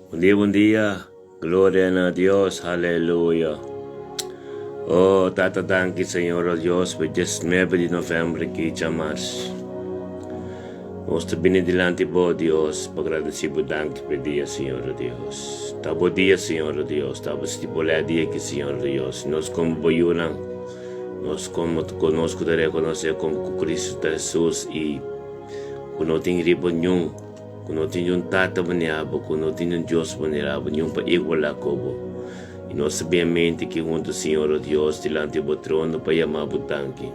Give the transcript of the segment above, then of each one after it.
Bon dia, bon dia. Gloria na Dios, aleluya. Oh, Tata, danki, Señor, oh Dios, pa 19 di november ki djamars. Nos ta bini dilanti bo, Dios, pa gradeci bo danki pa e dia, Señor, oh Dios. Ta bo dia, Señor, oh Dios, ta bo stipulá e dia ki, Señor, oh Dios. Nos komo bo yunan, nos komo nos ku ta rekonosé komo ku Cristo ta Jesus i ku no tin riba niun. Ku no tin un tata manera bo, ku no tin un Dios manera bo, niun pa igualá ku bo. I nos ta bin mente ki huntu, Señor, o Dios, dilanti bo trono pa yama bo danki.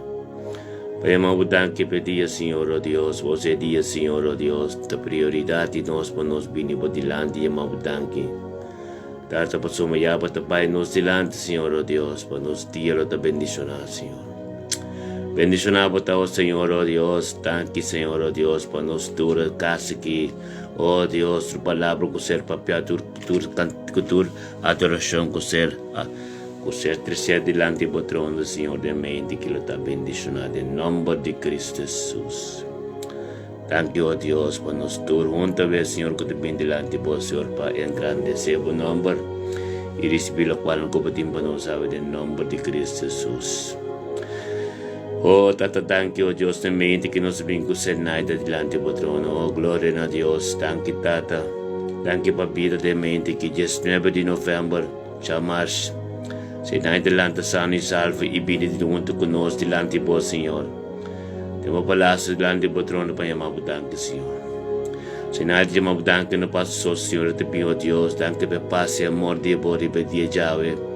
Pa yama bo danki pa e dia, Señor, o Dios, bo e dia, Señor, o Dios, ta prioridat di nos pa nos bini bo dilanti i yama bo danki. Tata, pasobra ya bo ta bai nos dilanti, Señor, o Dios, pa nos dia lo ta bendishoná, Señor. Bendiciona bo ta, o Señor, o Dios. Danki, Señor, o Dios, pa nos tur kas aki. O Dios, tur palabra ku ser papiá, tur, tur, ku tur adorashon ku ser, ku ser tresé dilanti bo trono, Señor, den mente ki lo ta bendiciona den nomber di Cristo Jesus. Danki, o Dios, pa nos tur hunta bes, Señor, ku ta bin dilanti bo, Señor, pa engrandesé bo nomber i risibí lokual ku bo tin pa nos awe den nomber di Cristo Jesus. Oh, Tata, danki, oh Dios, den mente ki nos bin ku Zenaida dilanti bo trono. Oh, gloria na Dios. Danki, Tata. Danki pa bida den mente ki 19 di november, djamars, Zenaida lanta sano i salvo i bini di huntu ku nos dilanti bo, Señor. Den bo palacio dilanti bo trono pa yama bo danki, Señor. Zenaida yama bo danki no pa su so, Señor, e ta bin, oh Dios, danki pa e pas i amor di bo riba e dia djawe.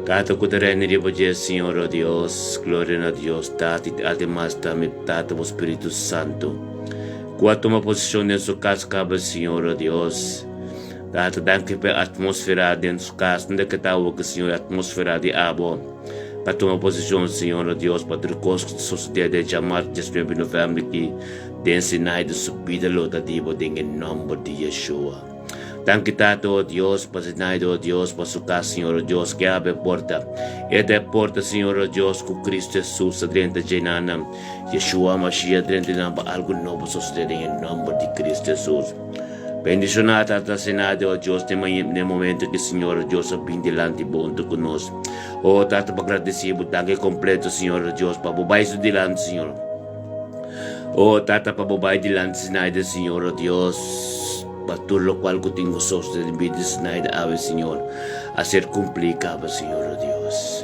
Tata ku ta reina riba dje, Señor, o Dios, gloria na Dios, Tata i ademas tambe Tata bo Spiritu Santu, ku a tuma posishon den su kas kaba, Señor, o Dios. Tata, danki pa e atmosfera den su kas, unda ke ta awoki, Señor, e atmosfera di abo pa tuma posishon, Señor, o Dios, pa tur kos ku ta sosodé den djamars 19 di november ki den Sinai di su bida lo ta di bo den e nomber di Yeshua. Danki Tata, o Dios, pa Zenaida, o Dios, pa su kas, Señor, o Dios, ke abre porta. E ta e porta, Señor, o Dios, ku Cristo Jesus a drenta dje nan nan. Yeshua Mashiach a drenta nan pa algu nobo sosodé den e nomber di Cristo Jesus. Bendishoná Tata Zenaida, o Dios, den maña, den momento ki Señor, o Dios, a bin dilanti bo huntu ku nos. O Tata, pa gradesí bo danki kompleto, Señor, o Dios, pa bo bai su dilanti, Señor. O Tata, pa bo bai dilanti Zenaida, Señor, o Dios. Pa tur lokual ku tin gososo den bida di Zenaida awe, Señor, a ser kumplí kaba, Señor, o Dios.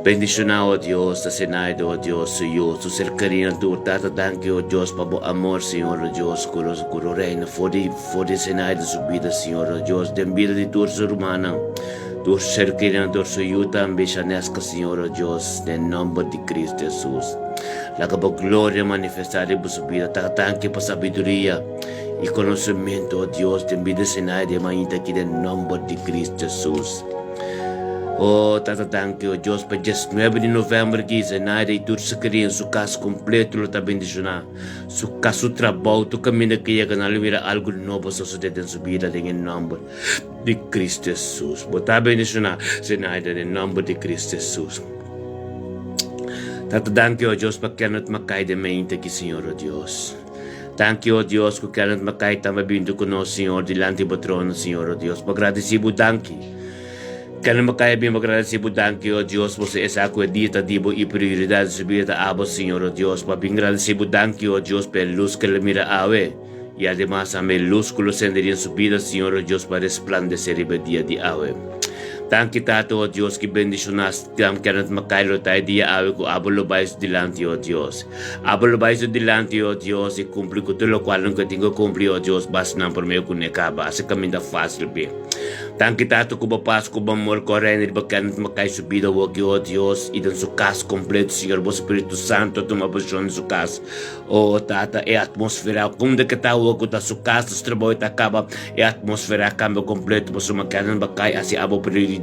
Bendishoná, o Dios, ta Zenaida, o Dios, su yu, su serkania tur. Tata, danki, o Dios, pa bo amor, Señor, o Dios, ku lo ku lo reina for di for di Zenaida su bida, Señor, o Dios, den bida di tur su rumannan, tur su serkania, tur su yu tambe, Shaneska, Señor, o Dios, den nòmber di Cristo Jesus. Laga bo gloria manifestá riba su bida. Tata, danki pa sabiduria. I konosementu, o Dios, den bida Senaida di e mainta aki den nomber di Cristo Jesus. O Tata danki, o Dios, pa 19 di november aki Zenaida i tur su kerian, su kas kompleto lo ta bendishoná. Su kas, su trabou, tur kaminda ke yega nan lo mira algu nobo sosodé den su bida den e nomber di Cristo Jesus. Bo ta bendishoná Zenaida den nomber di Cristo Jesus. Tata danki, o Dios, pa Kenneth Mackay den mainta aki, Señor, o Dios. Danki, o Dios, ku Kenneth Mackay tamba bintu ku nos, Señor, dilanti bo trono, Señor, o Dios, pa gradisí bo danki. Kenneth Mackay a bin pa gradisí bo danki, o Dios, bo sa e sa ku e dia ta di bo i prioridat di su bida ta abo, Señor, o Dios, pa bin gradisí bo danki, o Dios, pa e lus ku el a mira awe, i ademas tambe e lus ku lo sende den su bida, Señor, o Dios, pa resplandesé riba e dia di awe. Danki, Tata, o Dios, ki bendishoná Kenneth Mackay lo ta e dia awe ku abo lo bai su dilanti, o Dios. Abo lo bai su dilanti, o Dios, i kumpli ku tur lokual nan ku e tin ku kumpli, o Dios, basta nan promé ku ne kaba. Hasi kaminda fásil p'e. Danki, Tata, ku bo pas, ku bo amor ku a reina riba Kenneth Mackay su bida awoki, o Dios, i den su kas kompleto, Señor. Bo Spiritu Santu a tuma posishon den su kas. O Tata, e atmosfera, kunda ke ta awoki ku ta su kas, su trabou ta kaba, e atmosfera a kambia kompleto pasobra Kenneth Mackay hasi abo prioridat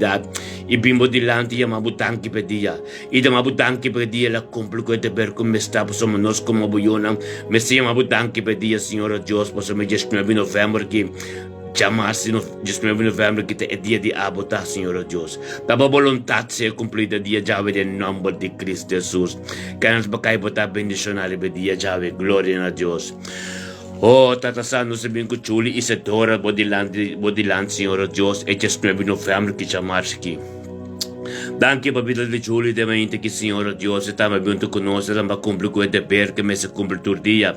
i bin bo dilanti yama bo danki p'e dia. I dama bo danki pa e dia el a kumpli ku e deber ku mester pasobra nos komo bo yunan mester yama bo danki pa e dia Señor o Dios pasobra e 19 november ki djamars di 19 november ki ta e dia di abo ta Señor o Dios ta bo boluntat sea kumpli den dia djawe den nomber di Cristo Jesus Kenneth Bakay bo ta bendishona riba e dia djawe gloria na Dios. Oh, Tata Santu, nos a bin ku Chuli i Sedora bo dilanti, bo dilanti, Señor oh Dios, e 19 di novèmber ki djamars aki. Danki pa bida di Chuli den mainta aki, Señor oh Dios, e tambe bintu ku nos, e tambe a kumpli ku e deber ku e mester kumpli tur dia.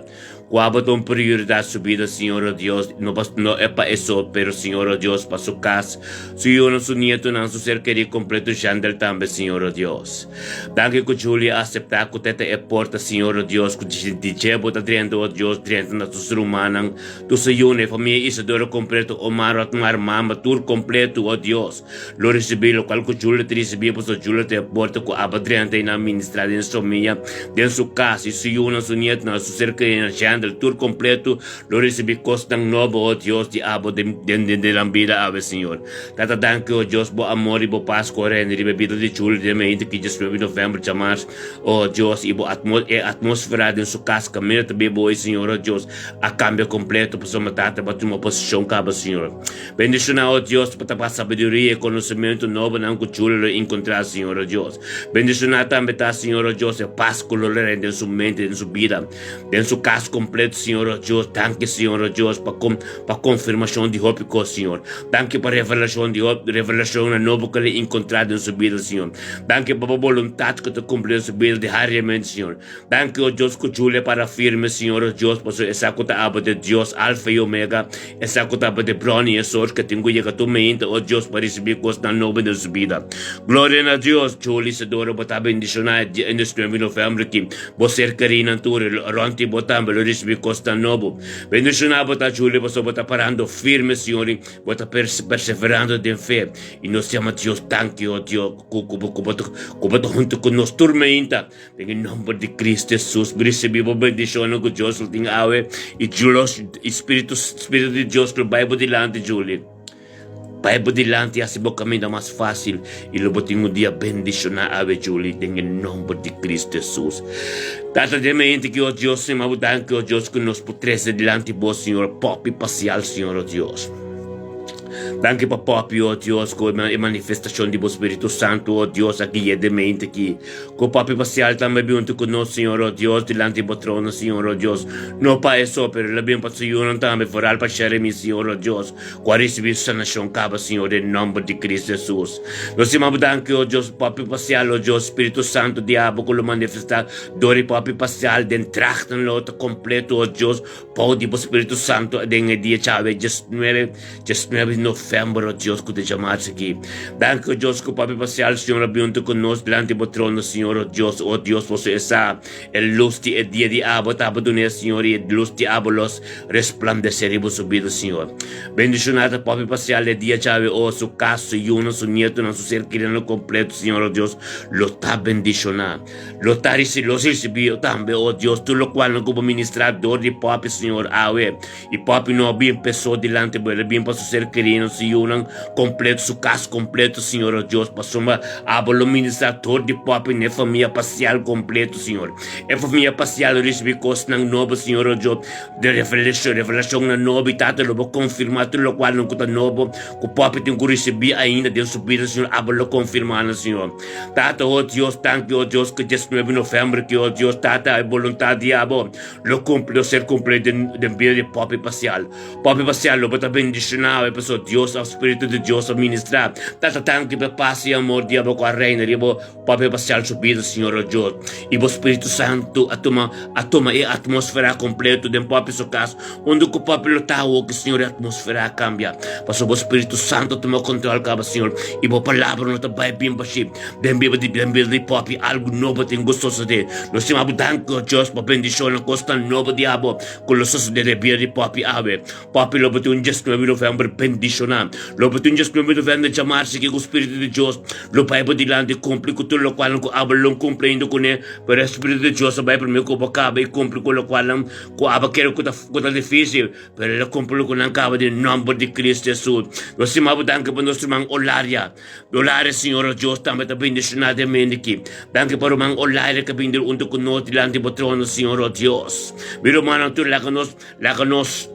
Kua bo ta un prioridat su bida, Señor oh Dios, no pa, no e pa e so, pero Señor oh Dios, pa su kas, su yunan, su nietunan, su ser kerí kompleto, Jandel tambe, Señor oh Dios. Danki ku Julia a aseptá ku te ta e porta, Señor o Dios, ku di dje bo ta drenta, o Dios, drenta na tur su rumannan, tur su yunan, e famia Isidoro kompleto, Omar, Otmar, Mama, tur kompleto, o Dios, lo risibí lokual ku Julia ta risibí, pasobra Julia ta e porta ku aba drenta i nan ministrá den su famia, den su kas, i su yunan, su nietunan, su ser kerínan, Jandel, tur kompleto lo risibí kosnan nobo, o Dios, di abo den den nan bida awe, Señor. Tata danki o Dios bo amor y bo pas cu a rende riba e bida di Julio den meinti ki 19 di november djamars o Dios y bo atmo e atmosfera den su cas caminda ta biba hoy Señor o Dios a cambia completo pasobra tata bo a tuma posicion caba Señor bendiciona o Dios pa ta pa sabiduria y conocimento nobo nan cu Julio lo encontra Señor o Dios bendiciona tambe ta Señor o Dios e pas cu lo rende den su mente den su bida den su cas completo Señor o Dios danki Señor o Dios pa com Pa konfirmashon di hopi kos, Señor. Danki pa revelashon di hopi revelashonnan nobo ku el a enkontrá den su bida, Señor. Danki pa bo boluntat ku ta kumpli den su bida diariamente, Señor. Danki, o Dios, ku Julia para firme, Señor, o Dios, pasobra e sa ku ta abo di Dios, Alfa i Omega, e sa ku ta abo di bron i e sors ku tin ku yega tur mainta, o Dios, pa risibí kosnan nobo den su bida. Gloria na Dios! Julia Isidoro, bo ta bendishoná e dia e 19 di novèmber aki. Bo ser kerínan tur rònt di bo tambe lo risibí kosnan nobo. Bendiciona bo ta Julio pasobra bo ta parando firme Señor y bo ta perseverando den fe y nos yama Dios danki oh Dios cu cu bo cu bo ta cu bo ta hunto cu nos tur meinta den e nomber di Cristo Jesus mi ricibi bo bendicionnan cu Dios lo tin awe y Dios y Spiritu Spiritu di Dios lo bay bo dilanti Julio. Bai bo dilanti hasi bo kaminda mas fásil i lo bo tin un dia bendishoná awe Julie den e nòmber di Kristu Hesus. Tata den mente ki o Dios stima bo danki o Dios ku nos por trese dilanti bo Señor Poppy Pasial Señor o Dios. Danki pa Poppy o Dios ku e manifestashon di bo Spiritu Santu o Dios a gui'é den mente ki Ku Papi Pasial tambe bin huntu ku nos, Señor, o Dios, dilanti bo trono, Señor, o Dios. No pa e so, pero el a bin pa su yunan tambe, foral pa Jeremy, Señor, o Dios, ku a risibí su sanashon kaba, Señor, den nòmber di Cristo Jesus. Nos stima bo danki, o Dios, Papi Pasial, o Dios, Spiritu Santu di abo ku lo manifestá dor di Papi Pasial den tragnan lo ta kompleto, o Dios, bou di bo Spiritu Santu den e dia djawe, diesnuebe, 19 di november, o Dios, ku ta djamarse aki. Danki, o Dios, ku Papi Pasial, Señor, a bin huntu ku nos dilanti bo trono, Señor, o Dios, o Dios, boso e sa, e lus di e dia di abo ta abo dun'é, Señor, i e lus di abo los resplandesé riba su bida, Señor. Bendishoná ta Papi Pasial e dia djawe, o su kas, su yunan, su nietonan, su ser kerinan kompleto, Señor, o Dios, lo ta bendishoná. Lo ta risi, los risibí tambe, o Dios, tur lokualnan ku bo ministrá dor di Papi, Señor, awe. I papi no a bin p'e so dilanti bo, el a bin pa su ser kerinan, su yunan kompleto, su kas kompleto, Señor o Dios, pasobra abo lo ministrá tur di papi n'e famia pasial kompleto, Señor. E famia pasial lo risibí kosnan nobo, Señor o Dios, di revelashon, revelashonnan nobo, i Tata lo bo konfirmá tur lokualnan ku ta nobo, ku papi tin ku risibí ainda den su bida, Señor, abo lo konfirmá nan, Señor. Tata, o Dios, danki, o Dios, ku 19 novèmber ki, o Dios, Tata, e boluntat di abo. Lo cumpli, lo ser cumpli den, den bida di Poppy Pasial. Poppy Pasial, lo bo ta bendicionado e pasobra Dios of Spiritu di Dios a ministra. Tata danki pa e pas y amor di abo cu a reina riba Poppy Pasial su bida, Señor o Dios. Y bo Spiritu Santo a tuma, a tuma e atmosfera completo den Poppy su cas. Unda cu Poppy lo ta awo ki, Señor, e atmosfera a cambia. Pasobra bo Spiritu Santo a tuma control caba, Señor. Y bo palabra no ta bay bin bashi. Den bida di den bida di papi algu nobo tin ku sosodé. Nos tin abo danki o Dios pa bendishonnan kosnan nobo di abo ku lo sosodé den bida di papi awe. Papi lo bo tin un 19 novèmber bendishoná. Lo bo tin un 19 novèmber djamarsi ki ku Spiritu di Dios lo bai bo dilanti kumpli ku tur lokualnan ku abo lo kumpli ainda kuné, pero e Spiritu di Dios a bai promé ku bo kaba i kumpli ku lokualnan ku abo kere ku ta ku ta difisil. Pero el a kumpli ku nan kaba den nòmber di Kristu Hesus. Nos tin abo danki pa nos ruman Olaria. Olaria, Señor nos Dios, tambe ta bendiciona den mente aki. Danki pa ruman Olaria ke bini hunto ku nos dilanti bo trono, Señor nos Dios. Mi rumannan tur, laga nos, laga nos.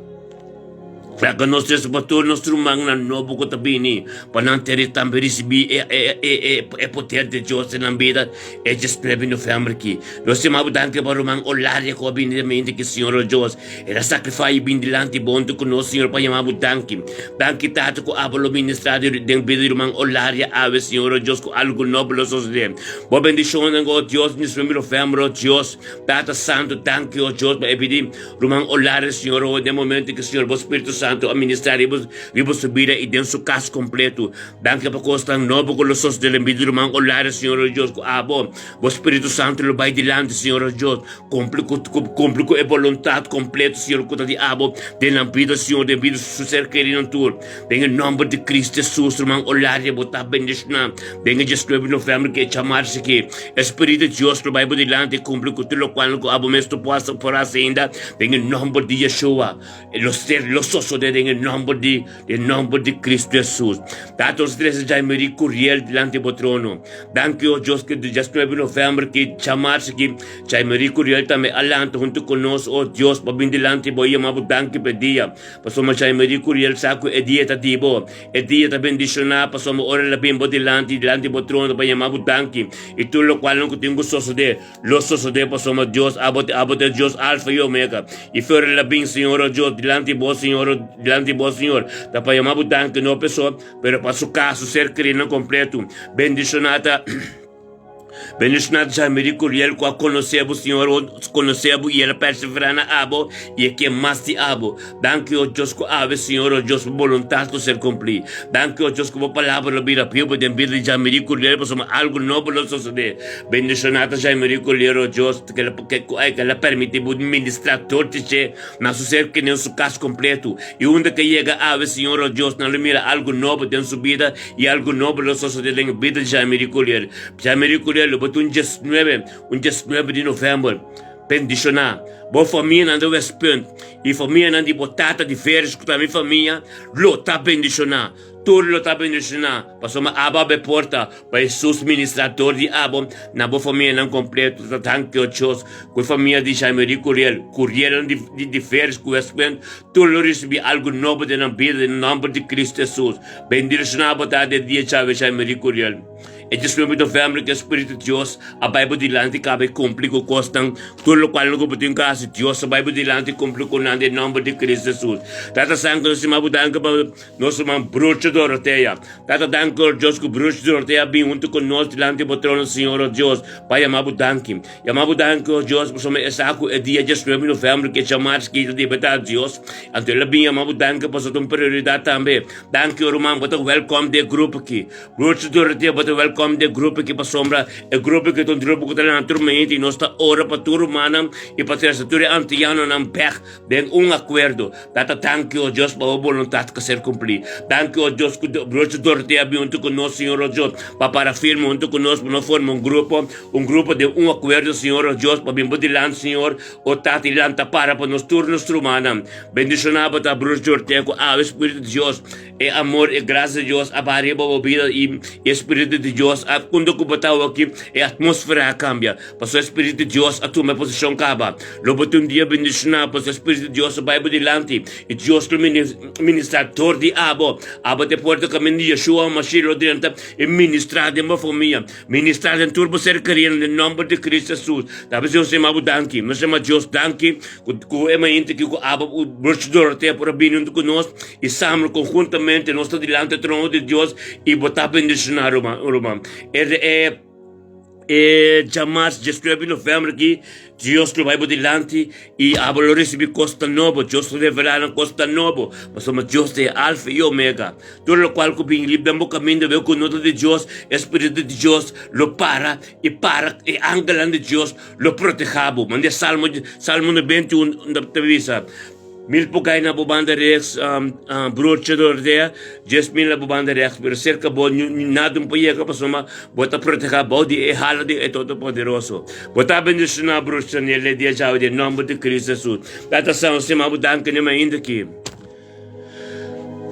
Laga nos resa pa tur nos rumannan nobo ku ta bini, pa nan tere tambe risibí e, e, e, e, e poder di Dios den nan bida e diesnuebe di novèmber aki. Nos yama bo danki pa ruman Olaria ku a bini den mente ki Señor o Dios. El a sakrifá i bini dilanti bo huntu ku nos, Señor, pa yama bo danki. Danki, Tata, ku abo lo ministrá den bida di ruman Olaria awe, Señor o Dios, ku algu nobo lo sosodé. Bo bendishonnan, o Dios, diesnuebe di novèmber, o Dios. Tata Santu, danki, o Dios, pa e bida. Ruman Olare, Señor, oh, den momento ki Señor, bo Spiritu Santu a ministra riba, riba su bida i den su kas kompletu. Danki pa kosnan nobo ku lo sosode den bida di ruman Olare, Señor, oh Dios, ku abo, bo Spiritu Santu lo bai dilanti, Señor, oh Dios, kumpli ku, kumpli ku e boluntat kompletu, Señor, ku ta di abo den nan bida, Señor, den bida su ser kerinan tur. Den e nomber di Cristo Jesus, ruman Olaria, bo ta bendiciona den e diesnuebe di november ku e djamarsa aki. E Spiritu di Dios lo bai bo dilanti i kumpli ku tur lokual ku abo mes no por hasi ainda. Den e nomber di Yeshua, lo ser, lo sosode den e nomber di, den nomber di Cristo Jesus. Tata, nos trese Jaimeri Curiel dilanti bo trono. Danki, o Dios, ku diesnuebe di november ki djamarsa aki, Jaimeri Curiel tambe a lanta huntu ku nos, o Dios, pa bin dilanti bo i yama bo danki pa e dia. Pasobra Jaime Curiel sa ku e dia ta di bo. E dia ta bendishoná pasobra ora el a bin bo dilanti, dilanti bo trono pa yama bo danki. I tur lokualnan ku tin ku sosodé, lo sosodé pasobra Dios, abo ta, abo ta e Dios Alfa i Omega. I fe ora el a bin, Señor, o Dios, dilanti bo, Señor, o dilanti bo, Señor, ta pa yama bo danki, no p'e so, pero pa su kas, su ser kerinan kompletu. Bendishoná ta. Bendishoná Jaime di Curiel ku a konosé bo, Señor, o konosé bo i el a perseverá na abo i e ke mas di abo. Danki, o Dios, ku awe, Señor, o Dios, bo boluntat lo ser kumplí. Danki, o Dios, ku bo palabra lo bira bibu den bida di Jaime di Curiel pasobra algu nobo lo sosodé. Bendishoná ta Jaime di Curiel, o Dios, ku el a permití bo ministrá tur di dje na su ser kende den su kas kompletu. I unda ku e yega awe, Señor, o Dios, nan lo mira algu nobo den su bida I algu nobo lo sosodé den bida di Jaime di Curiel. Jaime di Curiel lo bota un diesnuebe, un diesnuebe di novèmber. Bendishoná bo famianan di Westpunt i famianan di bo tata di Veres ku ta mi famia lo ta bendishoná. Tur lo ta bendishoná pasobra abo a be porta pa Hesus ministrá dor di abo na bo famianan kompleto. Ta danki o Dios ku e famia di Jaime di Curiel, Curielnan di di Veres ku Westpunt tur lo risibí algu nobo den nan bida den nòmber di Cristo Hesus. Bendishoná bo ta den dia djawe Jaime Curiel. E diesnuebe di november ku e Spiritu di Dios a bai bo dilanti kaba i kumpli ku kosnan tur lokual ku bo tin ku hasi. Dios a bai bo dilanti i kumpli ku nan den nòmber di Kristu Hesus. Tata Santu nos stima bo danki pa nos ruman Brucho Dorotea. Tata danki o Dios ku Brucho Dorotea a bin huntu ku nos dilanti bo trono Señor o Dios pa yama bo danki. Yama bo danki o Dios pasobra e sa ku e dia diesnuebe di november ku e djamars ki ta debe ta Dios. Anto el a bin yama bo danki pasobra ta un prioridat tambe. Danki o ruman, bo ta wèlkòm den e grupo aki. Broertje Dorothea, bo ta wèlkòm den e grupo aki pasobra e grupo aki ta un grupo ku ta lanta tur mente i nos ta ora pa tur rumannan i pa trese tur e antianonan bèk den un akuerdo. Tata, danki o Dios pa bo boluntat ku a ser kumplí. Danki o Dios ku broertje Dorothea a bin huntu ku nos, Señor o Dios, pa para firme huntu ku nos pa nos forma un grupo, un grupo den un akuerdo, Señor o Dios, pa bin bo dilanti, Señor o Tata, i lanta para pa nos tur nos rumannan. Bendishoná bo ta Bruce Jorte ku awe Spiritu di Dios, e amor e grasia di Dios a baha riba bo bida i e Spiritu di Dios a unda ku bo ta awoki e atmosfera a kambia pasobra e Spiritu di Dios a tuma e posishon kaba. Lo bo tin un dia bendishoná pasobra e Spiritu di Dios a bai bo dilanti i Dios lo ministrá dor di abo. Abo ta e puerta kaminda di Yeshua Mashiach lo drenta i ministrá den bo famia. Ministrá den tur bo ser keriendo den nomber di Cristo Jesus. Ta bisa nos yama bo danki. Nos yama Dios danki ku ku e mainta aki ku abo ku Broche Dorothea por a bini huntu ku nos i samen konhuntamente nos ta dilanti e trono di Dios i bo ta bendishoná ruman ruman. E e e djamars diesnuebe di november aki Dios lo bai bo dilanti i abo lo risibí kosnan nobo. Dios lo revelá nan kosnan nobo, pasobra Dios ta e Alfa i Omega. Tur lokual ku bin riba den bo kaminda wei ku no ta di Dios, e Spiritu di Dios lo para i para, e angelnan di Dios lo protehá bo. Manda e Salmo, Salmo 91 ta bisa, Mil por kai na bo banda rechts, broertje Dorothea, 10,000 na bo banda rechts, pero serka bo nada no por yega pasobra bo ta protehá bou di e hala di e Todopoderoso. Bo ta bendishoná, broertje Daniel, e dia djawe den nòmber di Cristo Hesus. Tata Santu, stima bo danki n'e mainta aki.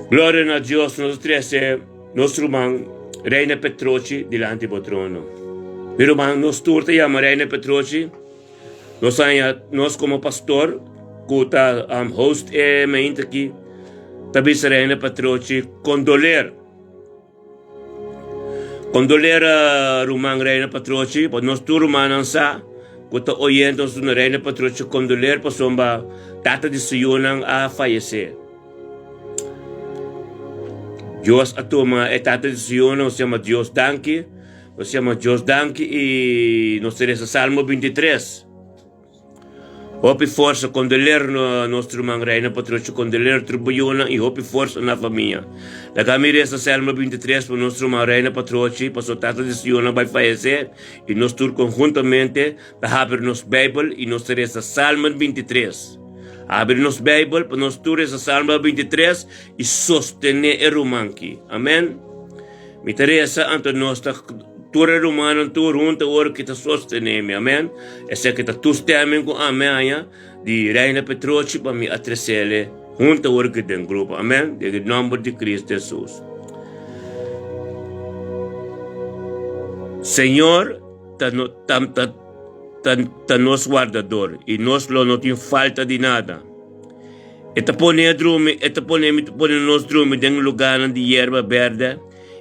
Gloria na Dios, nos a trese nos ruman Reina Petrochi dilanti bo trono. Mi ruman, nos tur ta yama Reina Petrochi. Nos haña nos komo pastor ku ta host e mainta aki. Ta bisa Reina Patrochi kondoler. Kondoler ruman Reina Patrochi, pa nos tur rumannan sa ku ta oyente nos duna Reina Patrochi kondoler pasobra tata di su yunan a fayesé. Dios a tuma e tata di su yunan, nos yama Dios danki, nos yama Dios danki i nos ta resa Salmo 23. Hopi forsa kondoler nos ruman Reina Patrocho kondoler tur bo yunan i hopi forsa na famia. Laga mi resa Salmo 23 pa nos ruman Reina Patrochi paso tata di su yunan bai fayesé i nos tur konhuntamente ta habri nos Beibel i nos ta resa Salmo 23. Habri nos Beibel pa nos tur resa Salmo 23 i sostené e ruman ki. Amen. Mi ta resa anto nos ta tur e rumannan tur hunto awor ki ta sostené mi. Amen. Esaki ta toestemming ku ami haña di Reina Petrochi pa mi a tresele hunto awor ki den grupo. Amen. Den e nòmber di Cristo Hesus. Señor ta no ta ta ta ta nos wardador i nos lo no tin falta di nada. E ta pone drumi, e ta pone mi ta pone nos drumi den lugánan di yerba bèrdè,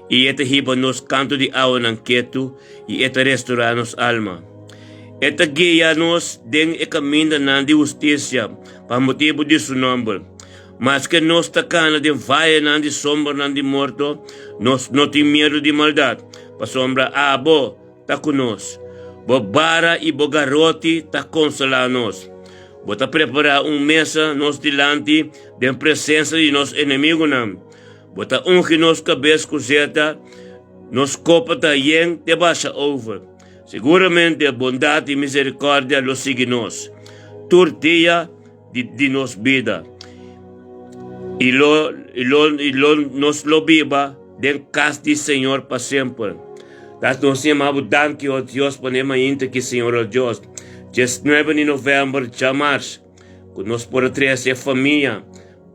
i e ta hiba nos kantu di awanan ketu, i e ta restorá nos alma. E ta guia nos den e kamindanan di hustisia pa motibu di su nòmber. Maske nos ta kana den vayenan di sombranan di morto, nos no tin miedu di maldat, pasobra abo ta ku nos. Bo bara i bo garoti ta konsolá nos. Bo ta prepará un mesa nos dilanti den presensia di nos enemigunan. Bo ta ungi nos kabes ku zeta, nos kopa ta yen te basha over. Siguramente bondat i miserikòrdia lo sigui nos tur dia di nos bida, i lo i lo i lo nos lo biba den kas di Señor pa semper. Dat nos yama bo danki, o Dios, pa ne mainta ki, Señor, o Dios, 19 di november, djamars, ku nos por a trese e famia,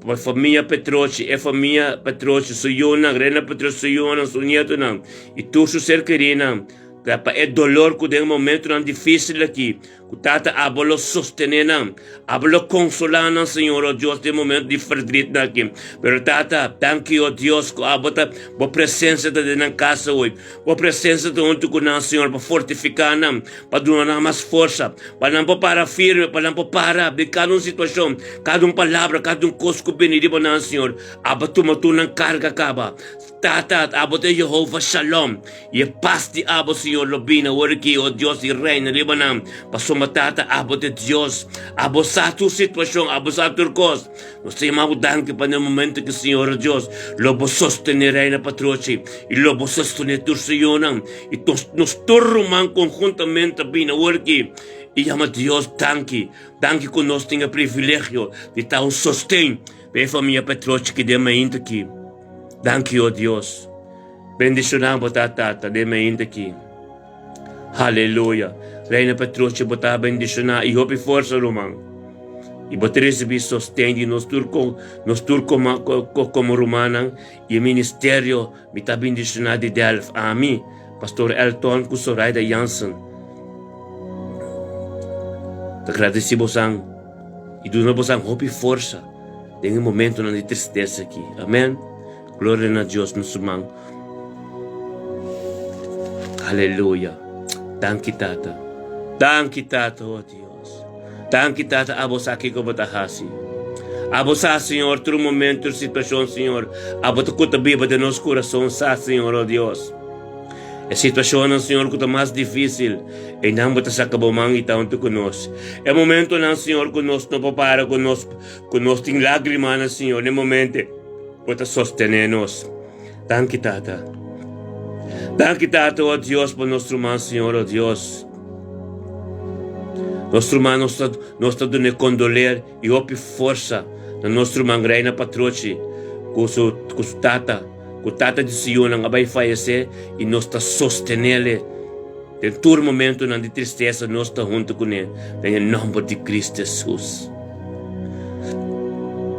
pa famia Petrochi, e famia Petrochi, su yunan, Rena Petrochi, su yunan, su nietonan, i tur su ser kerinan, ta pa e dolor ku den momentonan difisil aki, Ku Tata abo lo sostené nan, abo lo konsolá nan, Señor, o Dios, den momento di ferdritnan aki. Pero Tata, danki, o Dios, ku abo ta, bo presensia ta den nan kasa hoy. Bo presensia ta huntu ku nan, Señor, pa fortifiká nan, pa duna nan mas forsa, pa nan por para firme, pa nan por para den kada un situashon, kada un palabra, kada un kos ku bini riba nan, Señor. Abo tuma tur nan karga kaba. Tata, abo ta Jehová Shalom, i e pas di abo, Señor, lo bini awor aki, o Dios, i reina riba nan. Pasobra, Tata, abo ta Dios. Abo sa tur situashon, abo sa tur kos. Nos ta yama bo danki pa na e momento aki, Señor, o Dios, lo bo sostené Reina Patrochi, i lo bo sostené tur su yunan, i nos tur ruman konhuntamente ta bini awor aki i yama Dios danki. Danki ku nos tin e privilegio di ta un sosten pa e famia Petrochi ki den mainta aki. Danki, o Dios. Bendiciona bo ta Tata den mainta aki. Haleluya. Reina Petrochi bo ta bendiciona y hopi forsa ruman. Y bo ta ricibi sosten di nos tur nos tur como como rumannan y e ministerio mi ta bendiciona di Delft. Ami, Pastor Elton cu Soraida Jansen ta gradeci bosan y duna bosan hopi forsa. Den e momentonan di tristesa aki. Amen. Gloria na Dios nos ruman. Aleluya. Danki Tata. Danki Tata, oh Dios. Danki Tata, abo sa kiko bo ta hasi. Abo sa, Señor, tur momento, tur situacion, Señor. Abo ta ku ta biba den nos kurason sa, Señor, oh Dios. E situashonnan, Señor, ku ta mas difísil, einan bo ta saka bo man i ta huntu ku nos. E momentonan, Señor, ku nos no por para, ku nos, ku nos tin lágrimanan, Señor, n'e momente bo ta sostené nos. Danki, Tata. Danki, Tata, o Dios, pa nos ruman, Señor, o Dios. Nos ruman, nos ta, nos ta dun'é kondoler i hopi forsa na nos ruman Reina Patrochi ku su, ku su tata. Ku tata di su yunan a bai fayesé i nos ta sostenele den tur momentunan di tristesa nos ta huntu kuné den e nòmber di Cristo Hesus.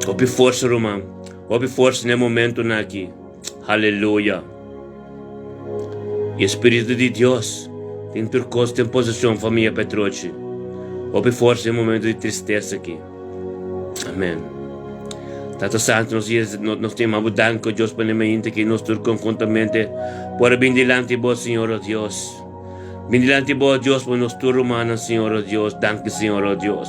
Hopi forsa ruman, hopi forsa na e momentunan aki. Haleluya. E Spiritu di Dios tin tur kos den poseshon famia Petrochi. Hopi forsa den e momentu di tristesa aki. Amen. Tata Santu, nos yes, nos ta yama Bo danki, o Dios, pa ne mainta ki nos tur konhuntamente por a bin dilanti Bo, Señor, o Dios. Bin dilanti Bo, o Dios, pa nos tur rumannan, Señor, o Dios. Danki, Señor, o Dios.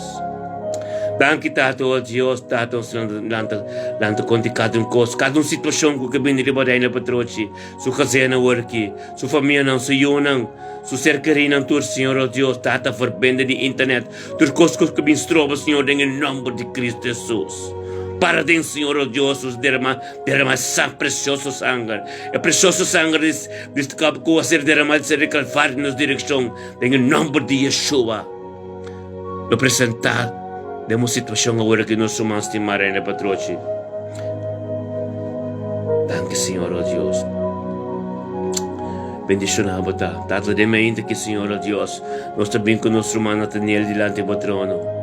Danki, Tata, o Dios, Tata, nos lanta, lanta konta kada un kos, kada un situashon ku ke bini riba Reina Patrochi, su gezin awor aki, su famianan, su yunan, su ser kerinan tur, Señor, o Dios, Tata, verbende di internet, Tur kos ku bin stroba, Señor, den e nomber di Cristo Jesus. Para den, Señor, oh Dios, nos derama, derama e precioso sanger. E precioso sanger di, di, ku a ser derama di ser di Calvario den nos direkshon, den e nomber di Yeshua. Lo presentá den un situashon awor ku nos ruman stimá Reina Patrochi. Danki, Señor, oh Dios. Bendishoná bo ta. Tata den mainta ki, Señor, oh Dios. Nos ta bin ku nos ruman Nathaniel dilanti bo trono.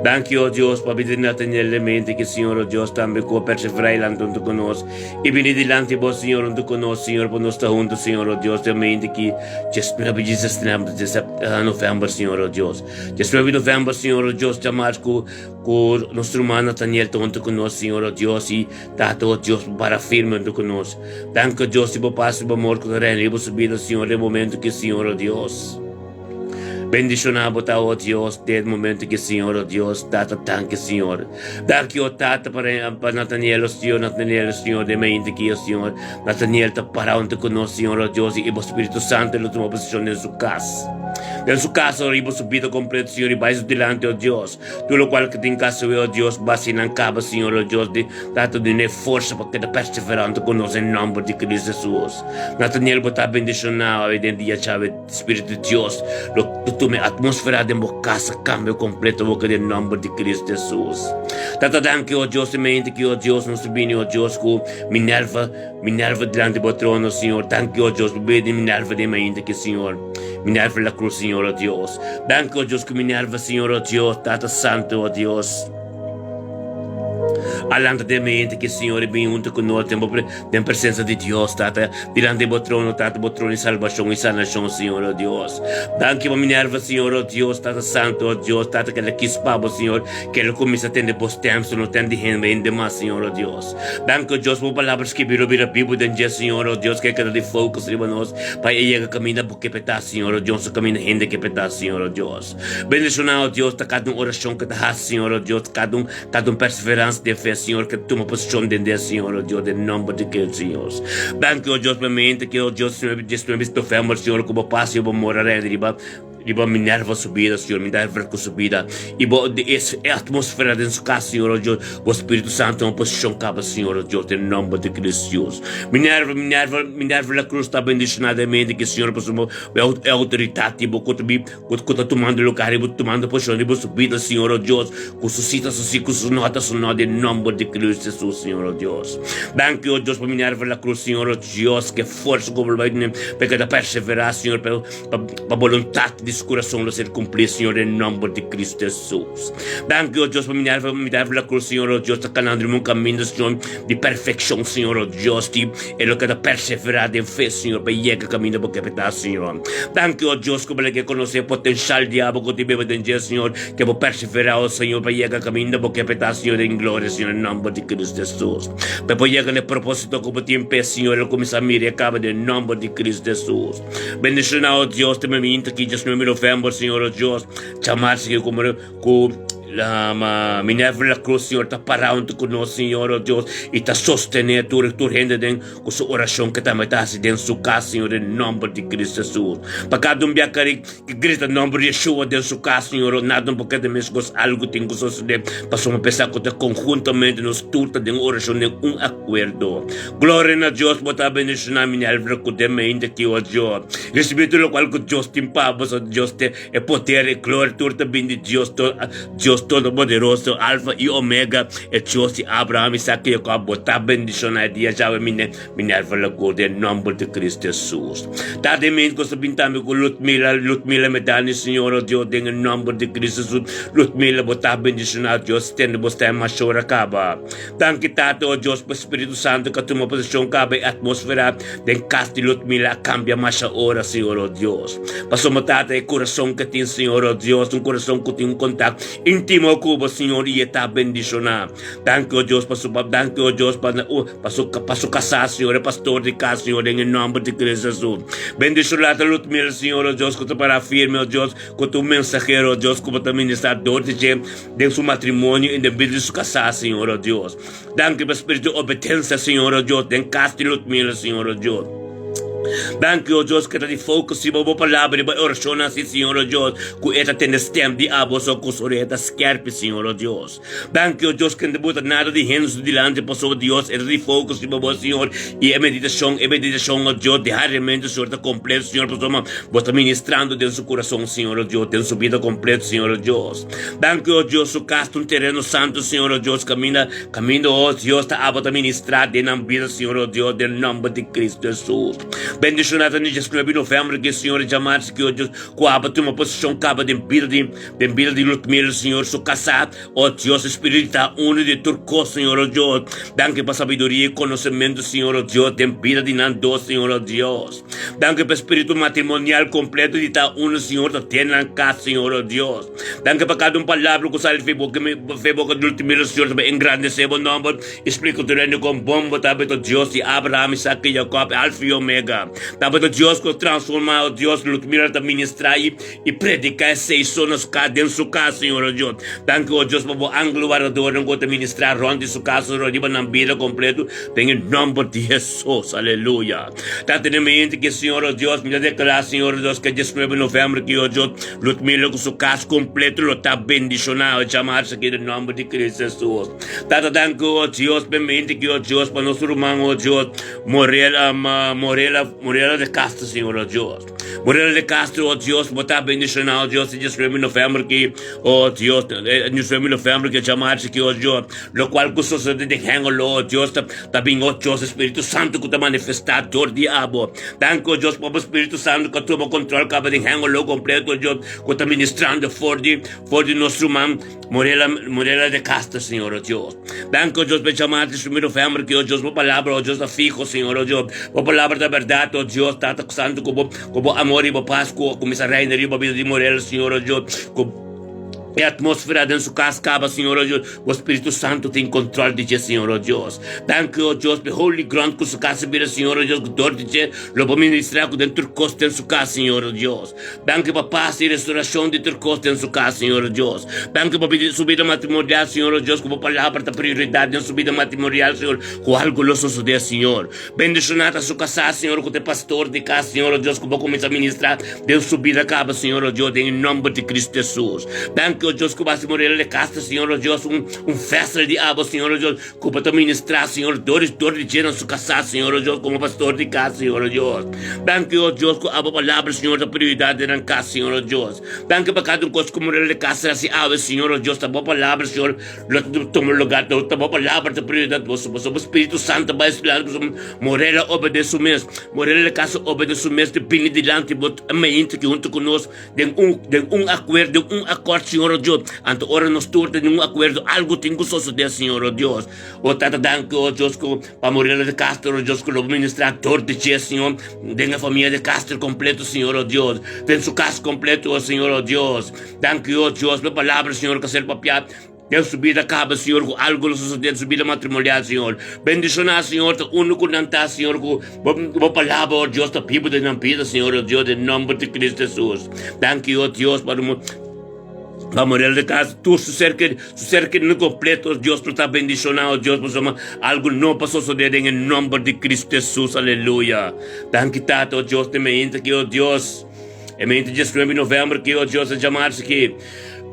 Danki, o Dios, pa bida di Nathaniel den mente ki Señor, o Dios, tambe ku a perseverá i lanta huntu ku nos i bini dilanti bo, Señor, huntu ku nos, Señor, pa nos ta huntu, Señor, o Dios, den mente ki diesnuebe di novèmber, Señor, o Dios. Diesnuebe di novèmber, Señor, o Dios, djamars ku ku nos ruman Nathaniel ta huntu ku nos, Señor, o Dios, i Tata, o Dios, bo para firme huntu ku nos. Danki, o Dios, di bo pas i bo amor ku ta reina riba su bida, Señor, den momento ki, Señor, o Dios. Bendishoná bo ta, o Dios, den momento ki, Señor, o Dios. Tata, danki, Señor. Danki, o Tata, pa, pa Nathaniel, o Señor, Nathaniel, o Señor, den mainta ki, o Señor, Nathaniel ta para huntu ku nos, Señor, o Dios, i bo Spiritu Santu lo tuma posishon den su kas. Den su kas, o riba su bida kompleto, Señor, i bai su dilanti, o Dios. Tur lokual ku tin kasa wei, o Dios, basi nan kaba, Señor, o Dios, di Tata dun'é forsa pa keda perseverante ku nos den nòmber di Cristo Jesus. Nathaniel, bo ta bendishoná awe den dia djawe, Spiritu di Dios lo tuma e atmosfera den bo kasa kambia kompleto bo den nòmber di Cristo Jesus. Tata danki, o Dios, mente ki, o Dios, nos ta bini, o Dios, ku Minerva, Minerva dilanti bo trono, Señor. Danki, o Dios, pa bida di Minerva den mainta aki, Señor. Minerva la cruz, Señor, o Dios. Danki, o Dios, ku Minerva, Señor, o Dios, Tata Santo, o Dios. A lanta den mainta aki, Señor, i bin huntu ku nos den bo den presensa di Dios, Tata, dilanti bo trono, Tata, bo trono di salbashon i sanashon, Señor, o Dios. Danki pa Minerva, Señor, o Dios, Tata Santo, o Dios, Tata, ku el a kis pa bo, Señor, ku el a kuminsá tende bo stèm, so no tende di hende mas, Señor, o Dios. Danki, o Dios, pa bo palabra skibí lo bira bibu den dje, Señor, o Dios, ke keda di focus riba nos, pa e yega kaminda bo ke petá, Señor, o Dios, o kaminda hende ke petá, Señor, o Dios. Bendishoná, o Dios, ta kada un orashon ke ta hasi, Señor, o Dios, kada un, kada un perseveransia den fe, Señor, ke tuma posishon den dje, Señor, o Dios, den nomber di Cristo, Señor. Danki, o Dios, pa mente ke, o Dios, 19 di november, Señor, ku bo pas i bo mora rei riba. Riba Minerva su bida, Señor, Minerva ku su bida. I bo di es e atmosfera den su kas, Señor, oh Dios, bo Spiritu Santu tuma posishon kaba, Señor, oh Dios, den nomber di Cristo Dios. Minerva, Minerva, Minerva la Cruz ta bendishoná den mente ki Señor pasobra bo e outoridat di bo ku ta bi ku ta tumando lugar riba tumando posishon riba su bida, Señor, oh Dios, ku su si ta su si, ku su no ta su no, den nomber di Cristo Jesus, Señor, oh Dios. Danki, oh Dios, pa Minerva la Cruz, Señor, oh Dios, ke forsa ku bo bai duna pa e keda perseverá, Señor, pa Pa boluntat di su kurason lo ser kumplí, Señor, den nòmber di Kristu Hesus. Danki, o Dios, pa Minerva, Minerva la Cruz, Señor, o Dios, ta kanando riba un kaminda, Señor, di perfekshon, Señor, o Dios, di e lo keda perseverá den fe, Señor, pa e yega kaminda bo ke p'e ta, Señor. Danki, o Dios, ku bo laga e konosé e potenshal di abo ku tin beba den dje, Señor, ke bo perseverá, o Señor, pa yega kaminda bo ke p'e ta, Señor, den gloria, Señor, den nòmber di Kristu Hesus. Pa e por yega na e propósito ku bo tin p'e, Señor, el kuminsá mira i kaba den nòmber di Kristu Hesus. Bendiciona, oh Dios, te momento ki 19 de november, Señor, oh Dios, chamarse que como ku la ma Minerva la Cruz, Señor, ta pará hunto ku nos, Señor, oh Dios, y ta sostener tur tur hende den ku su oración que tambe ta hasi den su kas, Señor, den nomber di Cristo Jesús. Pa kada un bia kari ki grita nomber di Yeshua den su kas, Señor, oh, nada no por keda meskos, algo tin ku sosode, pasobra pensa ku ta konhuntamente nos tur ta den oración den un akuerdo. Gloria na Dios, bo ta bendiciona mi Nelvra cu den mente ki o Dios. Ricibi tur locual cu Dios tin pa bo, so Dios te e poder e gloria tur ta bin di Dios to Dios todopoderoso, Alfa y Omega, e Dios di Abraham, Isaac y Jacob, bo ta bendiciona e dia djawe mi ne mi Nelvra la cu den nomber di Cristo Jesus. Ta den mente cu sa bin tambe cu Ludmila, Ludmila Medani, Señor o Dios, den e nomber di Cristo Jesus, Ludmila bo ta bendiciona, Dios tende bo stem mashora caba. Danki Tata, o Dios, pa Spiritu Santu ka tuma poseshon kaba e atmosfera den kas di Ludmila a kambia masha ora, Señor, o Dios. Pasobra, Tata, e kurason ke tin, Señor, o Dios, un kurason ku tin un kontakto. Íntimo ku bo, Señor, i e ta bendishoná. Danki, o Dios, pa su danki, o Dios, pa pa su pa su kasá, Señor, e pastor di kas, Señor, den e nòmber di Cristo Hesus. Bendishoná ta Ludmila, Señor, o Dios, ku ta pará firme, o Dios, ku ta un mensahero, o Dios, ku bo ta ministrá dor di dje den su matrimonio i den bida di su kasá, Señor, o Dios. Danki pa spiritu di obedensia, Señor, o Dios, den kas di Ludmila, Señor, o Dios. Danki, o Dios, ku e ta di focus riba bo palabra, riba e orashonnan, si, Señor, o Dios, ku e ta tende stem di abo, so ku su oreha ta skerpi, Señor, o Dios. Danki, o Dios, ku e no ta buta nada di hende su dilanti, pasobra, Dios, e ta di focus riba bo, Señor, i e meditashon, e meditashon, o Dios, diariamente, Señor, ta kompleto, Señor, pasobra bo ta ministrando den su kurason, Señor, o Dios, den su bida kompleto, Señor, o Dios. Danki, o Dios, su kas ta un tereno santu, Señor, o Dios, kaminda, kaminda, o Dios, ta abo ta ministrá den nan bida, Señor, o Dios, den nòmber di Kristu Hesus. Bendishoná ta nichas ku na novèmber ki Señor a djamá, ki, o Dios, ku abo tuma posishon kaba den bida di, den bida di Ludmila, Señor, su kasá, o Dios, Spiritu ta uno di tur kos, Señor, o Dios. Danki pa sabiduria i konosementu, Señor, o Dios, den bida di nan dos, Señor, o Dios. Danki pa spiritu matrimonial kompleto di ta uno, Señor, ta den nan kas, Señor, o Dios. Danki pa kada un palabra ku sali fe boka fe boka di Ludmila, Señor, ta pa engrandesé bo nòmber i splika tur hende kon bon bo tabata Dios di Abraham, Isaac i Jacob, Alfa i Omega. Tabata Dios ku a transformá, o Dios, Ludmila ta ministrá i i prediká esei so na su kas, den su kas, Señor, o Dios. Danki, o Dios, pa bo angel wardadornan ku ta ministrá rònt di su kas, Señor, riba nan bida kompleto, den e nòmber di Hesus. Aleluya. Ta tene mente ki, Señor, o Dios, mi ta deklará, Señor, o Dios, ku e diesnuebe novèmber ki, o Dios, Ludmila ku su kas kompleto lo ta bendishoná, o djamarse aki den nòmber di Cristo Hesus. Tata, danki, o Dios, pa e mente ki, o Dios, pa nos ruman, o Dios, Morela, Morela, Morela de Castro, Señor, o Dios. Morela de Castro, o Dios, bo ta bendishoná, o Dios, e diesnuebe novèmber ki, o Dios, e diesnuebe novèmber ki djamarse aki, o Dios, lokual ku sosodé den Hengelo, o Dios, ta Ta bin, o Dios, e Spiritu Santu ku ta manifestá dor di abo. Danki, o Dios, pa bo Spiritu Santu ku a tuma kontrol kaba den Hengelo kompleto, o Dios, ku ta ministrando for di, for di nos ruman Morela, Morela de Castro, Señor, o Dios. Danki, o Dios, pa e chamada di Sumir November ki, o Dios, bo palabra, o Dios, ta fiho, Señor, o Dios. Bo palabra ta bèrdat, o Dios, Tata Santu, ku bo, ku bo amor i bo pas ku a kuminsá reina riba bida di Morela, Señor, o Dios, ku. E atmósfera den su kas kaba, Señor, o Dios. Bo Spiritu Santu tin kontrol di dje, Señor, o Dios. Danki, o Dios, p'e holy ground ku su kas a bira, Señor, o Dios, ku dor di dje lo bo ministrá ku den tur kos den su kas, Señor, o Dios. Danki pa pas i restorashon di tur kos den su kas, Señor, o Dios. Danki pa su bida matrimonial, Señor, o Dios, ku bo palabra ta prioridat den su bida matrimonial, Señor, ku algu lo sosodé, Señor. Bendishoná ta su kasá, Señor, ku ta e pastor di kas, Señor, o Dios, ku bo kuminsá ministrá den su bida kaba, Señor, o Dios, den e nòmber di Cristo Hesus. Danki, o Dios, ku bo hasi Morela de Castro, Señor, o Dios, un, un vessel di abo, Señor, o Dios, ku bo ta ministrá, Señor, dor di, dor di dje na su kasá, Señor, o Dios, komo pastor di kas, Señor, o Dios. Danki, o Dios, ku abo palabra, Señor, ta prioridat den nan kas, Señor, o Dios. Danki pa kada un kos ku Morela de Castro hasi awe, Señor, o Dios, ta bo palabra, Señor, Lo ta tuma lugar ta ta bo palabra ta prioridad boso boso bo Spiritu Santo bai su lado boso Morela obede su mes Morela casa obede su mes di bini dilanti bo mainta ki hunto ku nos den un den un akuerdo den un akord Señor o Dios anto ora nos tur ta den un akuerdo algo tin ku sosode Señor o Dios o Tata danki o Dios ku pa Morela de Castro o Dios ku lo bo ministra dor di dje Señor den e famia de Castro kompleto Señor o Dios den su kas kompleto o Señor o Dios danki o Dios pa e palabra Señor ku a ser papia Den su bida kaba, Señor, ku algu lo sosodé den su bida matrimonial, Señor. Bendishoná, Señor, ta unu ku nan ta, Señor, ku bo, bo palabra, oh Dios, ta bibu den nan bida, Señor, oh Dios, den nòmber di Cristo Hesus. Danki, oh Dios, pa pa Morel de Castro, tur su ser keri, su ser kerido kompleto, oh Dios, lo ta bendishoná, oh Dios, pasobra algu no pa sosodé den e nòmber di Cristo Hesus. Aleluya. Danki, Tata, oh Dios, te meinta ki, oh Dios, e meinta 19 di novèmber ki, oh Dios, a djamarse ki.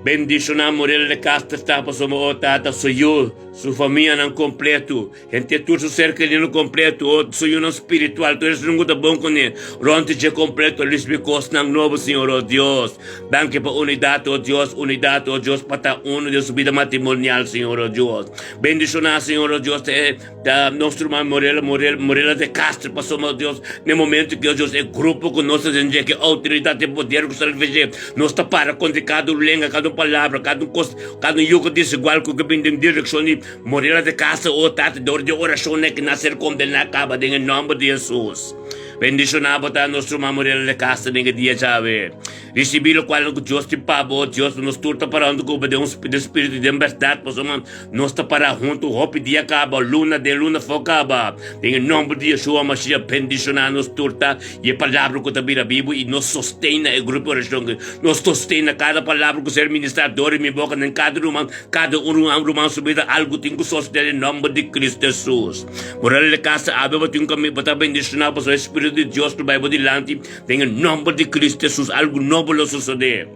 Bendishoná Morel de Castro ta pasobra o Tata su yu, su famianan kompletu, henter tur su ser kerido kompletu, o su yunan spiritual, tur esnan ku ta bon kuné, rònt di dje kompletu a risibí kosnan nobo, Señor, o Dios. Danki pa unidat, o Dios, unidat, o Dios, pa ta unu den su bida matrimonial, Señor, o Dios. Bendishoná, Señor, o Dios, ta e Ta nos ruman Morela, Morel, Morela de Castro, pasobra, oh Dios, n'e momento ki, oh Dios, e grupo ku nos ta den dje, ki outoridat i poder ku sta riba dje, nos ta para kontra kada un lenga, kada un palabra, kada un kos, kada un yugo desigual ku ke bin den direkshon di Morela de Castro, oh Tata, dor di orashonnan ki nan ser kondená kaba den e nòmber di Hesus. Bendishoná bo ta nos ruman Muriel de Castro den e dia djawe. Risibí lokual ku Dios tin pa bo. Dios, nos tur ta pará huntu ku bo den un den spiritu i den bèrdat, pasobra nos ta pará huntu hopi dia kaba, luna den luna for kaba. Den e nòmber di Yeshua Mashiach bendishoná nos tur ta i e palabra ku ta bira bibu i nos sosten na e grupo di orashon aki. Nos sosten na kada palabra ku ser ministrá dor di mi boka den kada ruman, kada un ruman su bida algu tin ku sosodé den nòmber di Kristu Hesus. Moral di kasa awe bo tin ku bo ta bendishoná pasobra e spiritu di Dios lo bai bo dilanti den e nòmber di Kristu Hesus algu nobo lo sosodé.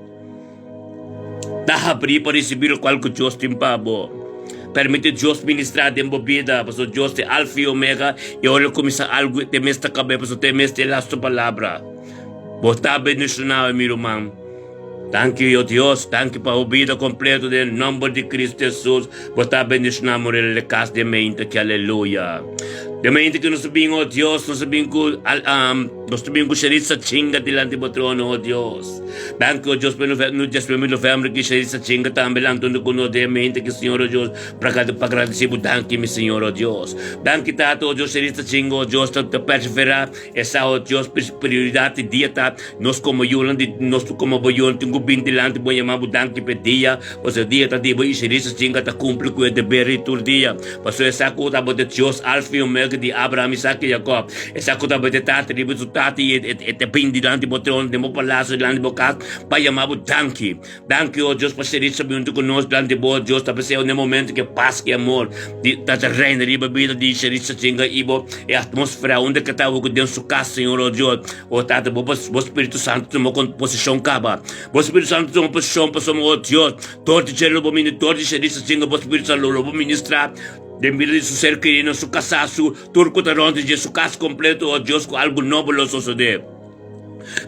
Ta habrí pa risibí lokual ku Dios tin pa bo. Permití Dios ministrá den bo bida, pasobra Dios ta e Alfa i Omega, i ora El kuminsá algu, te mes ta kab'é, pasobra te mes ta e lastu palabra. Bo ta bendishoná, mi ruman. Danki, o Dios, danki pa bo bida kompleto den e nòmber di Kristu Hesus. Bo ta bendishoná morel di kas den mente aki, aleluya. Den mente ku nos ta bin, o Dios, nos ta bin ku, nos ta bin ku Sheritza Chinga dilanti bo trono, o Dios. Danki, o Dios, pa e diesnuebe di november ki Sheritza Chinga tambe lanta huntu ku nos den mente aki, Señor, o Dios, pa pa gradisí bo danki, mi Señor, o Dios. Danki, Tata, o Dios, Sheritza Chinga, o Dios, ta perseverá Esa o Dios prioridat di dia ta nos komo yunan di nos komo bo yunan tin ku bin dilanti bo yama bo danki p'e dia pasobra e dia ta di bo i Shirisa Chinga ta kumpli ku e deber di tur dia pasobra esa ku tabata Dios Alfa i Omega di Abraham, Isaac i Jacob esa ku tabata e tata riba su tata i e ta bin dilanti bo trono den bo palasio dilanti bo kas pa yama bo danki. Danki, o Dios, pa Sheritza bin huntu ku nos dilanti bo, o Dios. Ta p'esei na e momento ku e pas ku e amor di ta ta reina riba bida di Sheritza Chinga i bo e atmosfera unda ke ta awor den su kas, Señor, o Dios. O Tata, bo bo Spiritu Santu tuma kon posishon kaba. Bo Spiritu Santu tuma posishon pasobra, o Dios, dor di dje lo bo mini, dor di Sheritza Chinga bo Spiritu Santu lo bo ministra den bida di su ser kerido, su kasá, su tur ku ta rònt di dje, su kas kompleto, o Dios, ku algu nobo lo sosodé.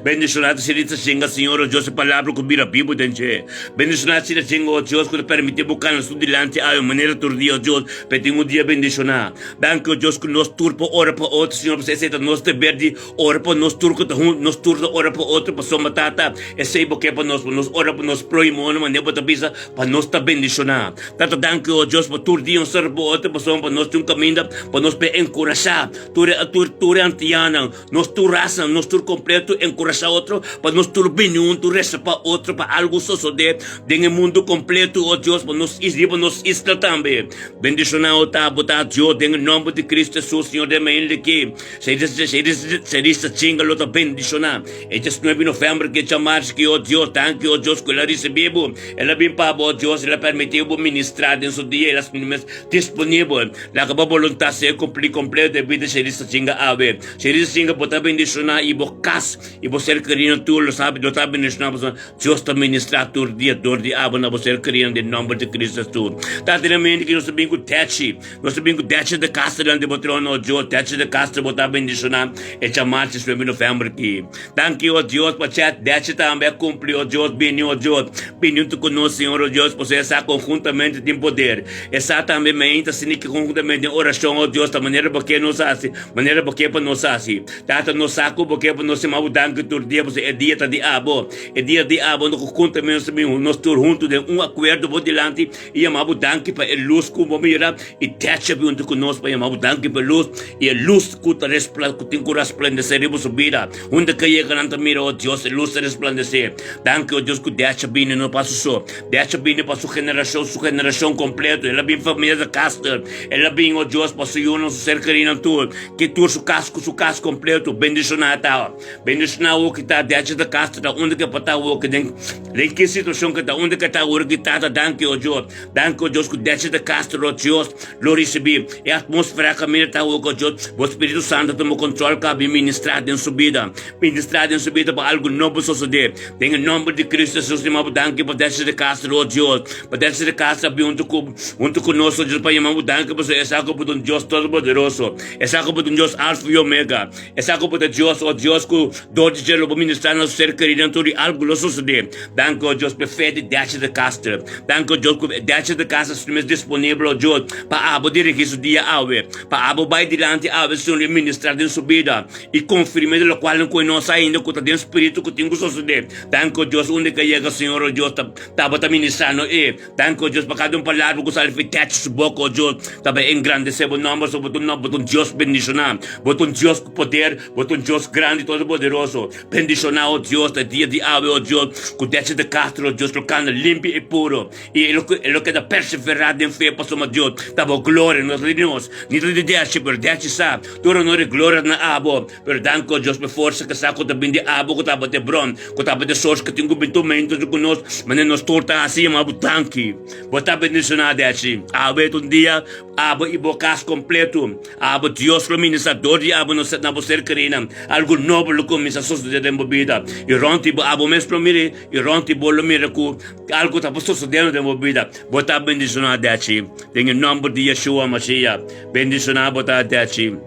Bendishoná ta sirbi ta singa, Señor, o Dios, e palabra ku bira bibu den dje. Bendishoná si ta singa, o Dios, ku ta permití bo kana su dilanti awe manera tur dia, o Dios, pa e tin un dia bendishoná. Danki, o Dios, ku nos tur por ora pa otro, Señor, pasobra esei ta nos deber di ora pa nos tur ku ta huntu, nos tur ta ora pa otro, pasobra, Tata, esei bo ke pa nos, pa nos ora pa nos próhimonan, manera bo ta bisa, pa nos ta bendishoná. Tata, danki, o Dios, pa tur dia nos ta ora pa otro, pasobra pa nos tin un kaminda pa nos por enkurashá tur e tur e antianan. Nos tur rasa, nos tur kompleto enkurashá otro pa nos tur bini huntu resa pa otro pa algu sosodé den e mundu kompleto, o Dios, pa nos is riba nos isla tambe. Bendishoná o ta bo ta Dios den e nòmber di Kristu Hesus, Señor den mainda aki. Serista chinga lo ta bendishoná. E diesnuebe novèmber ke djamarshi ki, o Dios, danki o Dios ku el a risibí bo. El a bin pa bo, o Dios, el a permití bo ministrá den su dia, el a mes disponibel. Laga bo boluntat ser kumplí kompleto den bida Sherisa Chinga awe. Sherisa Chinga bo ta bendishoná i bo kas i bo ser kerinan tur lo sabi lo ta bendishoná pasobra Dios ta ministrá tur dia dor di abo na bo ser kerinan den nòmber di Cristo Hesus. Ta tene mente ki nos ta bin ku Tetchi. Nos ta bin ku Tetchi de Castro dilanti bo trono o Dios. Tetchi de Castro bo ta bendishoná e djamarchi nuebe novèmber ki. Danki o Dios pa Chet Detchi tambe a kumpli o Dios bini o Dios bini huntu ku nos Señor o Dios pasobra e sa konhuntamente tin poder. E sa tambe meinta asina ki konhuntamente den orashon, o Dios, ta manera Bo ke nos hasi, manera Bo ke pa nos hasi. Tata, nos sa ku Bo ke pa nos stima Bo danki tur dia, pasobra e dia ta di Abo. E dia di Abo unda ku konhuntamente nos ta bin nos tur huntu den un akuerdo Bo dilanti i yama Bo danki pa e lus ku Bo mira i techa bin huntu ku nos pa yama Bo danki pa e lus i e lus ku ta respla ku tin ku rasplendesé riba su bida. Unda ke yega nan ta mira, o Dios, e lus ta resplandesé. Danki, o Dios, ku decha bini no pa su so. Decha bini pa su generashon, su generashon kompleto. El a bin famia di Caster. El a bin, o Dios, pa su yunan, su ser kerinan tur. Ki tur su kas ku su kas kompleto. Bendishoná e ta. Bendishoná awor ki ta Decha di Caster ta unda ke por ta awor ki den den ki situashon ke ta unda ke ta awor ki Tata danki, o Dios. Danki, o Dios, ku Decha di Caster, o Dios, lo risibí. E atmosfera kaminda ta awor ku, o Dios, bo Spiritu Santu tuma kontrol ka bin ministrá den su bida. Ministrá den su bida pa algu nobo sosodé. Den e nòmber di Kristu Hesus mi maba danki pa Dèsha de Castro, o Dios. Pa Dèsha de Castro a bin huntu ku huntu ku nos, o Dios, pa yama bo danki pasobra e sa ku bo ta un Dios Todopoderoso. E sa ku bo ta un Dios Alfa i Omega. E sa ku bo ta Dios, o Dios, ku dor. Dor di dje lo bo ministrá na su ser keridonan tur i algu lo sosodé. Danki, o Dios, p'e fe di Dèchi de Castro. Danki, o Dios, ku Dèchi de Castro su mes disponibel, o Dios, pa abo dirigí su dia awe, pa abo bai dilanti awe, Señor, i ministrá den su bida i konfirm'é di lokualnan ku e no sa ainda ku ta den spiritu ku tin ku sosodé. Danki, o Dios, unda ku a yega, Señor, o Dios, ta tabata ministrá no e. Danki, o Dios, pa kada un palabra ku sali fi Dèchi su boka, o Dios, ta bai engrandesé bo nòmber, pasobra bo ta un Dios bendishoná, bo ta un Dios ku poder, bo ta un Dios grandi i todopoderoso. Bendishoná, o Dios, e dia di awe, o Dios, ku Dèchi de Castro, o Dios, lo kanda limpi i puro, i e lo e lo keda perseverá den fe, pasobra, Dios, ta bo gloria, no ta di nos, ni ta di Dèchi, pero Dèchi sa, tur honor i gloria ta na abo. Pero danki, o Dios, pa e forsa ku sa ku ta bin di abo, ku tabata e bron, ku tabata e sors ku tin ku bin tumento ku nos, manera nos tur ta hasi, yama bo danki. Bo ta bendishoná, Dèchi. Awe ta un dia abo i bo kas kompleto. Abo Dios lo ministra dor di abo na bo ser kerinan. Algu nobo lo kuminsá sosodé den bo bida. I rònt di bo abo mes lo mira i rònt di bo lo mira ku algu ta por sosodendo den bo bida. Bo ta bendishoná, Dèchi. Den e nòmber di Yeshua Mashiach, bendishoná bo ta, Dèchi.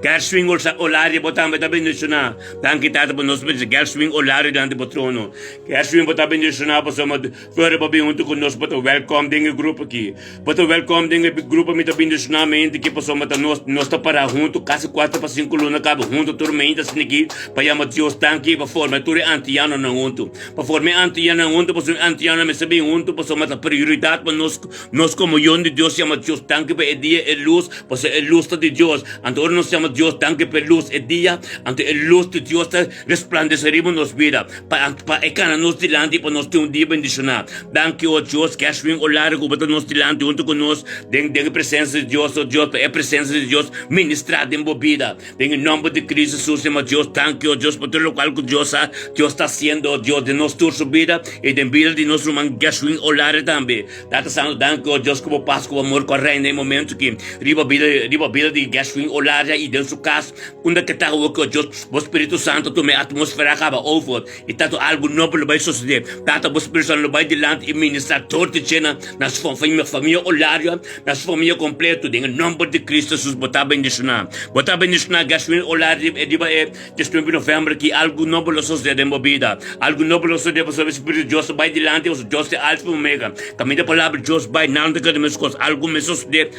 Gershwin Olaria bo tambe ta bendishoná. Danki Tata pa nos bendishon. Gershwin Olaria dilanti bo trono. Gershwin bo ta bendishoná pasobra Flora bo bin huntu ku nos bo ta wèlkòm den e grupo aki. Bo ta wèlkòm den e grupo mi ta bendishoná mente aki pasobra ta nos nos ta pará huntu kasi kuater pa sinku luna kaba huntu tur mente asina aki pa yama Dios danki pa forma tur e antianonan huntu. Pa forma e antianonan huntu pasobra e antianonan mester bin huntu pasobra ta prioridat pa nos nos komo yon di Dios yama Dios danki pa e dia e lus Pasobra e lus ta di Dios. Anto ora nos yama Dios danki pa e lus e dia, anto e lus di Dios ta resplandesé riba nos bida, pa pa e kana nos dilanti i pa nos tin un dia bendishoná. Danki, o Dios, Gershwin Olario ku bo ta nos dilanti huntu ku nos den den e presensia di Dios, o Dios, pa e presensia di Dios ministrá den bo bida. Den e nòmber di Cristo Jesus, yama Dios danki, o Dios, pa tur lokual ku Dios a Dios ta hasiendo, o Dios, den nos tur su bida i den bida di nos ruman Gershwin Olario tambe. Tata Santo, danki o Dios ku bo pas ku bo amor ku a reina e momento aki riba bida riba bida di Gershwin Olaria i den su kas unda ke ta awo ki o Dios bo Spiritu Santo tuma e atmosfera kaba over i tanto algu nobo lo bai sosode. Tata bo Spiritu Santo lo bai dilanti i ministra dor di dje na na su famia Olaria na su famia kompleto den e nomber di Cristo Jesus bo ta bendishona bo ta bendishona Gershwin Olaria riba e 19 november ki algu nobo lo sosode den bo bida. Algu nobo lo sosode pasobra e Spiritu di Dios ta bai dilanti pasobra Dios ta e Alfa i Omega. Kaminda e Palabra di Dios bai, nada no ta keda meskos. Algu mes sosode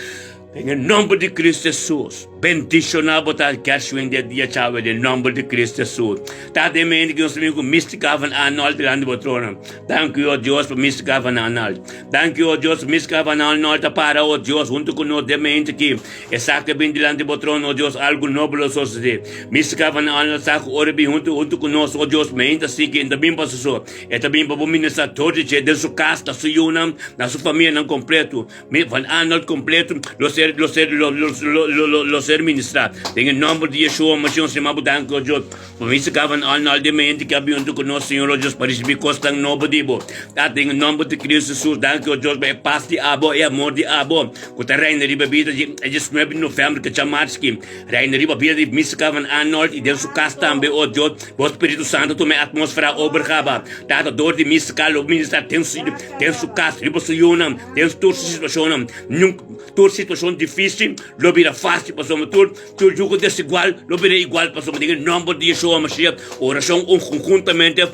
den e nomber di Cristo Jesus. Bendishoná bo ta Gershwin den dia djawe den nomber di Cristo Jesus. Ta den mente ki nos ta bin ku Mystica van Arnold dilanti bo trono. Danki o Dios pa Mystica van Arnold. Danki o Dios Mystica van Arnold ta para o Dios huntu ku nos den mente ki Esaki a bin dilanti bo trono, o Dios, algu nobo lo sosodé. Mística van alma sa ku ora e bin huntu huntu ku nos, o Dios, mi ta sigui, e ta bin pa su so. E ta bin pa bo ministrá tur di dje den su kas, na su yunan, na su famianan kompletu. Mi van Arnold kompletu lo ser lo ser lo lo lo lo lo ser ministrá. Den e nòmber di Yeshua Mashiach nos yama bo danki, o Dios, pa Mística van Arnold den mente ku a bin huntu ku nos, Señor, o Dios, pa risibí kosnan nobo di bo. Tata, den e nòmber di Cristo Jesus, danki, o Dios, pa e pas di abo, e amor di abo. Ku ta reina riba bida di e diesnuebe di novèmber ke djamarski, reina riba bida di Mística van Arnold i den su kas tambe. O Dios, bo Spiritu Santu tuma e atmósfera obergaba. Tata, dor di Mística lo ministrá den su den su kas, riba su yunan, den tur su situashonnan. Niun tur situashon difísil lo bira fásil pasobra tur tur yugo desigual lo bira igual pasobra den e nòmber di Yeshua Mashiach orashon un konhuntamente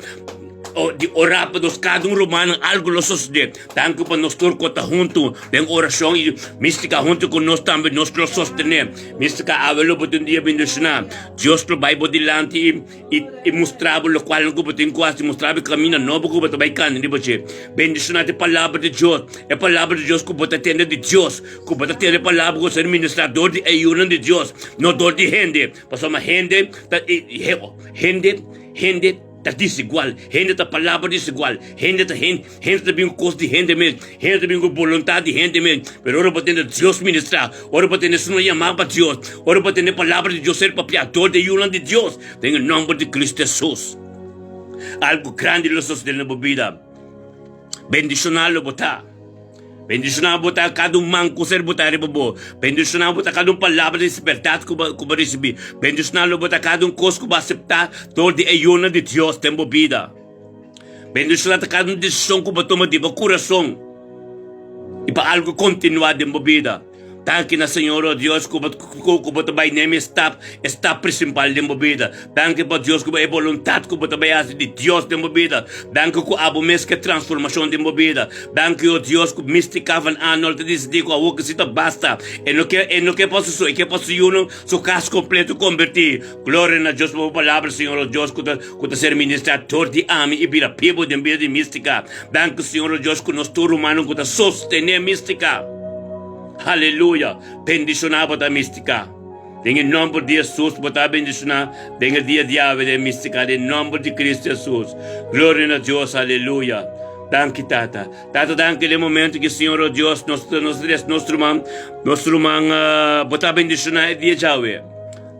di orá pa nos kada un rumannan algu lo sosodé. Danki pa nos tur ku ta huntu den orashon i místika huntu ku nos tambe nos lo sostené. Místika awe lo bo tin un dia bendishoná. Dios lo bai bo dilanti i i i mustra bo lokual ku bo tin ku hasi, mustra bo e kaminda nobo ku bo ta bai kanda riba dje. Bendishoná ta e palabra di Dios, e palabra di Dios ku bo ta tende di Dios, ku bo ta tende e palabra ku ser ministrá dor di e yunan di Dios, no dor di hende, pasobra hende ta hende hende. Ta desigual, hende ta palabra desigual, hende ta hende, hende ta bin ku kos di hende mes, hende ta bin ku boluntat di hende mes, pero ora bo tende Dios ministrá, ora bo tende esun a yamá pa Dios, ora bo tende palabra di Dios ser papiá dor di e yunan di Dios, den e nòmber di Cristo Hesus, algu grandi lo sosodé na bo bida. Bendishoná lo bo ta. Bendishoná bo ta kada un man ku ser botá riba bo. Bendishoná bo ta kada un palabra di bèrdat ku bo ku bo risibí. Bendishoná lo bo ta kada un kos ku bo aseptá dor di e Yunan di Dios den bo bida. Bendishoná ta kada un desishon ku bo tuma di bo kurason i pa algu kontinuá den bo bida. Danki na Señor, o Dios, ku bo ku bo ta bai nemi e stap, e stap prinsipal den bo bida. Danki pa Dios ku bo e boluntat ku bo ta bai hasi di Dios den bo bida. Danki ku abo mes ke transformashon den bo bida. Danki, o Dios, ku Misty Van Arnold ta disidí ku awor ki si ta basta. E no ke e no ke pa su so, e ke pa su yunan, su kas kompleto kombertí. Gloria na Dios pa bo palabra, Señor, o Dios, ku ta ku ta ser ministrá dor di ami i bira bibu den bida di Mística. Danki, Señor, o Dios, ku nos tur rumannan ku ta sostené Mística. Aleluya! Bendishoná bo ta, Mística. Den e nòmber di Hesus bo ta bendishoná den e dia di awe den Mística, den nòmber di Cristo Hesus. Gloria na Dios! Aleluya! Danki, Tata. Tata, danki den momento ki, Señor, o Dios, nos nos nos ruman, nos ruman, bo ta bendishoná e dia djawe.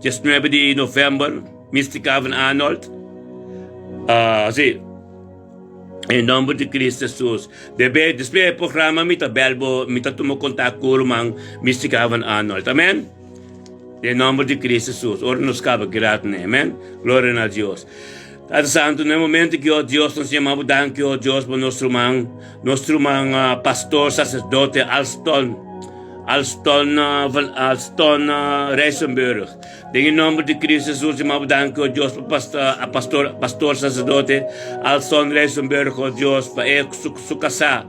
19 di november, Mystica van Arnold. Uh, sí. En nombre di Cristo Jesus. Debe, después del programa mi ta bel bo, mi ta tuma contact ku ruman Mystica van Arnold. Amen. En nombre di Cristo Jesus. Ora nos kaba grato ne. Amen. Gloria na Dios. Tata Santo, na momento que, oh Dios, nos llamamos danki, oh Dios, por nos ruman, nos ruman uh, pastor, sacerdote Alston. Alston van Alston Rijsenburg. Den e nomber di Cristo Jesus, mi mabo danki, o Dios, pa pastor, pastor, pastor sacerdote Alston Rijsenburg, o Dios, pa e su, su casá.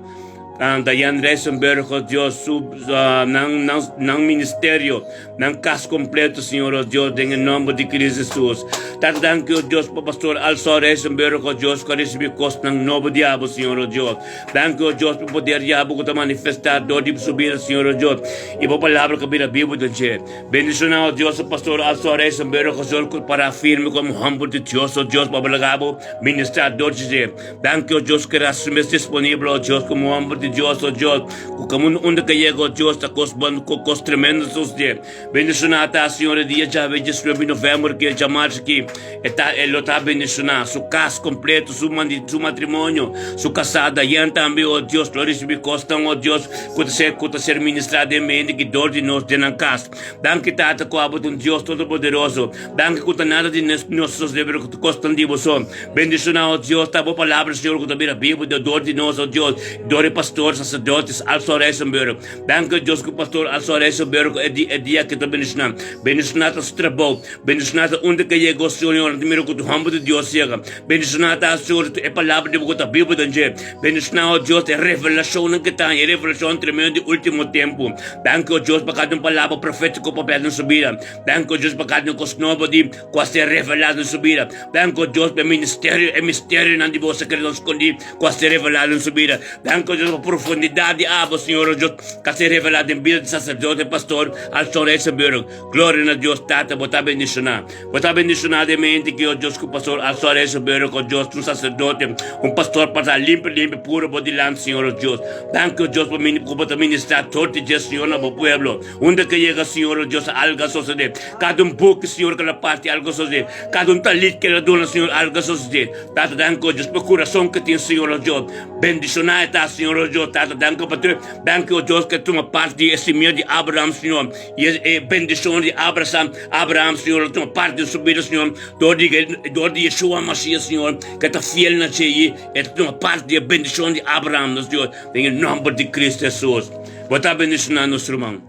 Uh, Diane Rijsenburg, o Dios, su, uh, nan, nan, nan ministerio, nan cas completo, Señor, o Dios, den e nomber di Cristo Jesus. Tata, danki, o Dios, pa pastor Alston Rijsenburg, o Dios, ku a recibi cosnan nobo di abo, Señor, o Dios. Danki, o Dios, pa poder di abo ku ta manifestá dor di su bida, Señor, o Dios, i bo palabra ku a bira bibu den dje. Bendishoná, o Dios, e pastor Alzo Reisenberg, o Señor, ku pará firme komo hòmber di Dios, o Dios, pa bo laga bo ministrá dor di dje. Danki, o Dios, ku e hasi su mes disponibel, o Dios, komo hòmber di Dios, o Dios, ku kaminda unda ku e yega, o Dios, ta kos bon, ku kos tremendo sosodé. Bendishoná ta, Señor, e dia djawe, 19 di novèmber, ku e djamarsa aki. E ta, e lo ta bendishoná su kas kompleto, su mandi, su matrimonio, su kasá Dayan tambe, o Dios, lo risibí kosnan, o Dios, ku ta ser, ku ta ser ministrá den mente ki dor di nos den nan kas. Danki, Tata, ku abo ta un Dios Todopoderoso. Danki ku ta nada di nos nos sosodé, pero ku ta kosnan di bo so. Bendishoná, o Dios, ta bo palabra, Señor, ku ta bira bibu den dor di nos, o Dios, dor di pastor, saserdotes, alsor Eisenberg. Danki, o Dios, ku pastor alsor Eisenberg e di, e dia aki ta bendishoná. Bendishoná ta su trabou. Bendishoná ta unda ke yega, o Señor, nan ta mira ku tu hòmber di Dios yega. Bendishoná ta, Señor, e palabra di bo ku ta bibu den dje. Bendishoná, o Dios, e revelashonnan ke ta haña, e revelashon tremendo di último tempu. Danki, o Dios, pa kada un palabra profétiko papia den su bida. Danki, o Dios, pa kada un kos nobo di ku a ser revelá den su bida. Danki, o Dios, pa e ministerio, e misterionan di bo sekreto skondí ku a ser revelá den su bida. Danki, o Dios, pa profundidat di abo, Señor, o Dios, ku a ser revelá den bida di saserdote, pastor, Alson Reisenburg. Gloria na Dios Tata, bo ta bendiciona. Bo ta bendiciona den mente ki o Dios cu pastor Alzo Rezo Bero cu Dios un sacerdote, un pastor pa ta limpi limpi puro bo dilanti Señor o Dios. Danki o Dios pa mini cu bo ta ministra tur di dje Señor na bo pueblo. Unda ke yega Señor o Dios algo a sosode. Cada un buki Señor ke la parti algo a sosode. Cada un talit ke la duna Señor algo a sosode. Tata danki o Dios pa curason ke tin Señor o Dios. Bendiciona e ta Señor o Dios. Tata danki pa tur danki o Dios ke tuma parti di e simia di Abraham Señor. I e bendishon di Abraham, Abraham, Señor, lo tuma parti den su bida, Señor, dor di, dor di Yeshua Mashiach, Señor, ke ta fiel na dje i e ta tuma parti di e bendishon di Abraham, nos Dios, den e nòmber di Cristo Hesus. Bo ta bendishoná nos ruman.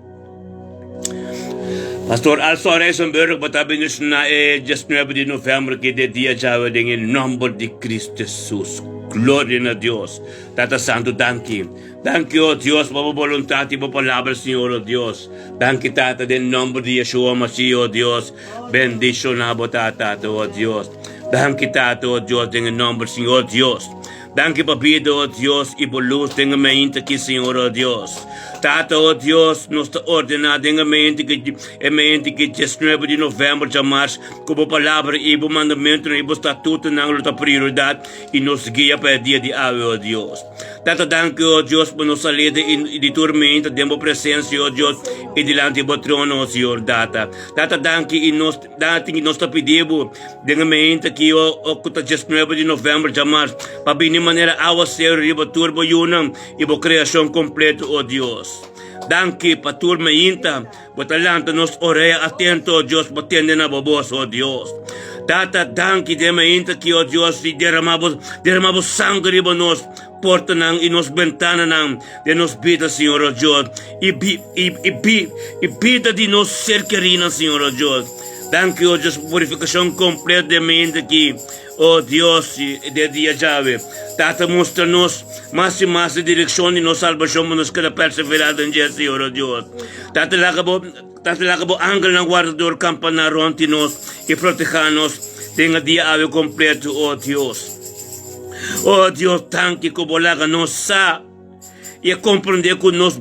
Pastor Alson Reisenberg, bo ta bendishoná e 19 di novèmber ki de dia djawe den e nòmber di Cristo Hesus. Gloria na Dios. Tata Santu, danki. Danki, o Dios, pa bo boluntat i bo palabra, Señor, o Dios. Danki, Tata, den nomber di Yeshua Mashiach, o Dios. Bendiciona bo ta, Tata, o Dios. Danki, Tata, o Dios, den e nomber, Señor Dios. Danki pa bida, o Dios, i bo luz den e mente aki, Señor, o Dios. Tata, o Dios, nos ta ordena den e mente ki, e mente ki 19 di november djamars, ku bo palabra i bo mandamentunan i bo statutonan lo ta prioridat i nos guia pa e dia di awe, o Dios. Tata danki, o Dios, pa nos salida i di turmenta den bo presensia, o Dios, i dilanti bo trono, o Señor, Tata. Tata danki i nos danki i nos ta pidi bo den e meinta aki, o, o ku ta 19 di november djamars, pa bini manera awaseru riba tur bo yunan i bo kreashon kompleto, o Dios. Danki pa tur meinta bo ta lanta nos orea atento, o Dios, pa tende na bo bos, o Dios. Tata, danki den meinta aki, o Dios, i derama bo, derama bo sanger riba nos. portanan i nos bentananan den nos bida, Señor o Dios, i i i i bida di nos ser kerinan, Señor o Dios. Danki, o Dios, pa purifikashon kompleto den mente aki, o Dios, den dia djawe. Tata, mustra nos mas i mas e direkshon di nos salbashon pa nos keda perseverá den dje, Señor o Dios. Tata, laga bo Tata, laga bo angelnan wardador kampaná rònt di nos i protehá nos den e dia awe kompleto, o Dios. O Dios, danki ku bo laga nos sa i a komprendé ku nos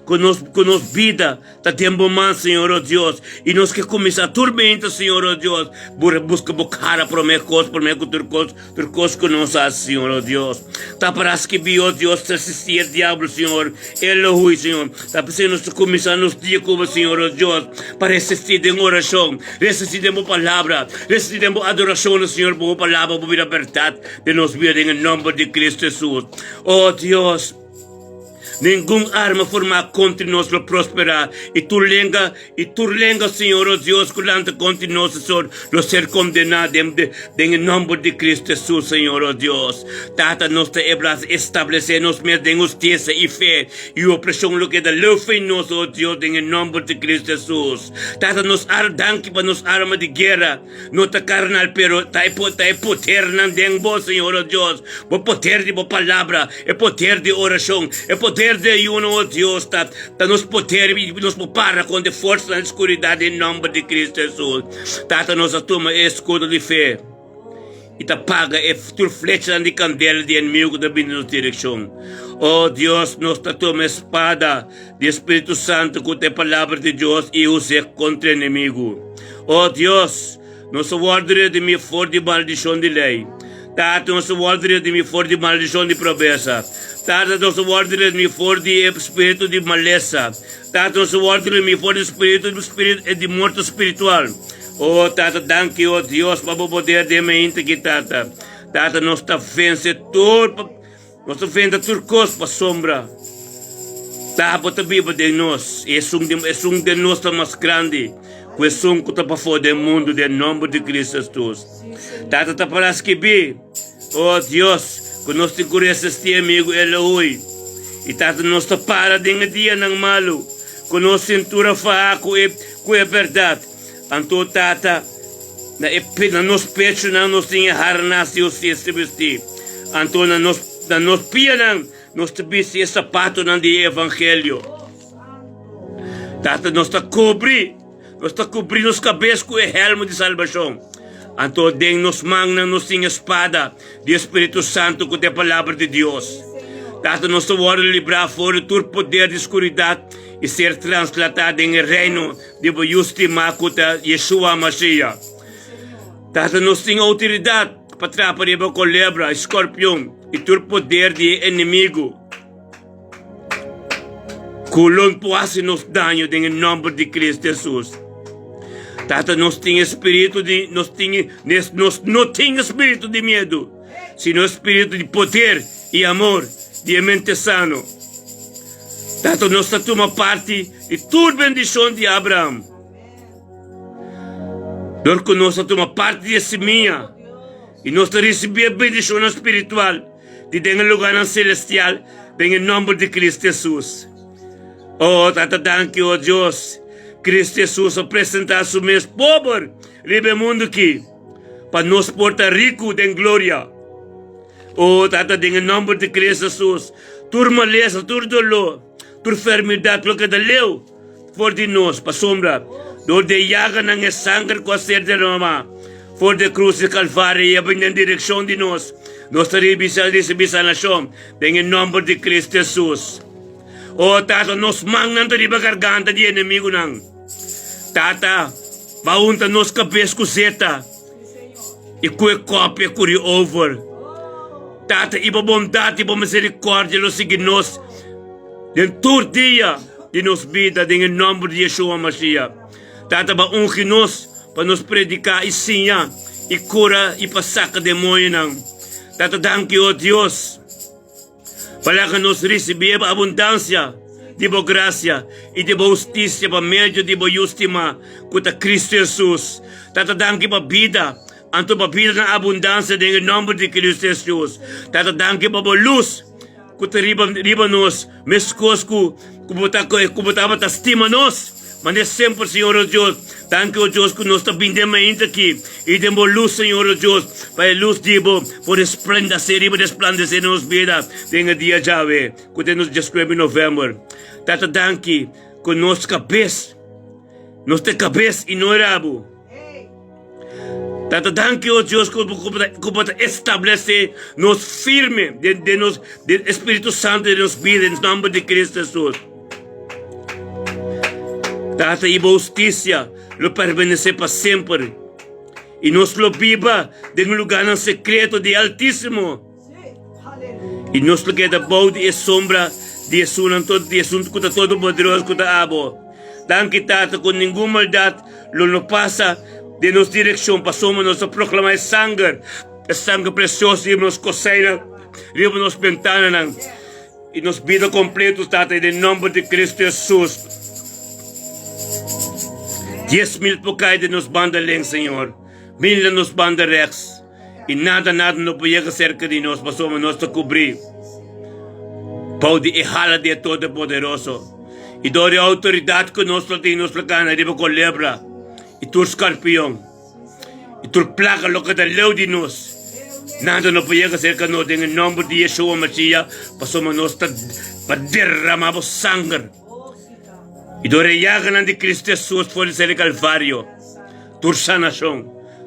ku nos ku nos bida ta den bo man, Señor, o Dios, i nos ke kuminsá tur meinta, Señor, o Dios, bo buska bo kara promé kos, promé ku tur kos, tur kos ku nos hasi, Señor, o Dios. Ta para skibí, o Dios, resistí e diablo, Señor, e lo hui, Señor. Ta p'esei nos ta kuminsá nos dia ku bo, Señor, o Dios, pa resistí den orashon, resistí den bo palabra, resistí den bo adorashon, Señor, pa bo palabra bo bira bèrdat den nos bida, den e nòmber di Cristo Hesus. O Dios, ningun arma formá kontra nos lo prosperá, i tur lenga, i tur lenga, Señor, o Dios, ku lanta kontra nos, Señor, lo ser kondená den, den e nòmber di Cristo Hesus, Señor, o Dios. Tata, nos ta ebla establesé nos mes den hustisia i fe, i opreshon lo keda leu fei nos, o Dios, den e nòmber di Cristo Hesus. Tata, nos ar, danki pa nos arma di guera. No ta carnal, pero ta e ta e podernan den bo, Señor, oh Dios. Bo poder di bo palabra, e poder di oracion, e poder di ayuno, oh Dios, ta ta nos poder y nos por para contra e forsanan di scuridad den nomber di Cristo Jesus. Tata, nos a tuma e escudo di fe y ta paga e tur flechanan di candela di enemigo cu ta bini nos direccion. Oh Dios, nos ta tuma e spada di e Spiritu Santu cu ta e Palabra di Dios y us'é contra e enemigo. O Dios, nos a wòrdu redimí for di maldishon di lei. Tata, nos a wòrdu redimí for di maldishon di pobresa. Tata, nos a wòrdu redimí for di e spiritu di malesa. Tata, nos a wòrdu redimí for di spiritu di morto spiritual. O Tata, danki, o Dios, pa bo poder den mainta aki, Tata. Tata, nos ta vense tur. Nos ta venta tur kos pasobra ta bo ta biba den nos, i esun di esun den nos ta mas grandi ku esun ku ta pafó den mundu, den nòmber di Kristu Hesus. Tata ta para skibí, O Dios, ku nos tin ku resistí amigu Elohui. I Tata nos ta para den e dianan malu, ku nos sintura fahá ku e ku e bèrdat. Anto Tata, Na e na nos pechunan nos tin e harnas di hustisia bistí, anto na nos na nos pianan nos ta bisti e sapatonan di e evangelio. Tata, nos ta kubri, nos ta kubri nos kabes ku e hèlmu di salbashon, anto den nos mannan nos tin e spada di e Spiritu Santu ku ta e Palabra di Dios. Tata, nos ta wòrdu librá for di tur poder di skuridat i ser translatá den e Reino Di bo Yu stimá ku ta Yeshua Mashiach. Tata nos tin outoridat pa trapa riba kolebra i skorpion i tur poder di e enemigu ku lo por hasi nos daño den e nòmber di Kristu Hesus. Tata nos tin e spiritu di nos tin nos no tin e spiritu di miedu, sino e spiritu di poder i amor di e mente sano. Tata nos ta tuma parti di tur bendishon di Abraham. Dor ku nos ta tuma parti di e simia i nos ta risibí e bendishonnan spiritual di den e lugarnan selestial den e nòmber di Kristu Hesus. O Tata, danki, o Dios, Kristu Hesus a presentá su mes pober riba e mundu aki pa nos por ta riku den gloria. O Tata, den e nòmber di Kristu Hesus, tur malesa, tur doló, Tur fermidat lo keda leu for di nos, pasobra dor di e yaganan e sanger ku a ser derramá for di e krus di Kalvario i a bini den direkshon di nos, nos ta risibí sanashon den e nòmber di Kristu Hesus. O Tata, nos mannan ta riba garganta di e enemigunan. Tata, ba unta nos kabes ku zeta i ku e kòp e kuri over. Tata, i bo bondat i bo miserikòrdia lo sigui nos den tur dia di nos bida, den e nòmber di Yeshua Mashiach. Tata, bo a ungi nos pa nos prediká i siña i kura i pa saka demoñonan. Tata, danki, o Dios. Pa laga nos risibí e abundansia di bo grasia i di bo hustisia pa medio di bo Yu stimá, ku ta Kristu Hesus. Tata, danki pa bida, anto pa bida na abundansia den e nòmber di Kristu Hesus. Tata, danki pa bo lus. ku ta riba riba nos, meskos ku ku bo ta ku bo tabata stima nos. Mane semper, Señor o Dios. Danki, o Dios, ku nos ta bin den mainta aki i den bo lus, Señor o Dios, pa e lus di bo por resplandasé riba resplandesé den nos bida den e dia djawe, ku ta nos diesnuebe novèmber. Tata, danki ku nos kabes, nos ta e kabes i no e rabu. Tata, danki, o Dios, ku ku bo ta establesé nos firme den den nos den e Spiritu Santu den nos bida, den nòmber di Kristu Hesus. Tata, i bo hustisia lo permanesé pa semper, i nos lo biba den e lugánan sekreto di e Altísimo, i nos lo keda bou di e sombra di esunnan di esun ku ta Todopoderoso ku ta abo. Danki, Tata, ku ningun maldat lo no pasa den nos direkshon, pasobra nos ta proklamá e sanger, e sanger presioso riba nos koseinan, riba nos bentananan i nos bida kompleto, Tata, den nòmber di Kristu Hesus. 10,000 por kai den nos banda link, Señor, mil den nos banda rèks, i nada, nada no por yega serka di nos, pasobra nos ta kubrí bou di e hala di e Todopoderoso. I dor di e outoridat ku nos lo tin, nos lo gana riba kolebra i tur skarpion i tur plaga loke ta leu di nos. Nada no por yega serka nos den e nòmber di Yeshua Mashiach, pasobra nos ta pa derramá bo sanger. I dor e yaganan di Kristu Hesus for di ser di Kalvario, tur sanashon,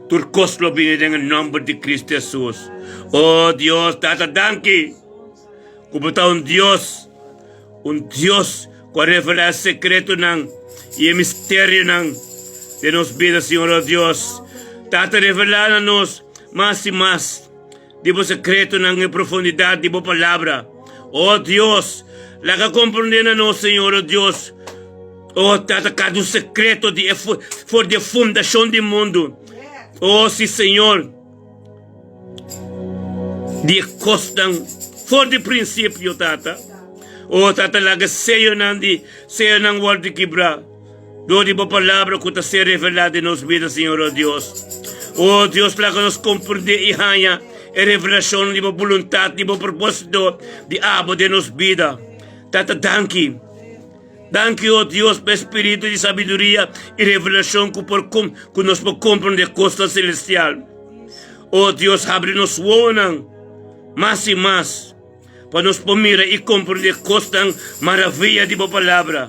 tur kos lo bini den e nòmber di Kristu Hesus. O Dios, Tata, danki ku bo ta un Dios, un Dios ku a revelá e sekretonan i e misterionan den nos bida, Señor, o Dios. Tata, revelá na nos mas i mas. Di bo sekretonan e profundidat di bo palabra. O Dios, laga komprondé na nos, Señor, o Dios, o Tata, kada un sekreto di e for di e fundashon di mundu. O si, Señor, di e kosnan for di prinsipio, Tata. O Tata, laga seyonan di seyonan wòrdu kibrá. Dor di bo palabra ku ta ser revelá den nos bida, Señor, o Dios. O Dios, laga nos komprendé i haña e revelashon di bo boluntat, di bo propósito di abo den nos bida. Tata, danki. Danki, o Dios, pa e spiritu di sabiduria i revelashon ku por ku nos por komprendé kosnan selestial. O Dios, habri nos wowonan mas i mas. Pa nos por mira i komprendé kosnan maravia di bo palabra.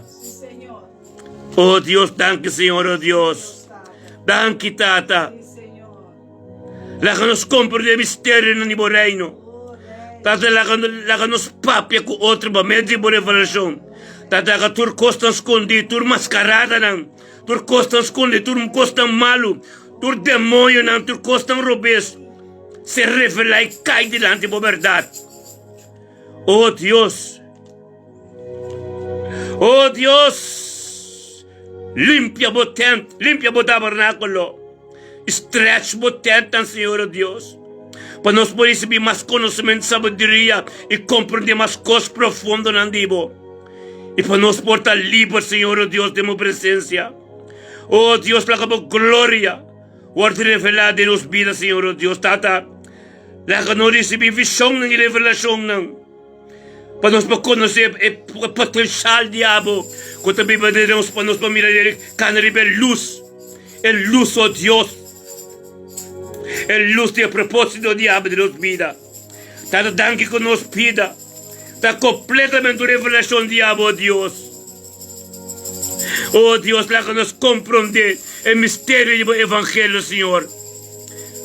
O Dios, danki Señor, o Dios. Danki Tata. Laga nos komprendé misterionan di bo reino. Tata, laga, laga nos papia ku otro pa medio di bo revelashon. Tata, laga tur kosnan skondí, tur maskaradanan, tur kosnan skondí, tur kosnan malu, tur demonionan, tur kosnan robes. Ser revelá i kai dilanti bo bèrdat. O Dios, o Dios, limpia bo tènt, limpia bo tabernákulo, i stretch bo tèntnan, Señor, o Dios, pa nos por risibí mas konosementu, sabiduria i komprendé mas kos profundonan di bo, i pa nos por ta liber, Señor, o Dios, den bo presensia. O Dios, laga bo gloria. Wòrdu revelá den nos bida, Señor, o Dios Tata. Laga nos risibí vishonnan i revelashonnan pa nos por konosé e potenshal di abo ku ta biba den nos, pa nos por mira den kana riba e lus, e lus, o Dios, e lus di e propósito di abo den nos bida. Tata, danki ku nos bida ta kompletamente un revelashon di abo, o Dios. O Dios, laga nos komprondé e misterio di bo evangelio, Señor,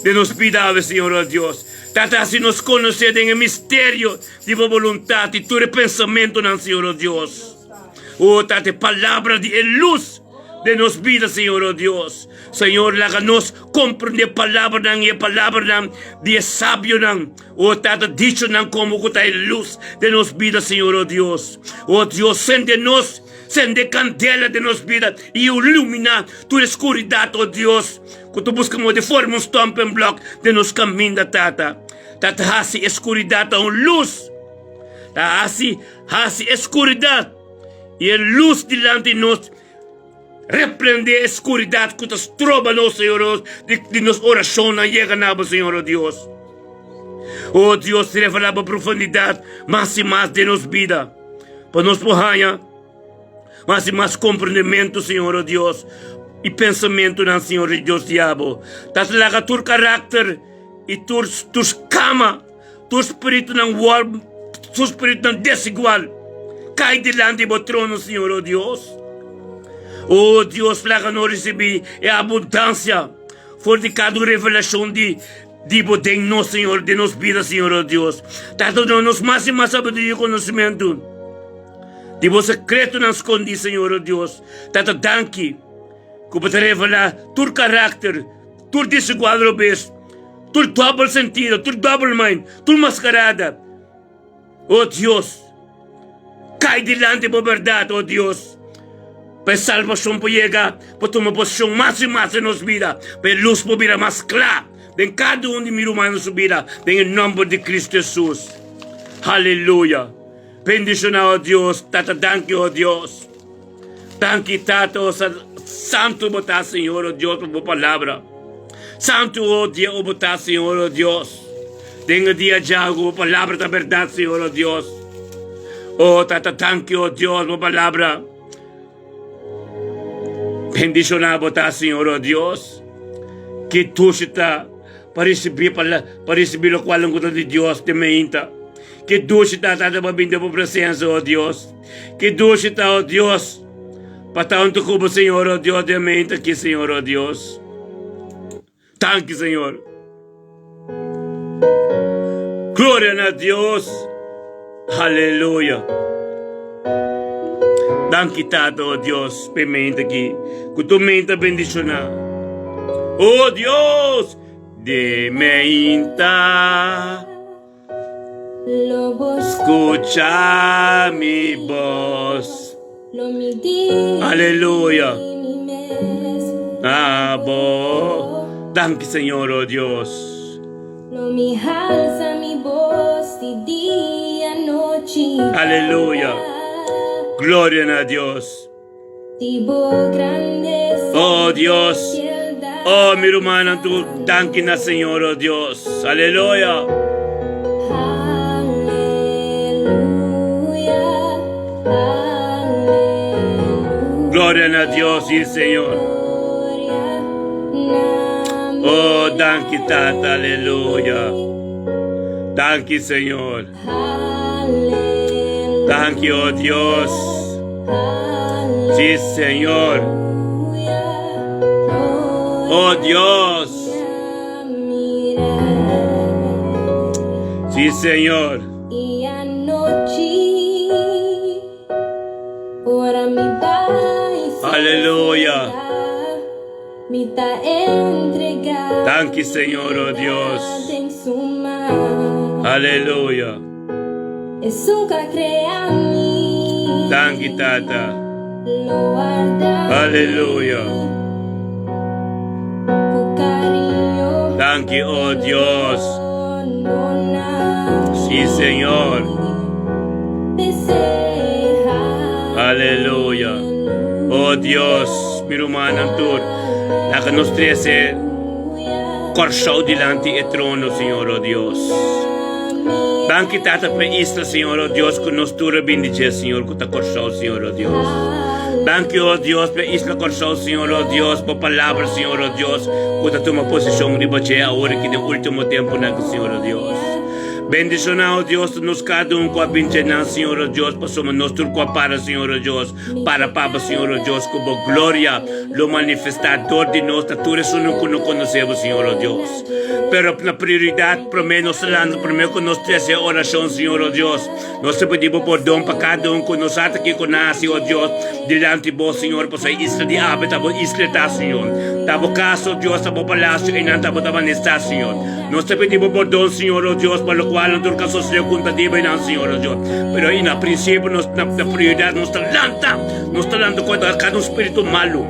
den nos bida awe, Señor, o Dios. Tata, hasi nos konosé den e misterio di bo boluntat i tur e pensamentunan, Señor, o Dios. O Tata, e palabra di e lus den nos bida, Señor, o Dios. Señor, laga nos komprondé palabranan i e palabranan di e sabionan. O Tata, dichonan komo ku ta e lus den nos bida, Señor, o Dios. O Dios, sende nos, sende kandela den nos bida i iluminá tur e skuridat, o Dios, ku ta buska moda di forma un stumping block den nos kaminda, Tata. Tata, hasi e skuridat ta un lus. Ta hasi, hasi e skuridat i e lus dilanti nos. Reprendé e skuridat ku ta stroba nos, Señor Dios, di nos orashonnan yega na bo, Señor, o Dios. O Dios, revelá bo profundidat mas i mas den nos bida, pa nos por haña mas i mas komprendementu, Señor, o Dios, i pensamentunan, Señor i Dios di abo. Ta laga tur karakter i tur tur skama, tur spiritunan wòrd, tur spiritunan desigual kai dilanti bo trono, Señor, o Dios. O Dios, laga nos risibí e abundansia for di kada un revelashon di Di bo den nos, Señor, den nos bida, Señor, oh Dios. Tata, duna nos mas i mas sabiduria i konosementu di bo sekretonan skondí, Señor, oh Dios. Tata, danki ku bo ta revelá tur karakter, tur desigual robes, tur dòbel sentido, tur dòbel mind, tur maskarada. O Dios, kai dilanti bo bèrdat, o Dios, pa e salbashon por yega, por tuma posishon mas i mas den nos bida, pa e lus por bira mas kla den kada un di mi rumannan su bida, den e nòmber di Kristu Hesus. Aleluya! Bendishoná, o Dios, Tata, danki, o Dios. Danki, Tata, o Santu bo ta, Señor, o Dios, pa bo palabra. Santu, o dia o bo ta, Señor, o Dios. Den e dia djawe ku bo palabra ta bèrdat, Señor, o Dios. O Tata, danki, o Dios, bo palabra. Bendishoná bo ta, Señor, o Dios. Ki dushi ta pa risibí pa risibí lokual ku ta di Dios den meinta. Ki dushi ta, Tata, pa bini den bo presensia, o Dios. Ki dushi ta, o Dios, pa ta huntu ku bo, Señor, o Dios, den mente aki, Señor, o Dios. Danki, Señor. Gloria na Dios. Aleluya. Danki, Tata, o Dios, pa e mente aki, ku tu mente bendishoná. O Dios, den meinta. Scucha mi bos. Aleluya. Abo. Danki Señor, oh Dios. Aleluya. Gloria na Dios. Oh Dios, oh mi rumannan tur danki na Señor, oh Dios. Aleluya. Gloria na Dios y Señor. Oh, danki Tata, aleluya. Danki Señor. Danki, oh Dios. Sí, Señor. Oh Dios. Sí, Señor. Aleluya. Danki Señor, oh Dios. Aleluya. Danki Tata. Aleluya. Danki, oh Dios. Sí, Señor. Aleluya. Oh Dios, mi rumannan tur, laga nos trese Kòrsou dilanti e trono, Señor, oh Dios. Danki Tata pa e isla, Señor, oh Dios, ku nos tur a bin di dje, Señor, ku ta Kòrsou, Señor, oh Dios. Danki, oh Dios, pa e isla Kòrsou, Señor, oh Dios, bo palabra, Señor, oh Dios, ku ta tuma posishon riba dje awor aki den último tempunan, Señor, oh Dios. Bendishoná, o Dios, nos kada un ku a bin dje nan, Señor, o Dios, pasobra nos tur ku a para, Señor, o Dios, para paba, Señor, o Dios, ku bo gloria lo manifestá dor di nos na tur esunnan ku no konosé bo, Señor, o Dios. Pero na prioridat, promé nos ta lanta, promé ku nos trese e orashon, Señor, o Dios, nos ta pidi bo pordon pa kada un ku nos ata kiko nasi, o Dios, dilanti bo, Señor, pasobra e isla di awe ta bo isla ta, Señor. Ta bo kas, o Dios, ta bo palasio, einan ta bo ta manestá, Señor. Nos ta pidi bo pordon, Señor, oh Dios, pa locual nan tur ka sosode cu ta debe nan, Señor, oh Dios. Pero i na principio nos na, na prioridad nos ta lanta, nos ta lanta contra cada un spiritu malu,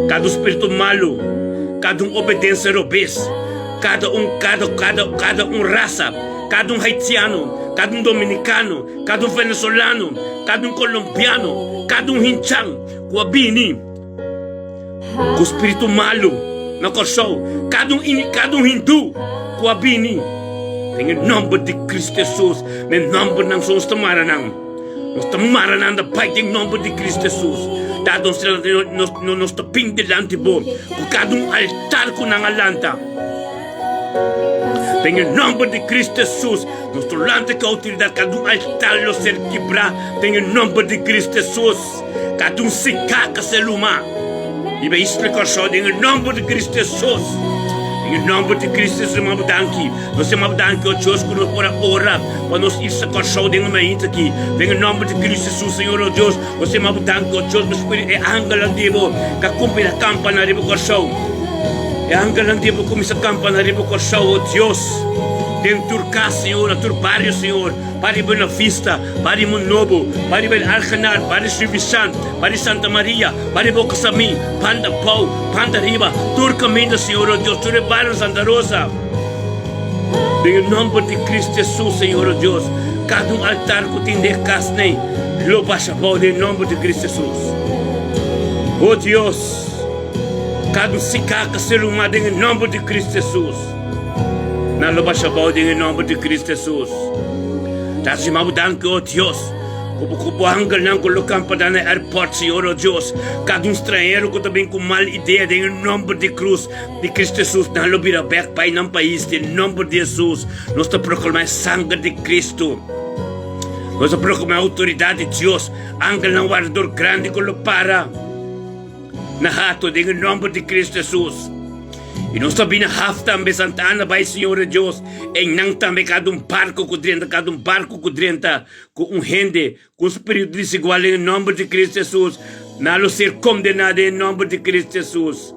cada un spiritu malu, cada un obedencia robes, cada un, cada, cada, cada un raza, cada un haitiano, cada un dominicano, cada un venezolano, cada un colombiano, cada un hinchan cu a bini. Ku spiritu malu na Kòrsou. Kada un kada un hindú ku a bini. Den e nòmber di Kristu Hesus, na e nòmbernan nos ta mara nan. Nos ta mara nan ta bai den nòmber di Kristu Hesus. Tata, nos ta nos nos ta bin dilanti bo ku kada un altar ku nan a lanta. Den e nòmber di Kristu Hesus, nos ta lanta ku outoridat, kada un altar lo ser kibrá den e nòmber di Kristu Hesus. Kada un siká ka ser lumá riba isla Kòrsou den e nòmber di Kristu Hesus. Den e nòmber di Kristu Hesus yama bo danki. Nos yama bo danki, o Dios, ku nos por a ora pa nos isla Kòrsou den e mainta aki. Den e nòmber di Kristu Hesus, Señor, o Dios, nos yama bo danki, o Dios, nos pidi e angelnan di bo ka kumpli kampana riba Kòrsou. E angelnan di bo kuminsá kampana riba Kòrsou, o Dios, den tur kas, Señor, na tur bario, Señor, pa riba Buena Vista, Pa di Mundo Nobo, pa riba el Argenar, pa di Suivisan, pa di Santa Maria, pa di Boca Samí, Panda Pou, Panda Riba, tur kaminda, Señor o Dios, tur e bario Santa Rosa. Den e nomber di Cristo Jesus, Señor o Dios, kada un altar ku tin den e kas nei, lo basha abou den e nomber di Cristo Jesus. O Dios, kada un sikaka ser humá den e nomber di Cristo Jesus. Nan lo basha abou den e nomber di Cristo Jesus. Ta sima bo danki, o Dios, ku bo ku bo angelnan ku lo kampa dan na airport, Señor, o Dios. Kada un stranhero ku ta bin ku mal idea den e nomber di krus di Cristo Jesus, nan lo bira bek bai nan pais den nomber di Jesus. Nos ta proklama e sanger di Cristo. Nos ta proklama e outoridat di Dios, angelnan wardador grandi ku lo para na hato den e nomber di Cristo Jesus. I nos ta bini haf tambe Santa Ana bai Señor e Dios einan tambe kada un barco ku drenta kada un barco ku drenta ku un hende ku un spiritu desigual den e nomber di Cristo Jesus nan lo ser kondena den e nomber di Cristo Jesus.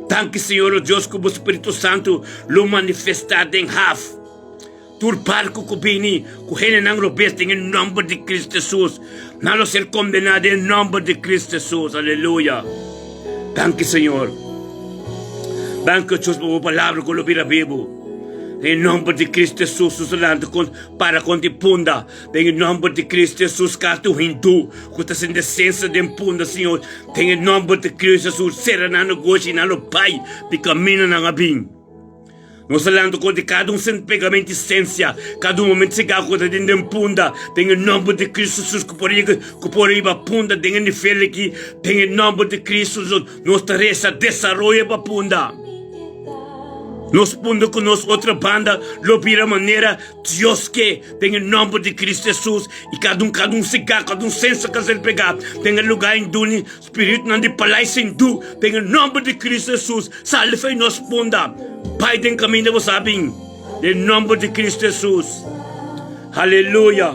Danki Señor o Dios ku bo Spiritu Santu lo manifesta den haf tur barco ku bini ku hendenan robes den e nomber di Cristo Jesus nan lo ser kondena den e nomber di Cristo Jesus. Aleluya. Danki Señor. Danki o Dios pa bo palabra ku lo bira bibu. Den e nomber di Cristo Jesus nos ta lanta kon para kontra e punda. Den e nomber di Cristo Jesus kasta un hindú ku ta sinti sensa den punda Señor. Den e nomber di Cristo Jesus sera nan negoshi i nan lo bai di kaminda nan a bin. Nos ta lanta kontra kada un sen pegamento di sensia, kada un momento segá ku ta den den punda, den e nòmber di Kristu Jesus ku por yega, ku por riba punda den e nivel aki, den e nòmber di Kristu Jesus, nos ta resa desaroyo pa punda. Nos punda ku nos otro banda lo bira manera Dios ke, den e nòmber di Kristu Jesus, i kada un kada un segá, kada un sensia ka ser pegá den e lugá induni. Spiritunan di paleis hindú, den e nòmber di Kristu Hesus, sali fei nos punda. Bai den kaminda bo sa bin, den nòmber di Kristu Hesus. Aleluya!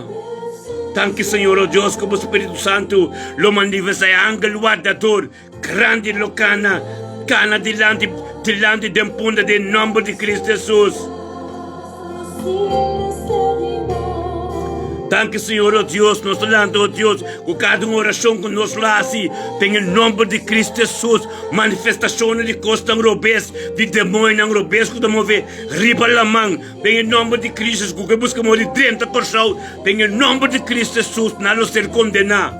Danki Señor, o Dios, ku bo Spiritu Santu lo manifestá e angel wardador grandi lo kana, kana dilanti, dilanti den punda den nòmber di Kristu Hesus. Danki Señor, o Dios, nos ta lanta, o Dios, ku kada un orashon ku nos lo hasi den e nomber di Cristo Jesus, manifestashonnan di kosnan robes, di demoñonan robes ku ta move riba laman, den e nomber di Cristo Jesus, ku ke buska mori drenta Kòrsou, den e nomber di Cristo Jesus, nan lo ser kondená.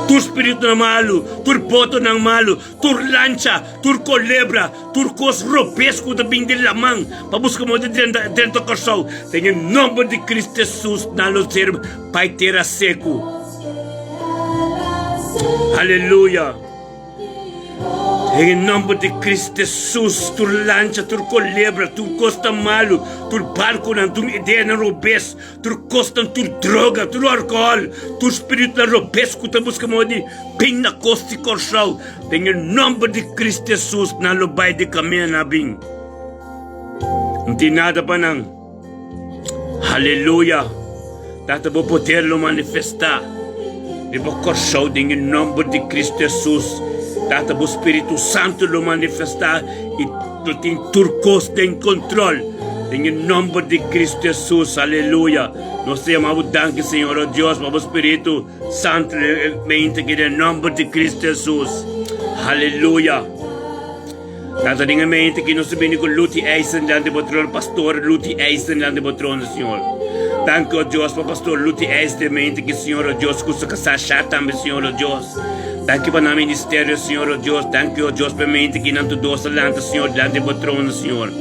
Tur spiritunan malu, tur botonan malu, tur lancha, tur kolebra, Tur kos robes ku ta bin di laman pa buska moda di drenta drenta Kòrsou, den e nòmber di Kristu Hesus nan lo ser bai tera seku. Aleluya! Den e nòmber di Kristu Hesus tur lancha, tur kolebra, tur kos ta malu, tur barkunan, tur ideanan robes, Tur kosnan, tur droga, tur alkohòl, tur spiritunan robes ku ta buska moda di bin na kos di Kòrsou, den e nòmber di Kristu Hesus nan lo bai di kaminda nan a bin. No tin nada pa nan. Haleluya! Tata bo poder lo manifestá riba Kòrsou den e nòmber di Kristu Hesus. Tata bo Spiritu Santu lo manifestá i lo tin tur kos den kontrol. Den e nomber di Cristo Jesus, aleluya. Nos ta yama bo danki, Señor, oh Dios, pa bo Spiritu Santo mente aki den nomber di Cristo Jesus. Aleluya. Tata den e mente aki nos ta bini ku Luti Eisen dilanti bo trono, Pastor Luti Eisen dilanti bo trono, Señor. Danki, oh Dios, pa Pastor Luti Eisen den mente aki, Señor, oh Dios, ku su kasá Sha tambe, Señor, oh Dios. Danki pa nan ministerio, Señor, o Dios. Danki, o Dios, pa e mente ki nan tur dos a lanta, Señor, dilanti bo trono, Señor.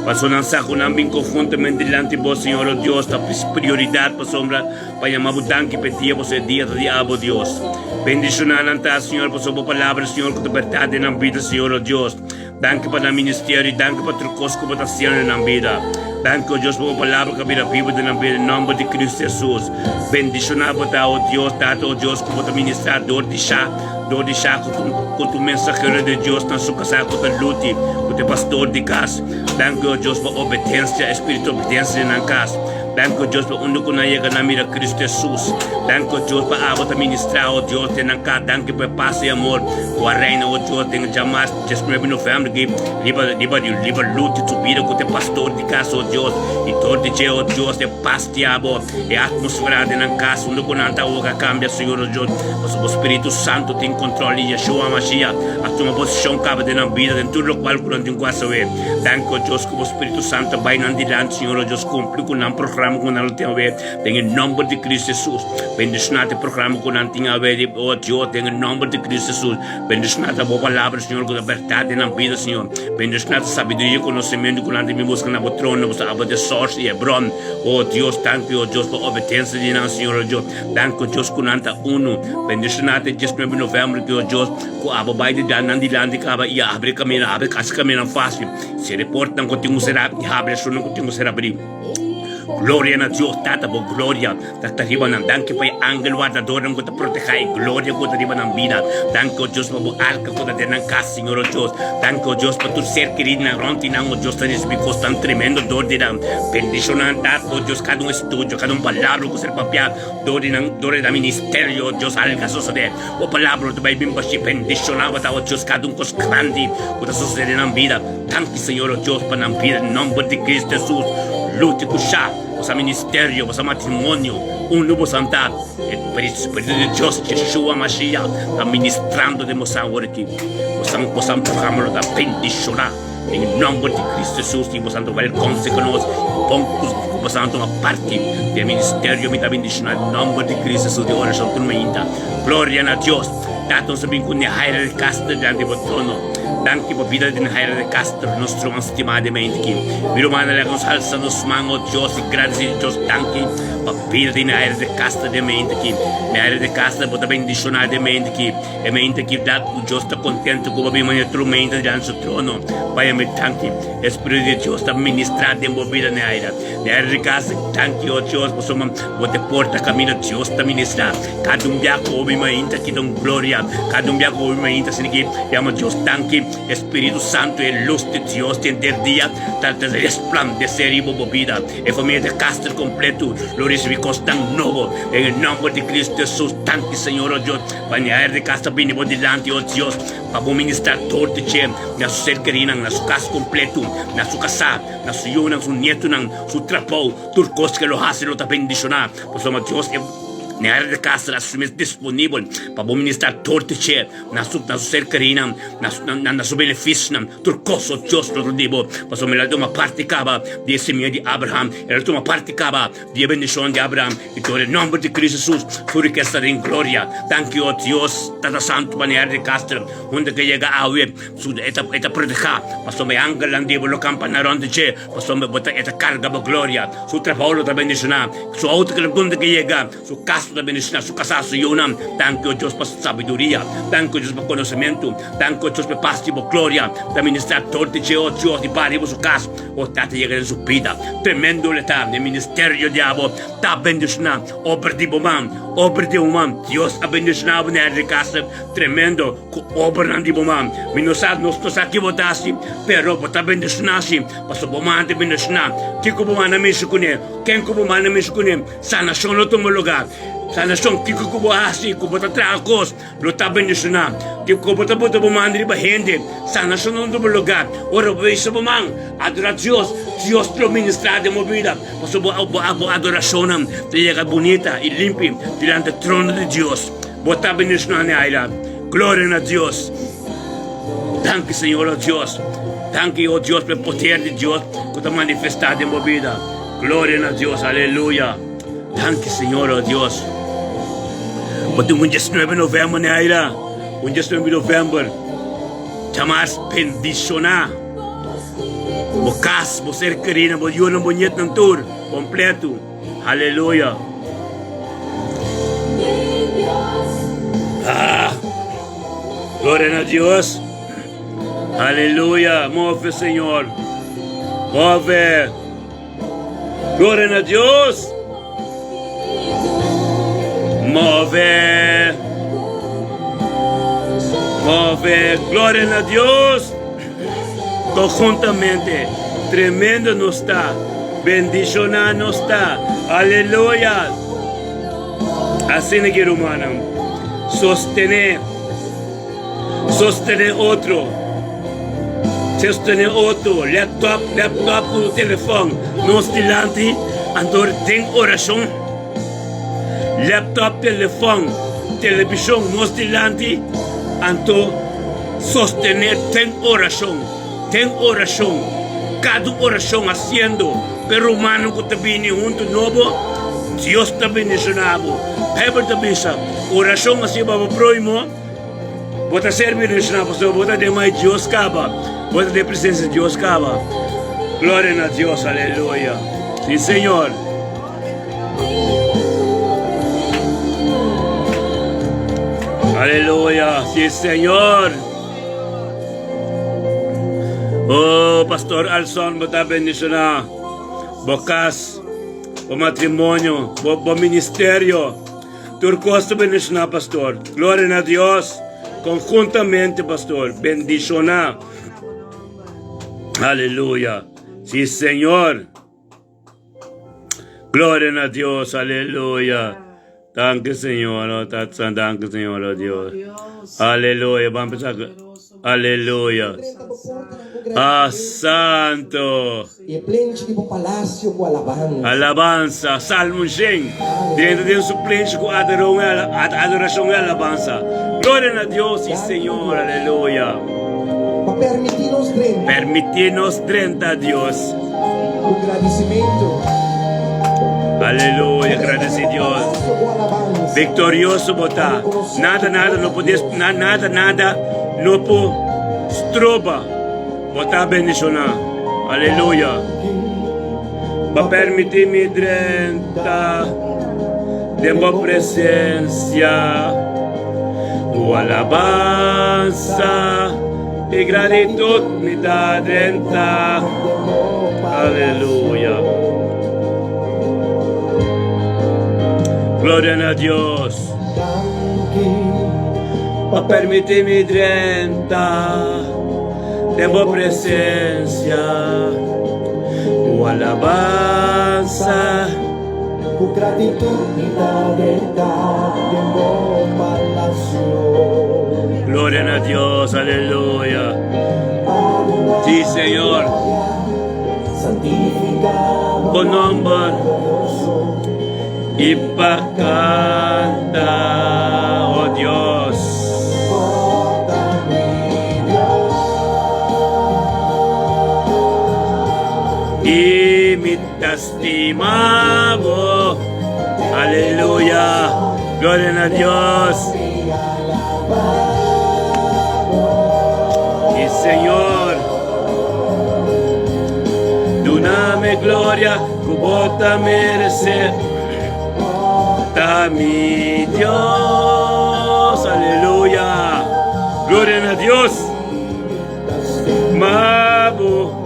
Pasobra nan sa ku nan bin konhuntamente dilanti bo, Señor, o Dios, ta prioridat pasobra pa yama bo danki pa e dia, pasobra e dia ta di abo, Dios. Bendishoná nan ta, Señor, pasobra bo palabra, Señor, ku ta bèrdat den nan bida, Señor, o Dios. Danki pa nan ministerio i danki pa tur kos ku bo ta hasiendo den nan bida. Danki, o Dios, pa bo palabra ku a bira bibu den nan bida, den nòmber di Kristu Hesus. Bendishoná bo ta, o Dios, Tata, o Dios, ku bo ta ministrá dor di Sha, dor di Sha ku ta ku ta un mensahero di Dios na su kasá ku ta Luti, ku ta e pastor di kas. Danki, o Dios, pa obedensia, e spiritu di obedensia den nan kas. Danki, o Dios, pa unda ku nan yega nan mira Kristu Hesus. Danki, o Dios, pa abo ta ministrá, o Dios, den nan kas. Danki pa e pas i amor ku a reina, o Dios, den djamars. 19 novembro ki riba riba di riba luta su bida ku te pastor di kas o Dios i dor di dje o Dios e pas di abo e atmosfera den nan kas unda ku nan ta awor a kambia Señor o Dios pasobra bo Spiritu Santu tin kontrol i Yeshua Mashiach a tuma posishon kaba den nan bida den tur lokual ku nan tin ku hasawe danki o Dios ku bo Spiritu Santu a bai nan dilanti Señor o Dios kumpli ku nan programa ku nan lo tin awe den e nomber di Cristo Jesus bendishona te programa ku nan tin awe o Dios den e nomber di Cristo Jesus. Bendiciona ta bo palabra, Señor, cu ta berdad den nan bida, Señor. Bendiciona ta sabiduria y conocimento cu nan ta bin busca na bo trono, bo aba de Source y Hebron. Oh Dios, danki, oh Dios, pa obedencia di nan, Señor, oh Dios. Danki, oh Dios, cu nan ta uno. Bendiciona ta 19 di november, ki, oh Dios, cu abo bai di dan nan dilanti caba y abri camino, abri casi caminonan facil. Cera e portanan cu tin cu cera y habri esunnan cu tin cu ser abri. Gloria na Dios, Tata, bo gloria. Ta ta riba nan. Danki pa e angel wardadornan ku ta protehá e gloria ku ta riba nan bida. Danki, o Dios, pa bo arka ku ta den nan kas, Señor, o Dios. Danki, o Dios, pa tur ser keridonan rònt di nan, o Dios, ta risibí kosnan tremendo dor di nan. Bendishoná nan, Tata, o Dios, kada un estudio, kada un palabra ku ser papiá dor di nan, dor di nan ministerio, o Dios, algu a sosodé. Bo palabra no ta bai bin bashí. Bendishoná bo ta, o Dios, kada un kos grandi ku ta sosodé den nan bida. Danki, Señor, o Dios, pa nan bida, den nòmber di Cristo Hesus. Lucha ku sha. Boso ministerio, boso matrimonio, unda boso ta, e Spiritu di Dios, Yeshua Mashiach, ta ministrando den boso awor aki. Boso, boso programa lo ta bendiciona den e nomber di Cristo Jesus y boso ta welkom cerca nos. Bon cu boso ta tuma parti den e ministerio, mi ta bendiciona den nomber di Cristo Jesus di oracion tur mainta. Gloria na Dios. Tata, nos ta bin cu Nehaira de Castro dilanti bo trono. Danki pa bida di Nehaira de Castro, nos ruman stimá den mente aki. Mi rumannan, laga nos halsa nos man, o Dios, i gradisí Dios danki pa bida di Nehaira de Castro den mente aki. Nehaira de Castro, bo ta bendishoná den mente aki. E mente aki da ku Dios ta kontento ku bo bin manera tur mente dilanti su trono. Pa yam'é danki. E Spiritu di Dios ta ministrá den bo bida, Nehaira. Nehaira de Castro, danki, o Dios, pasobra bo ta e porta kaminda Dios ta ministrá. Kada un bia ku obi mainta ki ta un gloria. Kada un bia ku obi mainta asina ki yama Dios danki. E Spiritu Santu, e lus di Dios di henter dia ta ta resplandesé riba bo bida. E famia di Castro kompletu lo risibí kosnan nobo den e nòmber di Kristu Hesus. Danki Señor, o Dios, pa ñaer di kas ta bini bo dilanti, o Dios, pa bo ministrá tur di dje na su ser kerinan, na su kas kompletu, na su kasá, na su yunan, su nietunan, su trabou, tur kos ke lo hasi lo ta bendishoná. Pasobra Dios e Nearer de Castro a su mes disponibel pa bo ministrar tur te che na su na su ser kerinan, na su na na su benefisionan, tur kos o Dios lo di bo, pasobra el a tuma parti kaba di e simia di Abraham, el a tuma parti kaba di e bendishon di Abraham, i tur e nomber di Cristo Jesus su rikesa den gloria. Danki o Dios Tata Santu pa Nearer de Castro hunde ke yega awe su e ta e ta proteha, pasobra e angelnan di bo lo kampa na rond di dje, pasobra bo ta e ta karga bo gloria. Su trabou lo ta bendishoná, su outo ku unda ke yega, su kas lo ta bendishoná, su kasá, su yunan. Danki, o Dios, pa sabiduria. Danki, o Dios, pa konosementu. Danki, o Dios, pa e pas di bo gloria ta ministrá tur di dje, o Dios, di bari riba su kas. O Tata, yega den su bida. Tremendo lo ta den ministerio di abo ta bendishoná. Obra di bo man, obra di bo man. Dios a bendishoná bo, Nerdy Castro. Tremendo. Ku obranan di bo man. Mi no sa, nos no sa ki bo ta hasi, pero bo ta bendishoná si, pasobra bo man ta bendishoná. Kiko bo manda mishi kuné? Ken ku bo manda mishi kuné? Sanashon lo tuma lugá. Sanashon, kiko ku bo hasi, ku bo ta traha kos, lo ta bendishoná. Kiko bo ta bota bo man riba hende, sanashon lo tuma lugá. Ora bo hisa bo man, adorá Dios, Dios lo ministrá den bo bida, pasobra bo bo adorashonnan ta yega bunita i limpi dilanti trono di Dios. Bo ta bendiciona ne aira. Gloria na Dios. Danki Señor, oh Dios. Danki, oh Dios, pa e poder di Dios cu ta manifesta den bo bida. Gloria na Dios. Aleluya. Danki Señor, oh Dios. Bo tin un 19 november ne aira. Un 19 di november, djamars bendishoná bo kas, bo ser kerinan, bo yunan, bo ñetnan tur kompletu. Aleluya! Ah, gloria na Dios. Aleluya! Move, Señor. Move. Gloria na Dios. Move. Move. Gloria na Dios. Conjuntamente. Tremendo nos ta. Bendicioná nos ta. Aleluya. Asina ki rumannan. Sostené. Sostené otro. Sostené otro. Laptop, laptop ku telefòn nos dilanti, anto den orashon. Laptop, telefòn, televishon nos dilanti, anto sostené den orashon. Den orashon. Kada orashon hasiendo pa e rumannan ku ta bini huntu nobo, Dios ta bendishoná bo. Bijbel ta bisa, orashon hasi pa bo próhimo. Bo ta ser bendishoná pasobra bo ta den mai Dios kaba, bo ta den presensia di Dios kaba. Gloria na Dios, aleluya. Si Señor. Aleluya, si Señor. Oh, Pastor Alson, bo ta bendishoná. Bo kas, bo matrimonio, bo ministerio. Tur kos ta bendishoná pastor. Gloria na Dios. Konhuntamente pastor. Bendishoná. Aleluya. Si Señor. Gloria na Dios. Aleluya. Danki Señor. Oh, tata, danki Señor, oh Dios. Aleluya. Vamos a empezar. Aleluya. Ah, santo. I e plenchi di bo palasio ku alabansa. Alabansa, Salmo shen. Drenta den su plenchi ku adorashon i alabansa. Gloria na Dios i Señor, aleluya. Pa permití nos drenta. Permití nos drenta, Dios. Ku gradisimentu. Aleluya, gradisí Dios. Viktorioso bo ta. Nada, nada no por nada, nada no por stroba. Bo ta bendishoná. Aleluya. Bo permití mi drenta den bo presensia ku alabansa i gratitut mi ta drenta. Aleluya. Gloria na Dios. Bo permití mi drenta. Den bo presencia ku alabansa. Ku gratitud mi ta drenta den bo palacio. Gloria na Dios, aleluya. Sí, Señor. Bo nomber i pa canta, oh Dios. I mi ta stima bo. Aleluya. Gloria na Dios. I Señor, duname gloria ku bo ta merece. Ta mi Dios. Aleluya. Gloria na Dios. Mabo.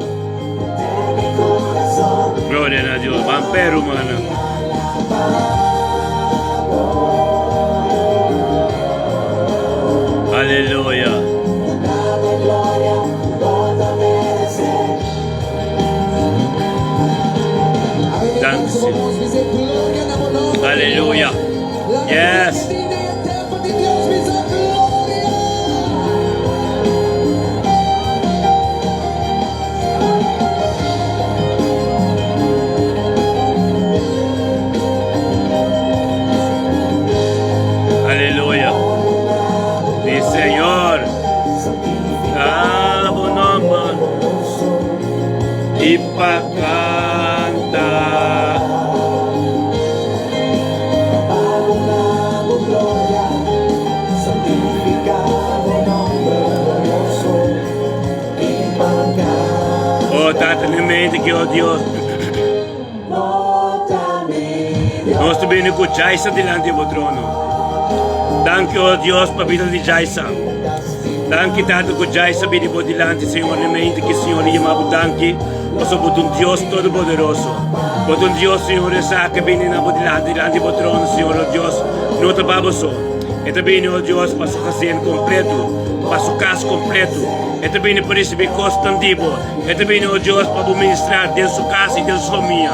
Gloria na Dios. Van pe, rumannan. Aleluya. Dank Aleluya. Yes. Aleluya. Mi Señor. Ta bo nomber. I pa canta. mente ki, oh Dios. Nos ta bini ku Jaisa dilanti bo trono. Danki, oh Dios, pa bida di Jaisa. Danki, Tata, ku Jaisa bini bo dilanti, Señor, na mente ki Señor a yama bo danki, pasobra bo ta un Dios todopoderoso. Bo ta un Dios, Señor, esaki bini na bo dilanti, dilanti bo trono, Señor, oh Dios, no ta pa bo so. E ta bini, oh Dios, pa su gezin kompleto, pa su kas kompleto. E ta bini pa risibí kosnan di bo. E ta bini, o Dios, pa bo ministrá den su kas i den su famia.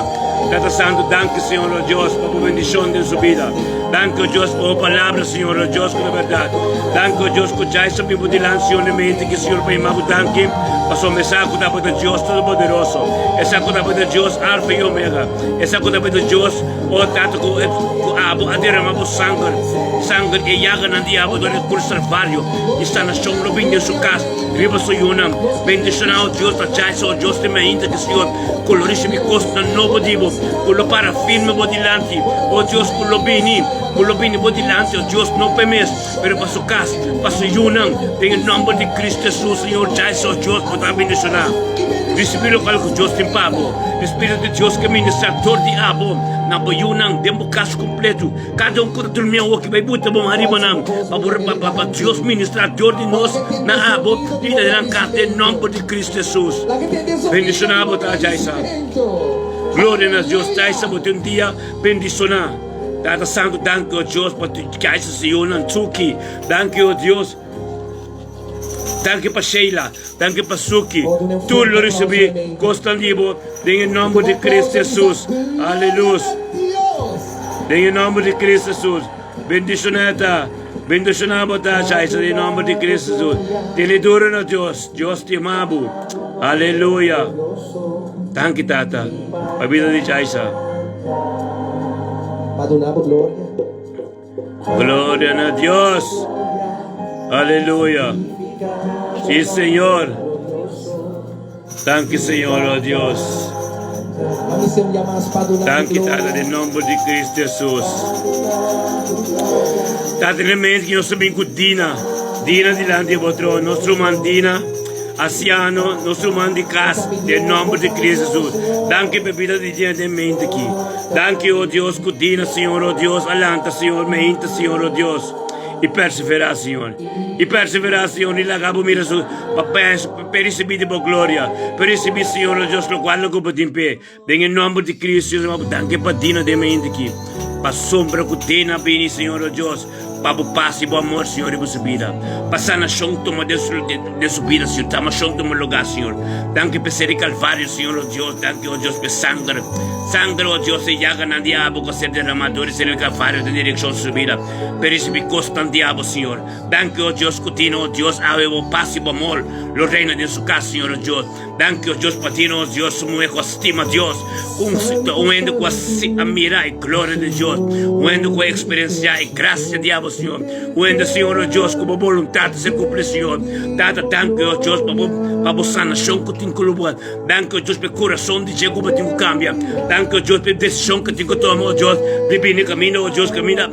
Tata Santu, danki, Señor, o Dios, pa bo bendishon den su bida. Danki, o Dios, pa bo palabra, Señor, o Dios, ku ta bèrdat. Danki, o Dios, ku djai sa bin bo dilanti, Señor, na mente ki, Señor, pa yama bo danki, pasobra e sa ku tabata Dios Todopoderoso, e sa ku tabata Dios Alfa i Omega, e sa ku tabata Dios, o Tata, ku ku abo a derama bo sanger, sanger e yaganan di abo dor e krus Kalvario, i sanashon lo bin den su kas. Riba su yunan. Bendishoná, o Dios, ta djai o Dios tin mainta ki Señor ku lo risibi kosnan nobo di bo, ku lo para firme bo dilanti, o Dios, ku lo bini, ku lo bini bo dilanti, o Dios, no pa e mes, pero pa su kas, pa su yunan, den e nòmber di Cristo Jesus, Señor, djai o Dios, bo ta bendishoná. Risibi lokual ku Dios tin pa bo. E Spiritu di Dios ke ministrá dor di abo na bo yunan, den bo kas kompletu. Kada un ku ta durmi awoki bai buta bo ariba nan pa bo pa pa Dios ministra dor di nos na abo i ta den nan kas den nomber di Cristo Jesus. Bendiciona bo ta Jaisa. Gloria na Dios Jaisa bo tin un dia bendiciona. Tata Santo danki o Dios pa tu Jaisa Señor nan Tsuki danki o Dios. Danki pa Sheila, danki pa Suki, tur lo ricibi cosnan di bo den e nomber di Cristo Jesus. Aleluya. Den e nomber di Cristo Jesus. Bendiciona ta, bendiciona bo ta, Shaisa, den e nomber di Cristo Jesus. Tene duro na Dios, Dios te ama bo. Aleluya. Danki Tata, pa bida di Shaisa. Gloria na Dios. Aleluya. Sí, Señor. Danki, Señor, oh Dios. Danki, Tata, den nomber di Cristo Jesus. Tata, den mente que nos bin cu Dina. Dina dilanti di bo trono. Nos ruman Dina. Asiano, nos ruman di cas, den nomber di Cristo Jesus. Danki pa bida di Dina den mente aki. Danki, o Dios, ku dina, Señor, o Dios, a lanta, Señor, meinta, Señor, o Dios, i perseverá, Señor. I perseverá, Señor, i laga bo mira su pa pa risibí di bo gloria, pa risibí, Señor, o Dios, lokual lo ku bo tin p'e. Den e nòmber di Cristo, Señor, bo danki pa dina den meinta aki, pasobra ku dina a bini, Señor, o Dios, Pa bo pas i bo amor, Señor, riba su bida. Pa sanashon tuma den su, den su bida, Señor. Tamashon tuma lugá, Señor. Danki p'e ser di Kalvario, Señor, oh Dios. Danki, oh Dios, p'e sanger. Sanger, oh Dios, e yaganan di abo ku a ser derramá dor di ser di Kalvario den direkshon di su bida. P'e risibí kosnan di abo, Señor. Danki, oh Dios, ku tin, oh Dios, awe bo pas i bo amor lo reina den su kas, Señor, oh Dios. Danki, oh Dios, pa tin, oh Dios, un muhé ku a stima Dios, un un hende ku a a mira e gloria di Dios, un hende ku a eksperensiá e grasia di abo, Señor, un hende, Señor, oh Dios, ku bo boluntat ta ser kumpli, Señor. Tata, danki, oh Dios, pa bo pa bo sanashon ku tin ku lugar. Danki, oh Dios, pa e kurason di dje ku bo tin ku kambia. Danki, oh Dios, pa e desishon ku tin ku toma, oh Dios, di bini kaminda, oh Dios, kaminda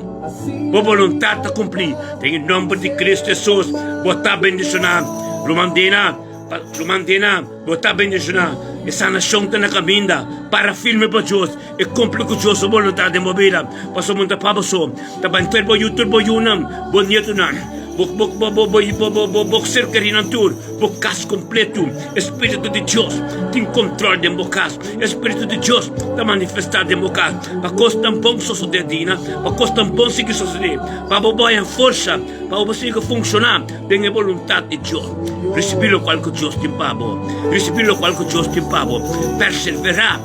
bo boluntat ta kumpli. Den e nòmber di Kristu Hesus, bo ta bendishoná. Ruman Dina. Pa lo mantena, bo ta bendishoná. E sanashon ta na kaminda. Para firme pa Dios i kumpli ku Dios su boluntat den bo bida. Pasobra bo no ta pa bo so. Ta bai tur bo yu, tur bo yunan, bo nietunan, bo bo bo bo bo bo bo ser kerinan tur, bo kas kompletu. E spiritu di Dios tin kontrol den bo kas. E spiritu di Dios ta manifestá den bo kas. Pa kosnan bon sosodé, Dina. Pa kosnan bon sigui sosodé. Pa bo bo haña forsa. Pa bo sigui funshoná den e boluntat di Dios. Risibí lokual ku Dios tin pa bo. Risibí lokual ku Dios tin pa bo. Perseverá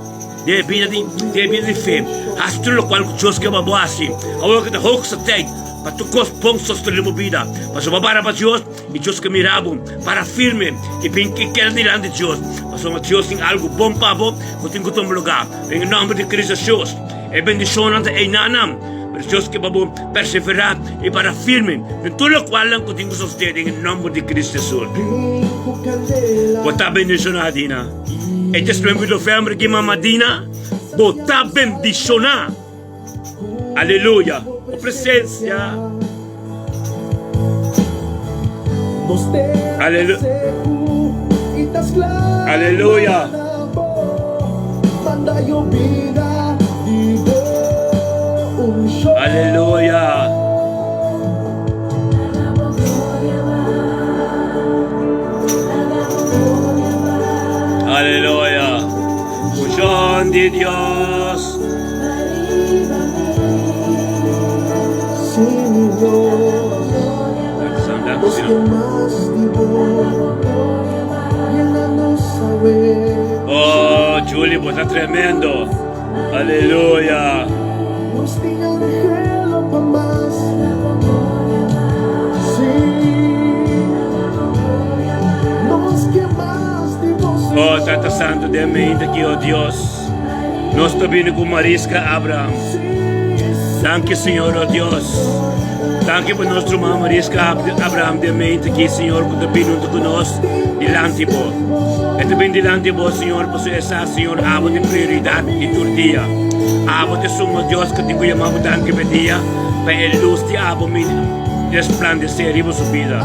den e bida di den e bida di fe. Hasi tur lokual ku Dios ke pa bo hasi. Awor ku ta hoogste tijd pa tur kos bon sostené bo bida. Pasobra bo para pa Dios i Dios ke mira bo. Para firme i bin i keda dilanti Dios. Pasobra Dios tin algu bon pa bo ku tin ku tuma lugá. Den e nòmber di Cristo Hesus. E bendishonnan ta einanan. Pero Dios ke pa bo perseverá i para firme den tur lokualnan ku tin ku sosodé den e nòmber di Cristo Hesus. Bo ta bendishoná, Dina. E 19 di novèmber ki mama Dina, bo ta bendishoná. Aleluya! Bo presensia. Aleluya! Aleluya! Aleluya! Aleluya! Unshon di Dios. Oh, Julie, bo ta tremendo. Aleluya. Oh, Tata Santo, den mente aki, oh Dios. Nos ta bini ku Mariska Abraham. Danki, Señor, oh Dios. Danki pa nos ruman Mariska Abraham den mente aki, Señor, ku ta bini huntu ku nos dilanti bo. E ta bini dilanti bo, Señor, pasobra e sa, Señor, abo ta e prioridat di tur dia. Abo ta esun, oh Dios, ku tin ku yama bo danki pa e dia, pa e lus di abo resplandesé riba su bida.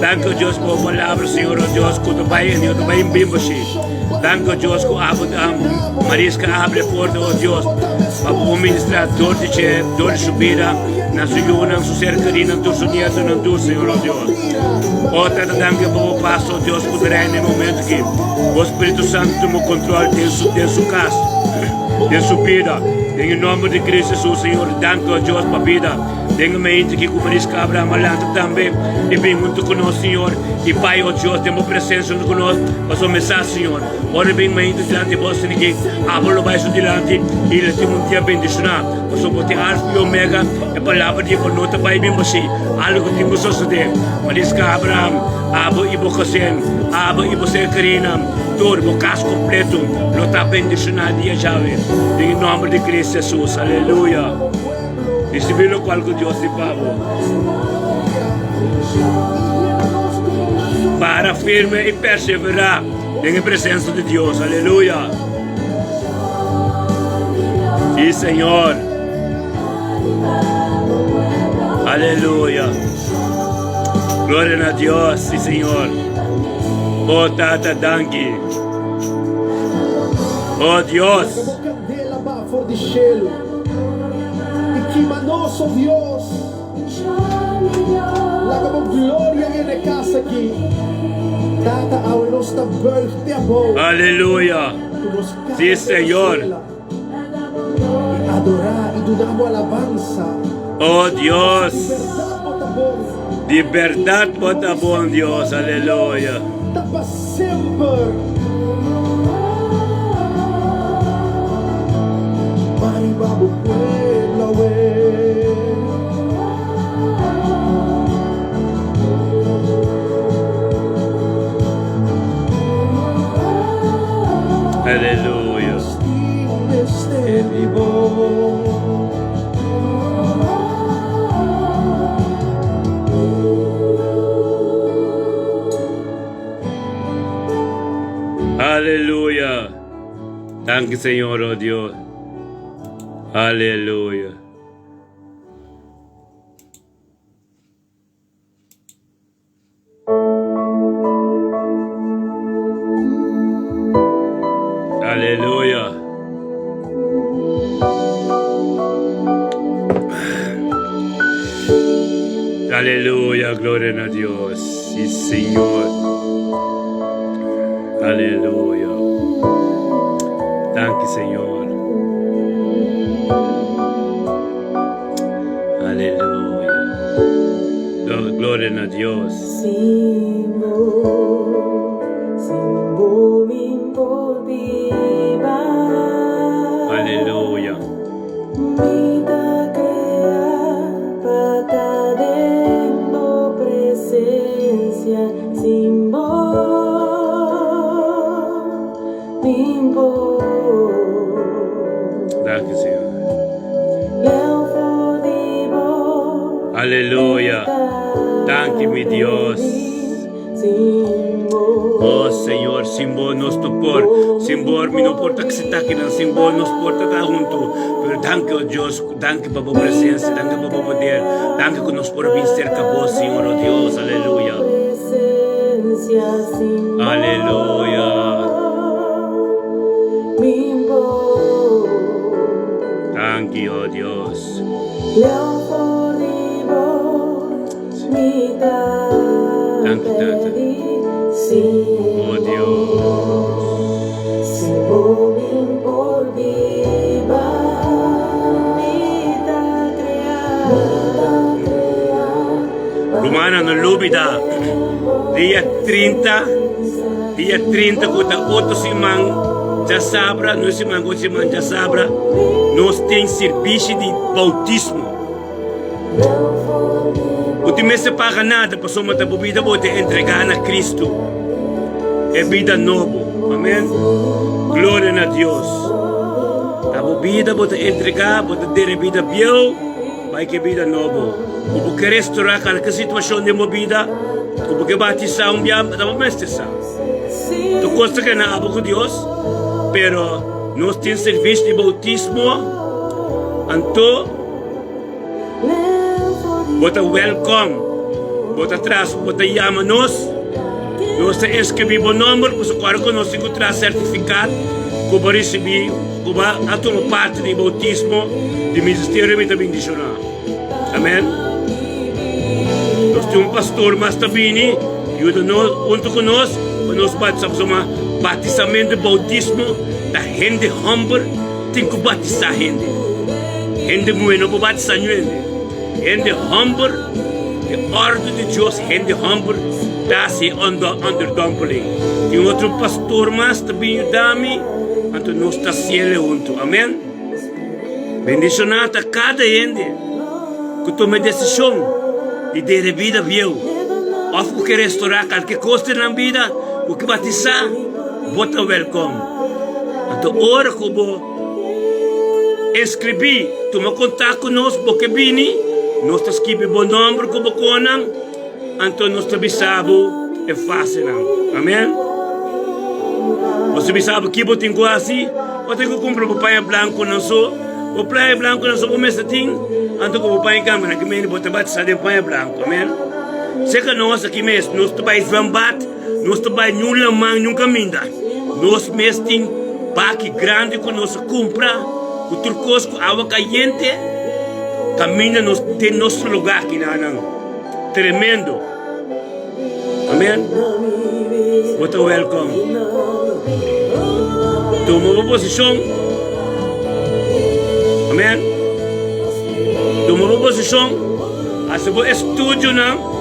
Danki, oh Dios, pa bo palabra, Señor, oh Dios, ku ta bai en ta bai en bimbashi. Danki, oh Dios, ku abo ta Mariska abri e porta, oh Dios, pa bo ministrá dor di dje, dor di su bida, na su yunan, su ser kerinan, tur su nietonan, tur, Señor, oh Dios. Oh Tata, danki pa bo pas, oh Dios, ku ta reina e momento aki. Bo Spiritu Santu tuma kontrol den su, den su kas, den su bida. Den e nomber di Cristo Jesus, Señor, danki, oh Dios, pa bida. Den e mente ki ku Mariska Abraham a lanta tambe i bin huntu ku nos, Señor, i bai, o Dios, den bo presensia huntu ku nos, pasobra mi sa, Señor, ora e bin mente dilanti bo, asina ki abo lo bai su dilanti i lo tin un dia bendishoná, pasobra bo tin Alfa i Omega, e palabra di bo no ta bai bin bashí, algu ku tin ku sosodé. Mariska Abraham, abo i bo kosen, abo i bo ser kerinan, tur bo kas kompleto lo ta bendishoná dia djawe, den e nòmber di Cristo Jesus. Aleluya. Ricibi locual cu Dios di pa bo. Para firme y persevera den e presencia di Dios. Aleluya. Sí, Señor. Aleluya. Gloria na Dios, sí, Señor. Oh, Tata, danki. Oh, Dios. I kima nos, o Dios. Laga bo gloria yena e kas aki. Tata, awe nos ta buig te abou. Aleluya. Ku nos kara Sí, te na Señor. suela. I adorá i duna bo alabansa. Oh Dios. Di bèrdat bo ta bon. Di bèrdat bo ta bon, Dios. Aleluya. Ta pa semper. Mariba bo pueblo awe. Aleluya. Nos tin mester di bo. Aleluya. Danki Señor, oh Dios. Aleluya. Aleluya. Aleluya, gloria na Dios. Sí, Señor. Aleluya. Danki, Señor. Aleluya. Gloria na Dios. Sin bo, sin bo mi por biba. Aleluya. Mi ta crea pa ta den bo presencia. Sin bo mi por. Danki, Señor. Aleluya. Danki, mi Dios. Oh Señor, sin bo nos no por, sin bo mi no por ta sita akinan, sin bo nos por ta ta hunto. Pero danki, oh Dios, danki pa bo presencia, danki pa bo poder, danki ku nos por bin cerca bo, Señor, oh Dios, aleluya. Aleluya. Danki, Tata. Oh Dios. Rumannan, no lubida, dia 30, dia 30 ku ta otro siman djasabra, no e siman ku otro siman djasabra, nos tin sirbishi di boutismo. Bo tin mester paga nada pasobra ta bo bida bo ta entregá na Kristu, e bida nobo. Amen. Gloria na Dios. Ta bo bida bo ta entregá, bo ta dere bida bieu bai ke bida nobo. Ku bo ke restorá kalke situashon den bo bida, ku bo ke batisá un bia, ta bo mester sa. Tur kos ta keda na abo ku Dios, pero nos tin servisio di boutismo, anto. Bo ta welkom. Bo ta tras, bo ta yama nos. Nos ta inscribí bo nomber, pasobra ora ku nos tin ku traha sertifikat ku bo risibí, ku bo a tuma parti di boutismo di ministerio Mi Ta Bindishoná. Amen. Nos tin un pastor mas ta bini yuda nos huntu ku nos pa nos batisá, pasobra batisamentu, boutismo ta hende hòmber. Tin ku batisá hende. Hende muhé no por batisá niun hende. Hende hòmber, e òrdu di Dios, hende hòmber ta hasi e onderdompeling. Tin otro pastor mas ta bin yuda mi, anto nos ta hasiel huntu. Amèn. Bendishoná ta kada hende ku tuma e desishon di dere bida bieu òf ku ke restorá kalke kos den nan bida, ku ke batisá, bo ta wèlkòm. Anto ora ku bo inskribí, tuma kontak ku nos, bo ke bini, nos ta skibi bo nòmber ku bo konan, anto nos ta bisa bo e fasenan. Amen. Nos ta bisa bo ki bo tin ku hasi, bo tin ku kumpra bo paña blankunan so, bo paña blankunan so bo mester tin, anto ku bo paña kambia na ki mende bo ta batisá den paña blanku. Amen. Seka nos aki mes, nos ta bai zwembad. Nos ta bai niun laman, niun kaminda. Nos mes tin baki grandi ku nos a kumpra ku tur kos ku awa kayente. Kaminda nos den nos lugar kinanan. Tremendo. Amen. Bo ta welkom. Tuma bo posishon. Amen. Tuma bo posishon. Hasi bo estudionan.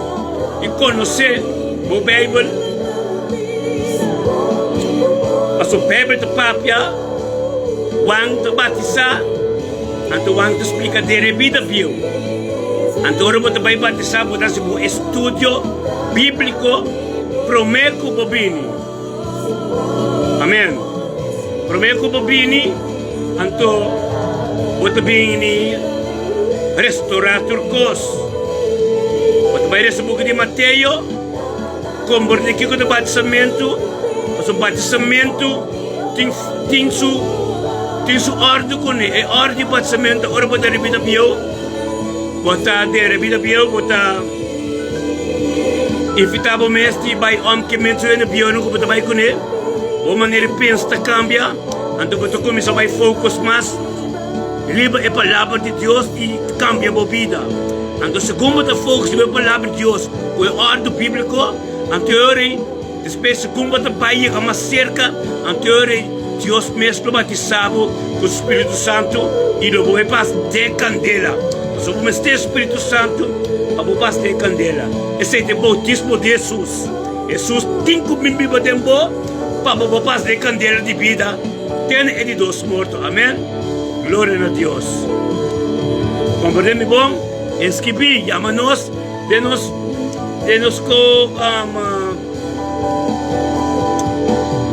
I konosé bo Beibel. Pasobra Beibel ta papia, Juan ta batisá, anto Juan ta splika dere bida bieu. Anto ora bo ta bai batisá, bo ta hasi bo estudio bíbliko promé ku bo bini. Amèn. Promé ku bo bini, anto bo ta bini restorá tur kos. Bo ta bai resa buki di Mateo, komprendé kiko ta batisamentu, pasobra batisamentu tin tin su tin su òrdu kuné. E òrdu di batisamentu ora bo ta ribita bieu, bo ta dera bida bieu, bo ta invitá bo mes di bai òmkementu hende bieunan ku bo ta bai kuné. Bo manera di pensa ta kambia, anto bo ta kuminsá bai focus mas riba e Palabra di Dios i kambia bo bida. Anto segun bo ta focus riba e Palabra di Dios ku e òrdu bíbliko, anto e ora ei, despues segun bo ta bai yega mas serka, anto e ora ei Dios mes lo batisá bo ku Spiritu Santu i lo bo bai pas den kandela. Pasobra bo mester Spiritu Santu pa bo pas den kandela. Esei ta e boutismo di Hesus. Hesus tin ku bin biba den bo pa bo por pasa den kandela di bida te na e di dos morto. Amen. Gloria na Dios. Komprende mi bon? Inskribí, yama nos den nos den nos ko um,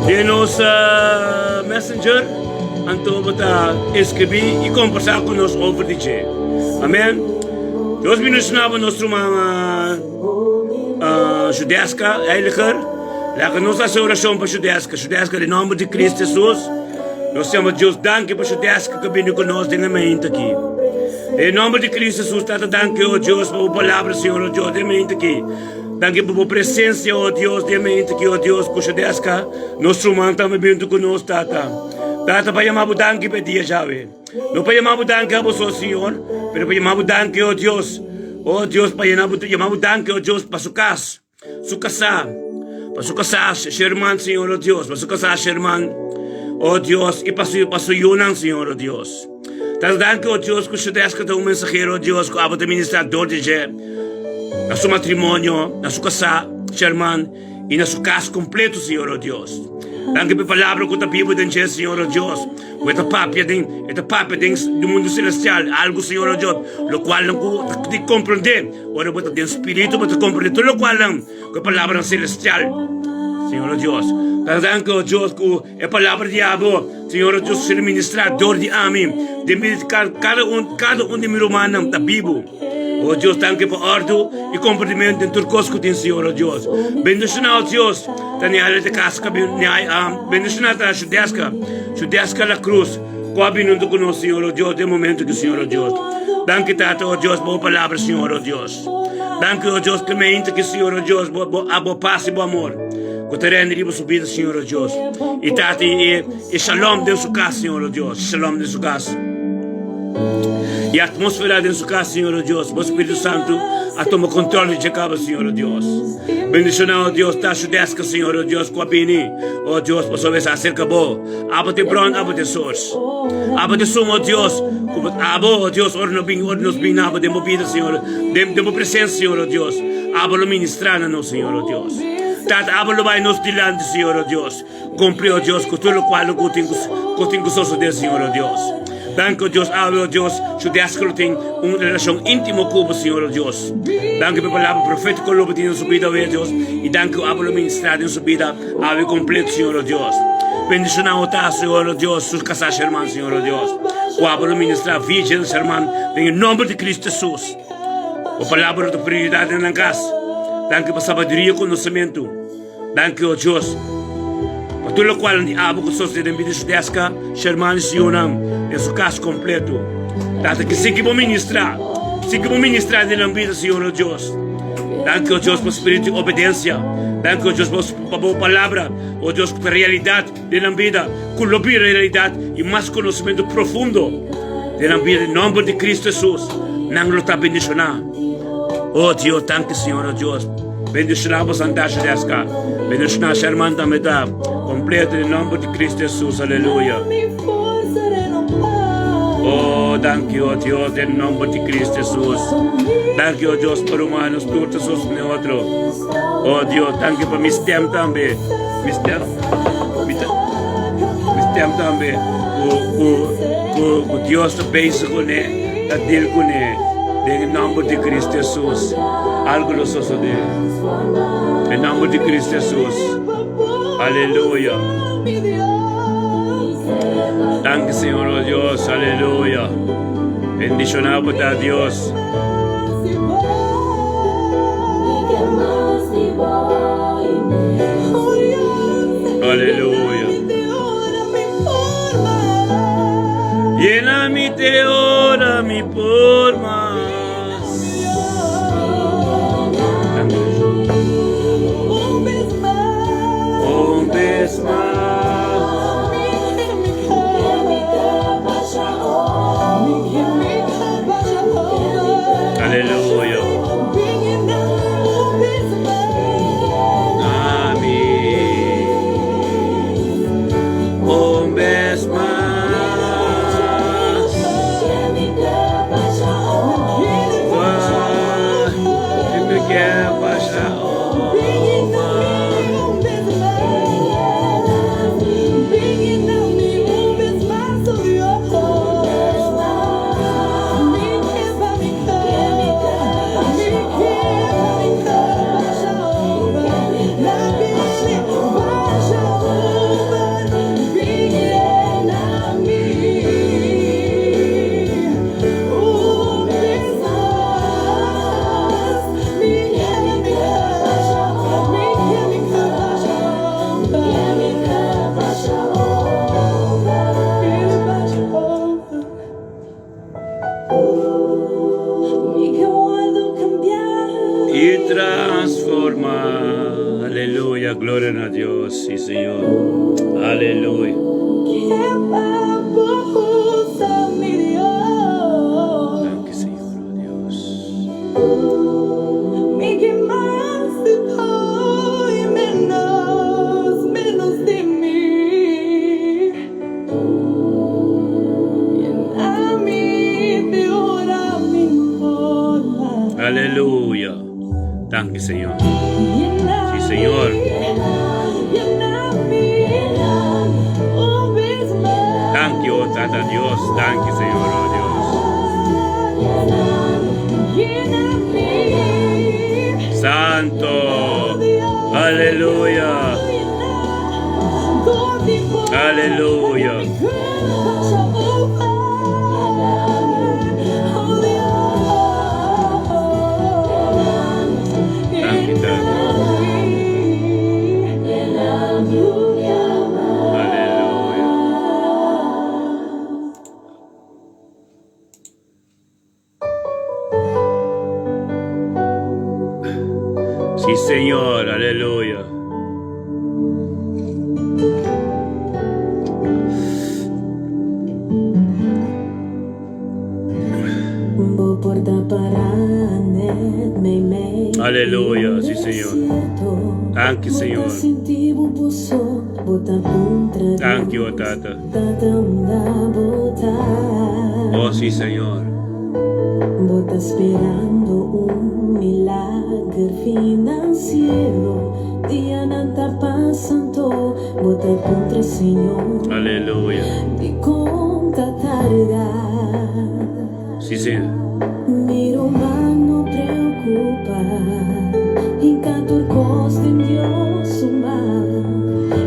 den nos uh, messenger anto bo ta inskribí i kombersá ku nos over di dje. Amen. Dios bendishoná bo nos ruman. Uh, Judeska Heiliger, laga nos hasi orashon pa Judeska. Judeska, den nomber di Kristu Hesus, nos yama Dios danki pa Judeska ku bini ku nos den e mainta aki. Den nomber di Kristu Hesus, Tata, danki, o Dios, pa bo palabra, Señor, o Dios, den e mainta aki. Danki pa bo presensia, o Dios, den e mainta aki, o Dios, ku Judeska, nos ruman, tambe bintu ku nos, Tata. Tata, pa yama bo danki pa e dia djawe. No pa yama bo danki abo so, Señor, pero pa yama bo danki, o Dios, o Dios, pa yena bo, yama bo danki, o Dios, pa su kas, su kasá, pa su kasá, Sherman, Señor, o Dios, pa su kasá, Sherman, o Dios, i pa su, pa su yunan, Señor, o Dios. Tata, danki, o Dios, ku Shudeska ta un mensahero, o Dios, ku abo ta ministrá dor di dje, na su matrimonio, na su kasá, Sherman, i na su kas kompleto, Señor, o Dios. Danki pa e palabra ku ta biba den dje, Señor, o Dios, ku e ta papia den, e ta papia den di mundu selestial, algu, Señor, o Dios, lokualnan ku ta di komprendé. Ora bo ta den spiritu, bo ta komprendé tur lokualnan ku e palabranan selestial, Señor, o Dios. Ta danki, o Dios, ku e palabra di abo, Señor, o Dios, ser ministrá dor di ami, den bida di kada un, kada un di mi rumannan ta bibu. O Dios, danki pa ordu i komportamentu den tur kos ku tin, Señor, o Dios. Bendishoná, o Dios, ta Niala di kas ku a bin, bendishoná ta Shudeska, Shudeska La Cruz, ku a bin huntu ku nos, Señor, o Dios, den momentu aki, Señor, o Dios. Danki, Tata, o Dios, pa bo palabra, Señor, o Dios. Danki, o Dios, ku meinta aki, Señor, o Dios, bo, bo, bo pas i bo amor ku ta reina riba su bida, Señor, o Dios. I, Tata, i, i shalom den su kas, Señor, o Dios, shalom den su kas. I atmosfera den su kas, Señor, o Dios. Bo Spiritu Santu a tuma kontrol di dje kaba, Señor, o Dios. Bendishoná, o Dios, ta su deska, Señor, o Dios, ku a bini, o Dios, pasobra e sa aserka bo. Abo ta e bron, abo ta e sors. Abo ta esun, o Dios, ku bo, abo, o Dios, ora no bin, ora nos bin na abo den bo bida, Señor, den, den bo presensia, Señor, o Dios, abo lo ministrá na nos, Señor, o Dios. Tata, abo lo bai nos dilanti, Señor, o Dios. Cumpli, oh Dios, cu tur locual lo cu tin cu tin cu sosode, Señor, oh Dios. Danki, oh Dios, awe, oh Dios, su desk lo tin un relacion intimo cu bo, Señor, oh Dios. Danki pa e palabra profetico lo bo tin den su bida awe, oh Dios, y danki cu abo lo ministra den su bida awe completo, Señor, oh Dios. Bendiciona o ta, Señor, oh Dios, su casa, su herman, Señor, oh Dios. Cu abo lo ministra virgen, su herman, den e nomber di Cristo Jesus. Bo palabra lo ta prioridad den nan cas. Danki pa sabiduria y conocimento. Danki, o Dios, pa tur lokual di abo ku sosodé den bida Shudeska, Sherman i su yunan den su kas kompleto. Tata, ki sigui bo ministrá, sigui bo ministrá den nan bida, Señor, o Dios. Danki, o Dios, pa spiritu di obedensia. Danki, o Dios, pa bo palabra, o Dios, ku ta realidat den nan bida, ku lo bira realidat i mas konosementu profundo den nan bida. Den nòmber di Kristu Hesus, nan lo ta bendishoná. O Dios, danki, Señor, o Dios. Bendiciona bo Santa Shereska. Bendiciona Sherman tambe ta completo den nomber di Cristo Jesus. Aleluya. Oh, danki, oh Dios, den nomber di Cristo Jesus. Danki, oh Dios, pa rumanos tur ta sostene otro. Oh Dios, danki pa mi stem tambe. Mi stem, mi, ta, mi stem tambe. Ku, ku, ku, ku Dios ta bezig kuné, ta deal kuné. Den nomber di Cristo Jesus. Algo lo sosodé. Den nomber di Cristo Jesus. Aleluya. Danki, Señor, oh Dios. Aleluya. Bendicionado bo ta, Dios. Aleluya. Llena mi te ora mi por mas. Un bes mas. Aleluya. Ami. Un bes mas. Mi ke pasa over. Y transforma. Aleluya, gloria na Dios, sí Señor. Aleluya. Danki Señor, oh Dios. Aleluya. Danki Señor. Si Señor. Danki oh Tata Dios. Danki Señor oh Dios. Santo. Aleluya. Aleluya. Danki Tata. Aleluya. Sí, Señor, aleluya. Aleluya, sí, Señor. Danki, Señor. Danki, oh Tata. Oh, sí, Señor. Bo ta sperando un milager financiero Dianan ta pasando Bo ta puntra Señor Aleluya. Dikon ta tarda Sí, Señor. Mi ruman no preocupa Hinka tur kos den Dios su man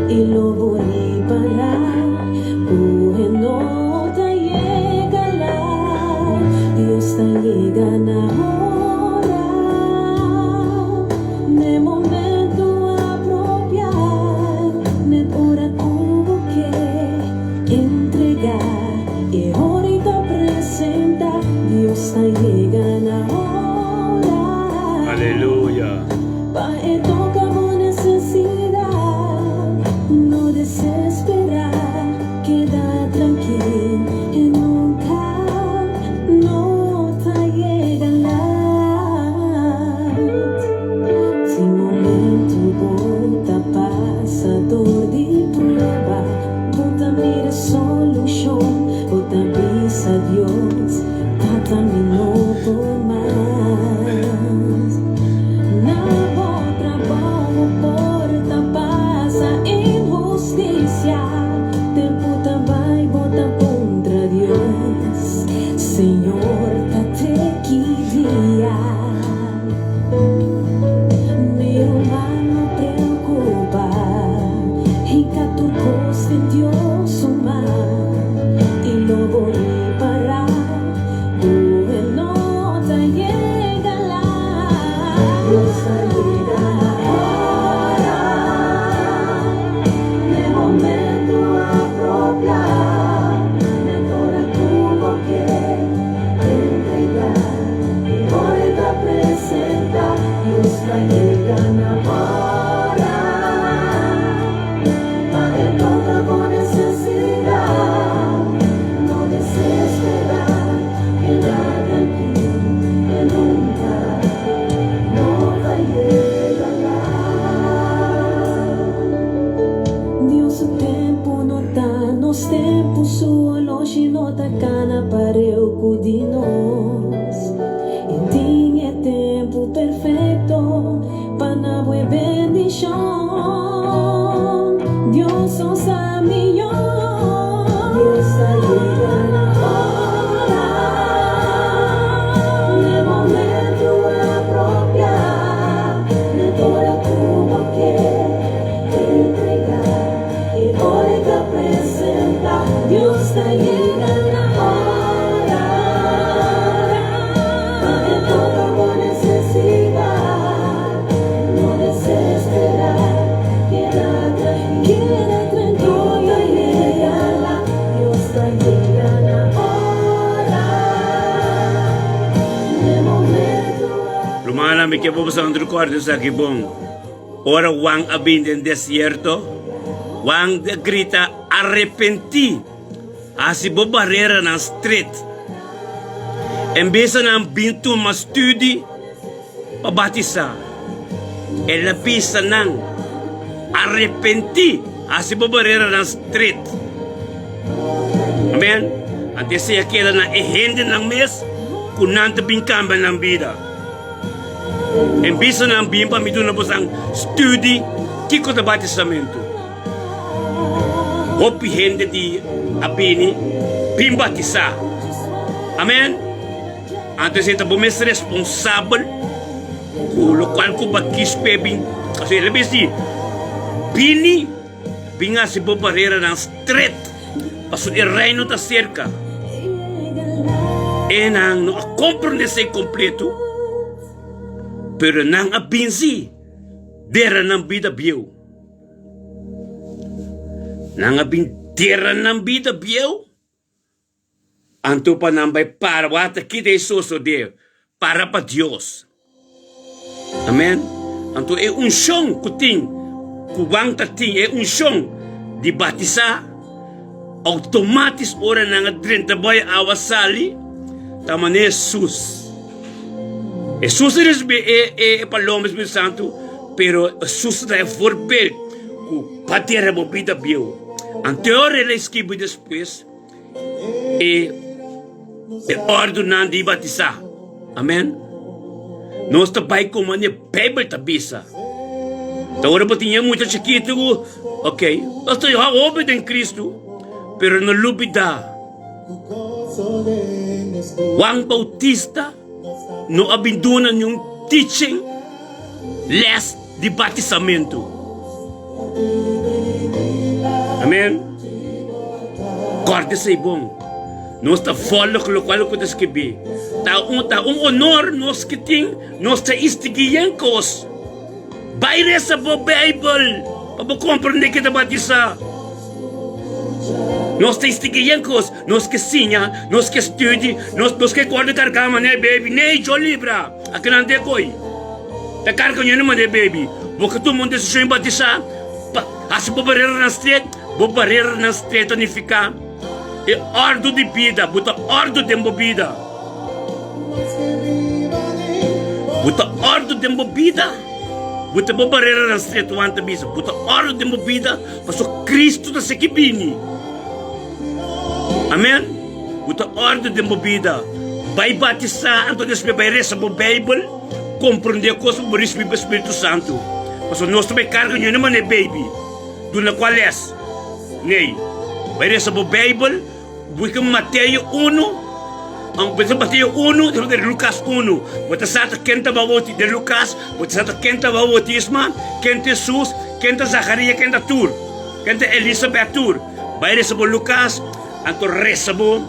I lo bo ripará ku e no ta yega lat Dios ta yega na ora N'e momento apropiá Net ora ku bo ke entregá E ora i ta presentá Dios ta yega na ora Aleluya. Pa e toca bo necesidad No desespera, keda trankil E nunca no ta yega lat Tin momento bo ta pasa dor di prueba Bo ta mira solucion, bo ta bisa Dios Tata mi no por mas Na bo trabou bo por ta pasa inhusticia Tempu ta bai bo ta puntra Dios Señor ta te ki dia Mi ruman no preocupa Hinca tur cos den Dios su man Y lo bo ripara cu e no ta yega lat Dios ta yega na ora N'e momento apropia Net ora cu bo ke entrega E ora e ta presenta Dios ta yega na ora Pa e toca bo necesidad No desespera keda tranquil E nunca no ta yega lat Dios su tempu no ta nos tempu Su oloshi no ta cana pareu cu di nos E tin e tempu perfecto pa na bo e bendicion Dios nos sa miyor Dios ta yega na ora N'e momento apropia Net ora cu bo ke entrega E ora e ta presenta Dios ta yega na ora Pa e toca bo necesidad No desespera keda tranquil Keda tranquil No ta yega lat Dios ta yega na ora N'e momento Rumannan, mi ke bo boso otro kòrda esaki bon. Ora Juan a bini den desierto, Juan a grita. Arepentí, hasi bo bareranan stret. En bes a nan bin tuma studi pa batisá, el a bisa nan, Arepentí, hasi bo bareranan stret. Amèn. Anto esei a keda na e hendenan mes ku nan ta bin kambia nan bida. En bes a nan bin pa mi duna bosan studi kiko ta batisamentu. Hopi hende di a bini bin batisá. Amen. Anto esei ta bo mes responsabel ku lokual ku bo a kis p'e bin. Asina el a bisa di, Bini, bin hasi bo bareranan stret, pasobra e reino ta serka. E nan no a komprendé esei kompleto, pero nan a binsi dera nan bida bieu. Nan a bin dera nan bida bieu, anto pa nan bai para wak ta kita e sosode, para pa Dios. Amen. Anto e unshon ku tin, ku Juan ta tin, e unshon di batisá, outomatis ora nan a drenta bai awa sali, ta manera Hesus. Hesus a risibí e palomba di Spiritu Santu, pero Hesus ta e voorbeeld ku pa dera bo bida bieu. Anto ora el a skibi despues e e ordunan di batisá. Amen. Nos ta bai komo e Beibel ta bisa. Ta ora bo tin e mucha chikitu ku, ok, nos ta hopi den Kristu, pero no lubida. Juan Bautista no a bin duna niun teaching, les di batisamentu. Amen. Kòrda esei bon. Nos ta vòlg lokual ku ta skibí. Ta un ta un onor nos ki tin, nos ta instigí yen kos. Bai resa bo Beibel pa bo komprendé ke ta batisá. Nos ta instigí kos, nos ke siña, nos ke studi, nos nos ke kòrda kargá manera baby. Nee, yo libra! Akinan te koi ta karga ñono manera baby. Bo ke tuma un desishon i batisá pa hasi bo bareranan stret? Bo bareranan stret ta nifiká e òrdu di bida. Bo ta òrdu den bo bida. Bo ta òrdu den bo bida. Bo ta bo bareranan stret, Juan ta bisa. Bo ta òrdu den bo bida. Pasobra Cristo ta seki bini. Amen. Bo ta orde den bo bida. Bai batisá, anto despues bai resa bo Bijbel, komprendé kos pa bo risibí bo Spiritu Santu. Pasobra nos ta bai karga ño na manera baby. Duna kua les? Nei. Bai resa bo Bijbel. Buska Mateo unu, Buska Mateo unu, despues di Lukas unu. Bo ta sa ta ken ta bauti den Lukas, bo ta sa ta ken ta bautisma, ken ta Hesus, ken ta Zakaria, ken ta tur, ken ta Elisabet tur. Bai resa bo Lukas, anto resa bo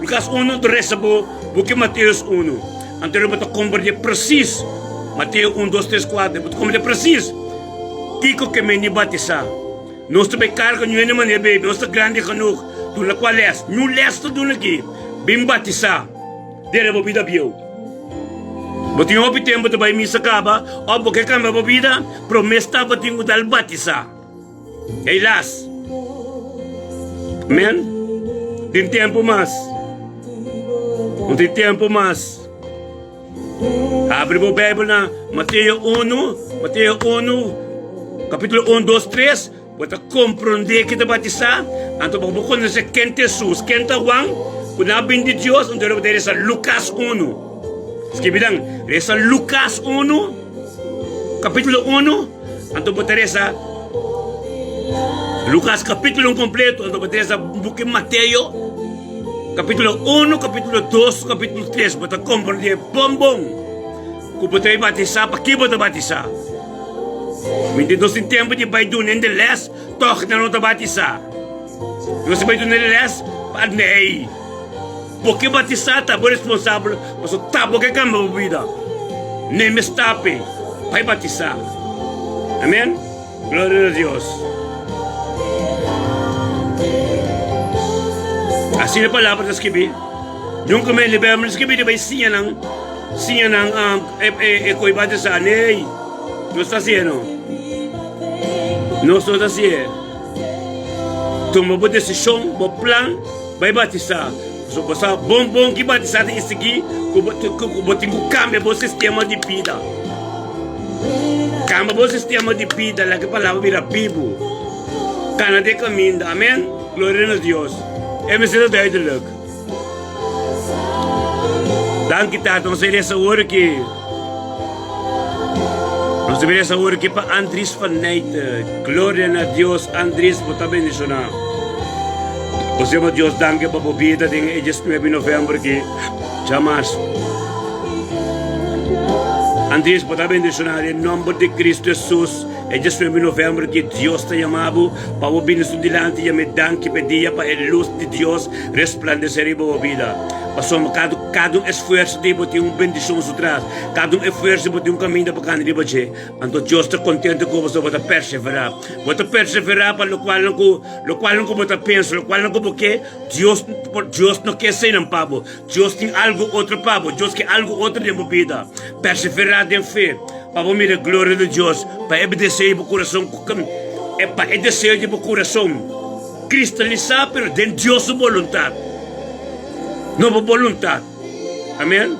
Lukas unu, anto resa bo buki Mateus unu. Anto bo ta komprende presis Mateo un, dos, tres, kuater, bo ta komprende presis kiko ke meni batisa. Nos ta bai karga ñu hende manera baby, nos ta grandi genoeg duna kua les. Ñu les ta duna aki, bin batisá dera bo bida bieu. Bo tin hopi tempu ta bai misa kaba òf bo ke kambia bo bida, promé stap bo tin ku dal batisá. Helaas. Amen. Tin tempu mas. No tin tempu mas. Abri bo Bijbel na Mateo 1, Mateo 1, capítulo 1, 2, 3. Bo ta comprende ki ta batizá, anto bo bo conoce ken ta Jesus, ken ta Juan, ku nan a bin di Dios, anto bo ta resa Lucas 1. Skibi dan, resa Lucas 1, capítulo 1, anto bo ta resa Lucas capítulo 1 completo, anto bo ta resa buki Mateo. Capítulo 1, capítulo 2, capítulo 3, bo ta comprende bon bon cu bo ta batisa, pa ki bo ta batisa. Mi tin nos tin tempo di bai duna hende les, toch nan no ta batisa. Nos ta bai duna hende les, pa nee. Bo ke batisa ta bo responsabel, pasobra ta bo ke cambia bo bida. Nee mes tape, bai batisa. Amen. Gloria na Dios. Asina e palabra ta skibí. Nunka mi lebe mi skibí riba e siñanan, siñanan um, e, e, e koi batisá. Nee, no ta hasié no. Nos no ta hasié. Tuma bo desishon, bo plan, bai batisá. Pasobra bo sa bon bon ki batisá ta esigí ku bo ku bo tin ku kambia bo sistema di bida. Kambia bo sistema di bida, laga e palabra bira bibu. Kana den kaminda. Amen. Gloria na Dios. E mester ta duidelik. Danki Tata, nos a resa awor aki. Nos a resa awor aki pa Andries van Nijte. Gloria na Dios, Andries, bo ta bendiciona. Nos yama Dios danki pa bo bida den e 19 november aki, djamars. Andries, bo ta bendiciona den nomber di Cristo Jesus. E 19 november ki Dios ta yama bo pa bo bini su dilanti yam'é danki p'e dia pa e lus di Dios resplandesé riba bo bida. Pasobra kada kada un esfuerso di bo tin un bendishon su tras, kada un esfuerso di bo tin un kaminda pa kanda riba dje. Anto Dios ta kontento ku bo pasobra bo ta perseverá. Bo ta perseverá pa lokualnan ku lokualnan ku bo ta pensa, lokualnan ku bo ke, Dios Dios no ke eseinan pa bo. Dios tin algu otro pa bo. Dios ke algu otro den bo bida. Perseverá den fe. Pa bo mira gloria di Dios, pa e deseo di bo kurason pa e deseo di bo kurason kristalisá pero den Dios su boluntat, no bo boluntat. Amen.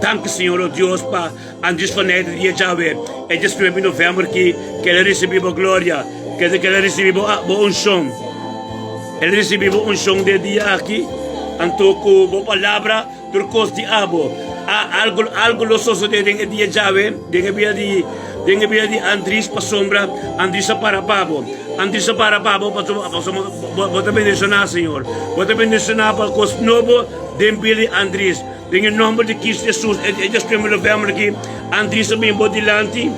Danki Señor o Dios pa Andries van Nijden di e djawe e 19 di november ki ke el a risibí bo gloria, ke el a risibí bo bo unshon. El a risibí bo unshon den e dia aki, anto ku bo palabra Tur kos di abo. A Algu, algu lo sosodé den e dia djawe, den e bida di, den e bida di Andries, pasobra Andries a para pa bo. Andries a para pa bo pasobra, pasobra bo, bo ta bendishoná, Señor. Bo ta bendishoná pa kos nobo den bida di Andries. Den e nòmber di Cristo Jesus, e, e dies primer novèmber aki, Andries a bin bo dilanti.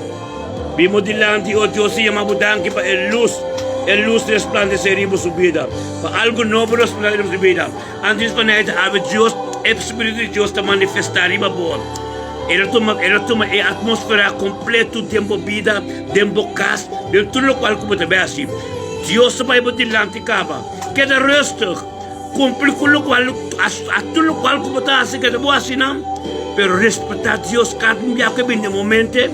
Bin bo dilanti, o Dios, i yama bo danki pa e lus, e lus resplandesé riba su bida. Pa algu nobo resplandesé riba su bida. Antes pa nada awe Dios, e Spiritu di Dios ta manifestá riba bo. El a tuma, el a tuma e atmósfera kompleto den bo bida, den bo kas, den tur lokual ku bo ta bai hasi. Dios ta bai bo dilanti kaba. Keda rustig, kumpli ku lokual, a tur lokual ku bo ta hasi, keda bo hasi nan, pero respetá Dios kada un bia ku e bini den bo mente,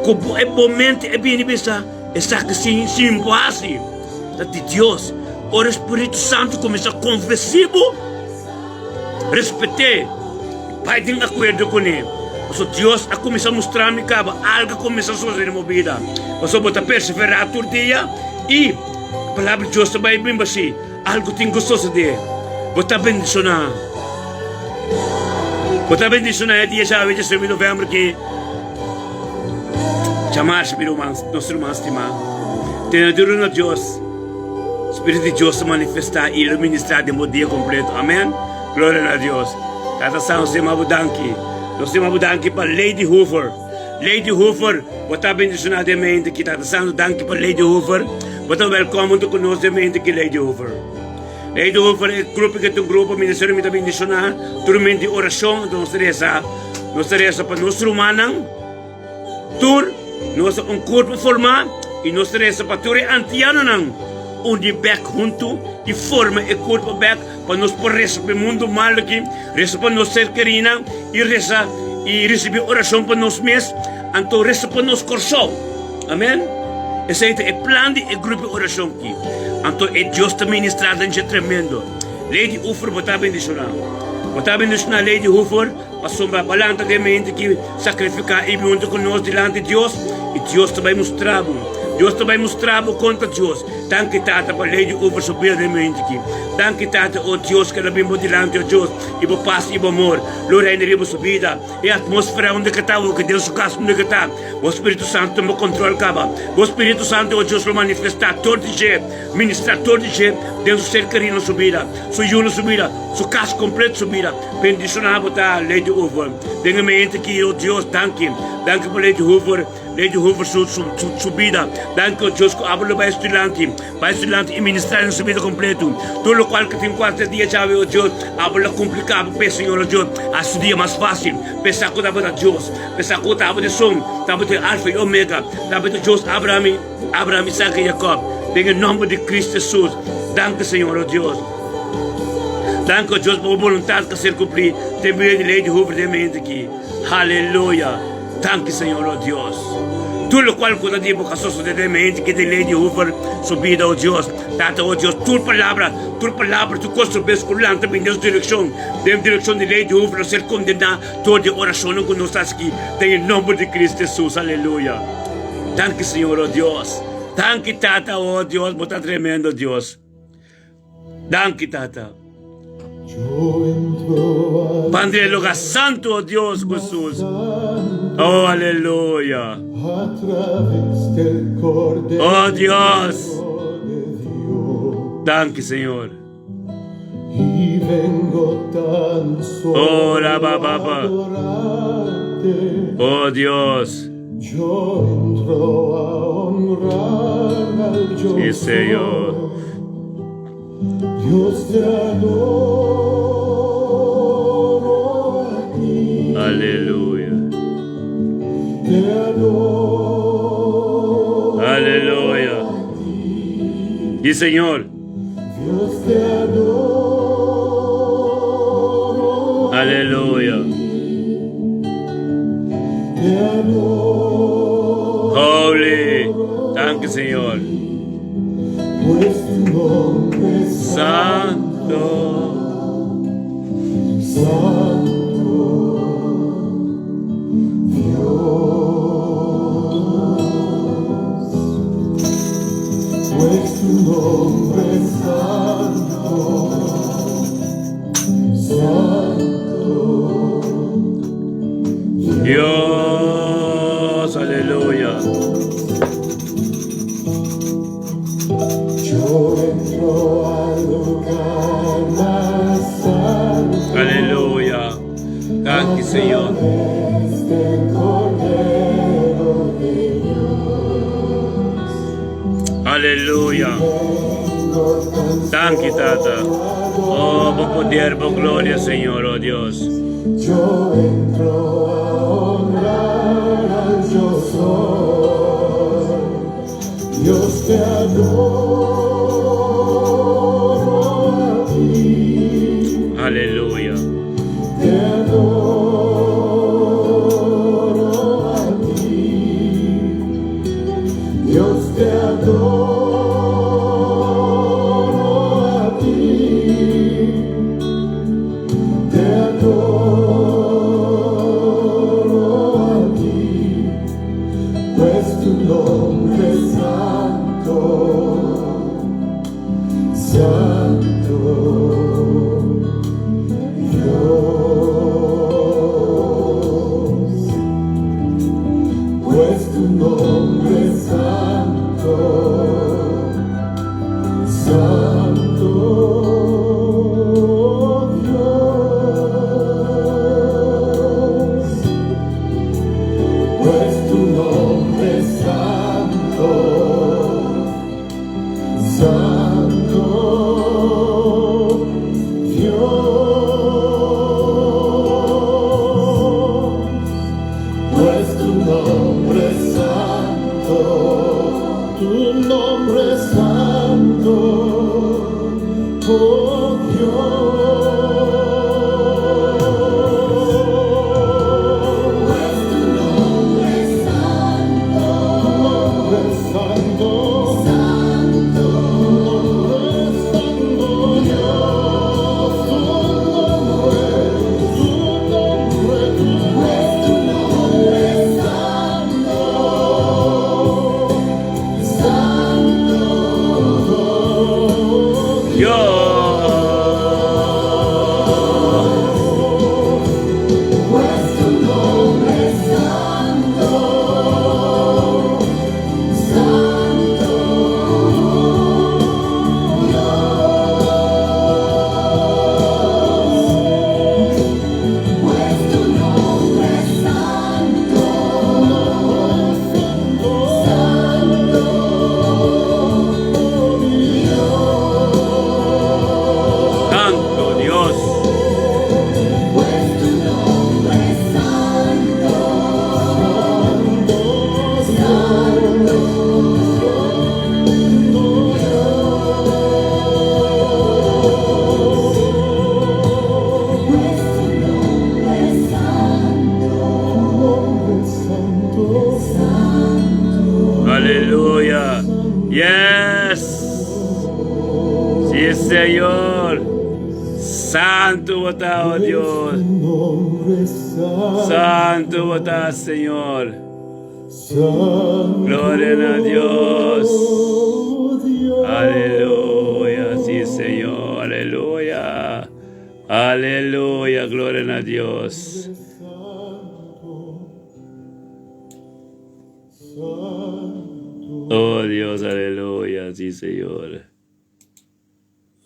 ku bo e bo mente e bini bisa, Esaki sin, sin bo hasi. Ta di Dios. Ora e Spiritu Santu kuminsá konvensí bo, respet'é i bai den akuerdo kuné. Pasobra Dios a kuminsá mustra mi kaba algu a kuminsá sosodé den bo bida. Pasobra bo ta perseverá tur dia i Palabra di Dios ta bai bin bashí. Algu tin ku sosodé. Bo ta bendishoná. Bo ta bendishoná e dia djawe, 19 di novèmber ki. Djamarshi mi ruman, nos ruman stimá. Tene duru na Dios. Spiritu di Dios ta manifestá i lo ministrá den bo dia kompleto. Amèn. Gloria na Dios. Tata Santu, nos yama bo danki. Nos yama bo danki pa Lady Hoover. Lady Hoover, bo ta bendishoná den mente aki. Tata Santu, danki pa Lady Hoover. Bo ta wèlkòm huntu ku nos den mente aki, Lady Hoover. Lady Hoover, e grupo ki ta un grupo ministerio mi ta bendishoná tur mente di orashon. Anto nos ta resa. Nos ta resa pa nos rumannan tur, nos ta un kurpo formá i nos ta resa pa tur e antianonan undi bèk huntu i forma e kurpo bèk pa nos por resa pa e mundu malu aki, resa pa nos ser kerinan i resa i risibí orashon pa nos mes, anto resa pa nos Kòrsou. Amèn. Esei ta e plan di e grupo di orashon aki. Anto e Dios ta ministrá den dje tremendo. Lady Hoover bo ta bendishoná. Bo ta bendishoná Lady Hoover. Pasobra balanta den mente ki sakrifiká i bin huntu ku nos dilanti Dios, i Dios ta bai mustra bo. Dios ta bai mustra bo kon ta Dios. Danki Tata pa Lady Uber su bida den mente ki. Danki Tata, o Dios, ku el a bin bo dilanti, o Dios, i bo pas i bo amor lo reina riba su bida. E atmósfera unda ke ta awor, den su kas unda ke ta, bo Spiritu Santu tuma kontrol kaba. Bo Spiritu Santu, o Dios, lo manifestá tur di dje, ministrá tur di dje den su ser kerí na su bida, su yu na su bida, su kas kompleto su bida. Bendiciona bo ta Lady Hoover den e mente ki oh Dios danki danki pa Lady Hoover Lady Hoover su su su bida danki oh Dios ku abo lo bai su dilanti bai su dilanti i ministra den su bida completo tur locual ku tin kualkier dia djawe oh Dios abo lo cumpli kaba p'e Señor oh Dios hasi su dia mas facil p'e sa ku tabata Dios p'e sa ku tabata esun tabata e Alfa i Omega tabata Dios Abraham Abraham Isaac i Jacob den e nomber di Cristo Jesus danki Señor oh Dios. Danki o Dios pa bo boluntat ka ser kumplí den bida di Lady Hoover den mente aki. Haleluya! Danki Señor o Dios. Tur lokual ku ta di bo ka sosodé den mente ki den lei di Hoover su bida, o Dios. Tata, o Dios, tur palabra, tur palabra, tur kos robes ku lanta bin den su direkshon, den direkshon di lei di Hoover lo ser kondená dor di e orashonnan ku nos ta hasi aki den e nomber di Cristo Hesus. Aleluya. Danki, Señor, o Dios. Danki, Tata, o Dios, bo ta tremendo, Dios. Danki, Tata. Pandre lugar santo, oh Dios Jesus. Oh, aleluya. Oh Dios. Danki, Señor. Oh, la ba ba ba. Oh Dios. Sí, Señor. Aleluya. Aleluya. Sí, Señor. Aleluya. Holy. Danki, Señor. Santo. Dios, aleluya. Aleluya. Danki, Señor. Aleluya. Danki, Tata. Oh, bo poder, bo gloria, Señor, oh Dios. Yo entro a honrar al yo soy. Dios te adoro a ti. Aleluya. Te adoro a ti. Dios te adoro a ti. Te adoro a ti, pues tu nombre es santo, santo Dios. Pues tu nombre es santo, santo Dios. Pues tu nombre es santo, santo Dios. Pues tu nombre es santo, tu nombre es santo, oh Dios. Pues tu nombre es santo, Tu nombre es santo, santo tu nombre es santo, Dios. Tu nombre, tu nombre, tu Pues tu nombre es santo, santo Dios. Pues tu nombre es santo, santo Dios. Pues tu nombre es santo, santo Dios. Yes. Sí, Señor. Santo bo ta, oh Dios. Santo bo ta, Señor. Gloria na Dios. Aleluya. Sí, Señor. Aleluya. Aleluya. Gloria na Dios. Oh Dios, aleluya, sí Señor.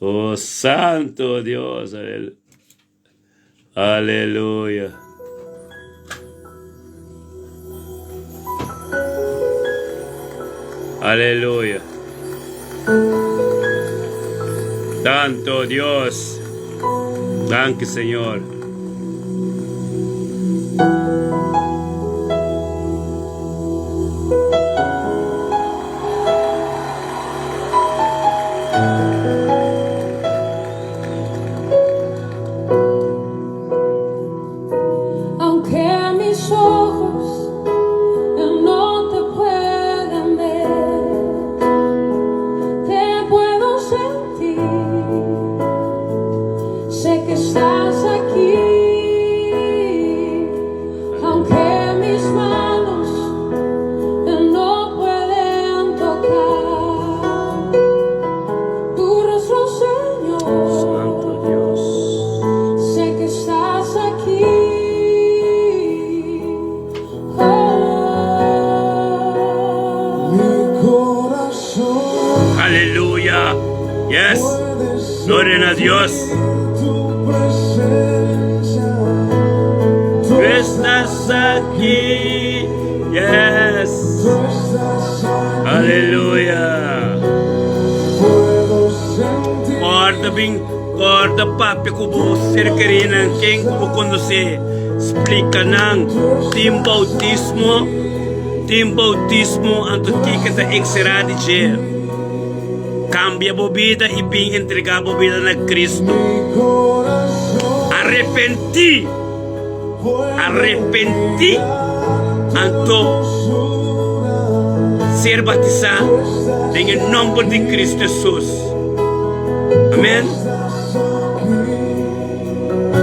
Oh Santo Dios, aleluya. Aleluya. Santo Dios. Danki Señor. Aunque mis ojos no te puedan ver, te puedo sentir. Sé que estás aquí, aunque mis manos no pueden tocar tu rostro, Señor. Santo Dios. Sé que estás aquí. Oh. Mi corazón Aleluya. Yes. puede Gloria na Dios. tu presencia. Tú estás aquí. Yes. Tú estás aquí. Aleluya. Puedo sentir Corda bin, corda papia ku bo ser kerinan ken ku bo konosé. Splika nan tin boutismo, tin boutismo anto kiko ta ekserá di dje. Kambia bo bida i bin entregá bo bida na Kristu. mi corazón. Arepentí, arepentí anto ser batisá den e nòmber di Kristu Hesus. Amèn.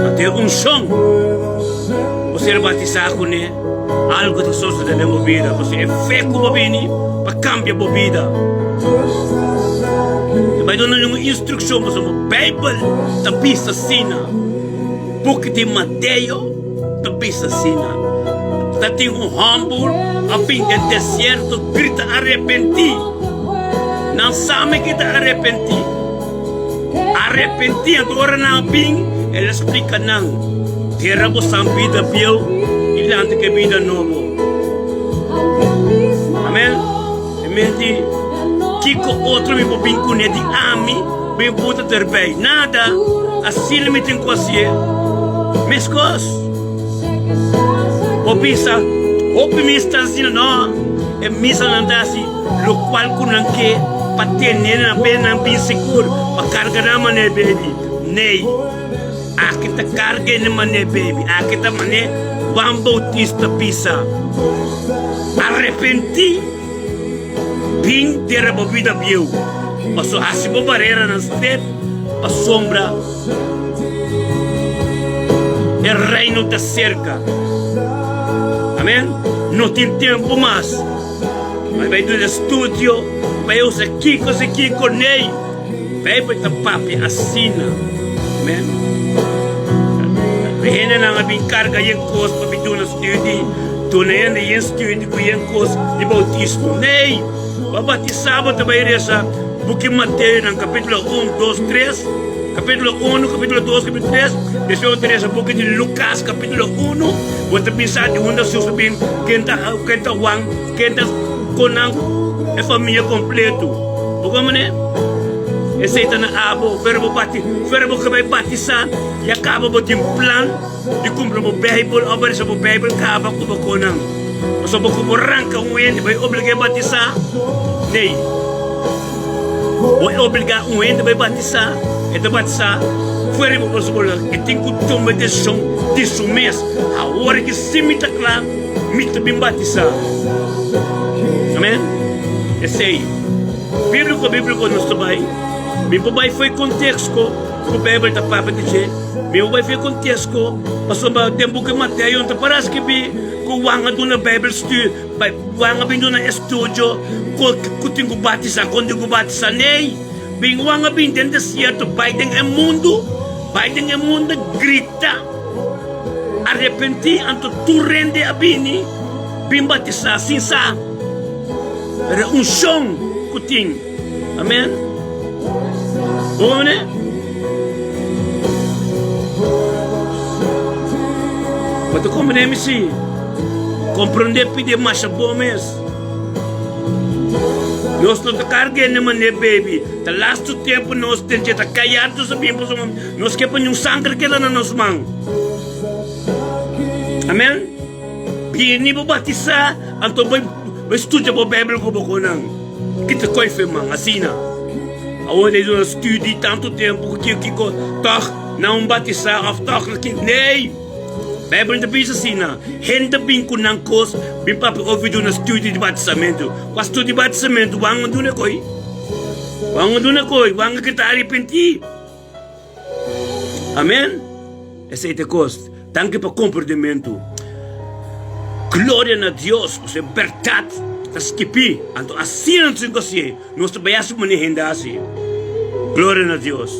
Anto e unshon bo ser batisá kuné, algu ta sosodé den bo bida, pasobra e fe ku bo bini pa kambia bo bida. Ta bai duna un instrukshon pasobra Beibel ta bisa asina. Buki di Mateo ta bisa asina, Ta tin un hòmber a bin den desierto grita, Arepentí! Nan sa mi ki ta arepentí. Arepentí! Anto ora nan a bin, el a splika nan, Tera bosan bida bieu i lanta ku e bida nobo. Amèn. E menti, Kiko otro mi por bin kuné di ami? Mi por ta derbei? Nada! Asina mi tin ku hasié. Meskos. Bo bisa, Hopi mis ta asina. No, e misanan ta hasi lokual ku nan ke pa tene nan be nan bin sigur pa karga nan manera baby. Nee, aki ta karga e manera baby. Aki ta manera Juan Bautista bisa, Arepentí, bin dera bo bida bieu, pasobra hasi bo bareranan stret pasobra. E reino ta serka. Amen. No tin tempu mas. Mas bai duna studio, bai usa kiko si kiko nei. Bijbel ta papia asina. Amen. Hendenan a bin karga yen kos pa bin duna studi. Duna hende yen studi ku yen kos di bautismo. Nei! Bo a batisa bo ta bai resa buki Mateo nan kapitulo un, dos, tres. Kapitulo unu, kapitulo dos, kapitulo tres. Despues bo ta resa buki di Lukas kapitulo unu. Bo ta bisa di unda Jesús a bin, ken ta ken ta Juan, ken ta kon nan e famia kompleto. Bo komo manera? Esei ta na abo, fuera bo bati, fuera bo kaba e batisa, ya kaba bo tin plan di kumpra bo Beibel òf bo resa bo Beibel kaba ku bo konan. Pasobra bo ku bo ranka un hende bai oblig'é batisá? Nee. Bo e obligá un hende bai batisá, e ta batisá fuera di bo pasobra e tin ku tuma e desishon di su mes. Awor ki si mi ta kla, mi ta bin batisá. Amen. Esei. Bíbliko, bíbliko nos ta bai. Mi por bai fo'i konteksto ku Beibel ta papia di dje. Mi por bai fo'i konteksto pasobra den buki Mateo no ta para skibí ku Juan a duna Beibel stu, Juan a bin duna estudio ku tin ku batisá, kon tin ku batisá. Nee, bin Juan a bin den desierto bai den e mundu, bai den e mundu grita, Arepentí! Anto tur hende a bini bin batisá sin sa. Pero e unshon ku tin. Amen. Bo ne? Bo ta komprende mi si? Komprende pidi masha bo mes. Nos no ta karga hende manera baby. Ta lastu tempu nos ten dje ta kaya nos a bin pasobra nos ke pa niun sanger keda na nos man. Amen. Bini bo batisá, anto bo bai studia bo Bijbel ku bo konan. Kita koi fe man asina. Awor e duna studi tantu tempu ku kiko kiko tòg nan un batisá òf tòg nan kiko. Nee! Bijbel no ta bisa asina. Hende bin ku nan kos bin papia òf duna studi di batisamentu. Kua studi di batisamentu? Wan a duna e koi. Wan a duna e koi. Wan a grita arepentí. Amen. Esei ta e kos. Danki pa komprendementu. Gloria na Dios, pasobra e bèrdat ta skipí. Anto asina nos tin ku hasié. Nos ta bai hasi manera hende hasi. Gloria na Dios.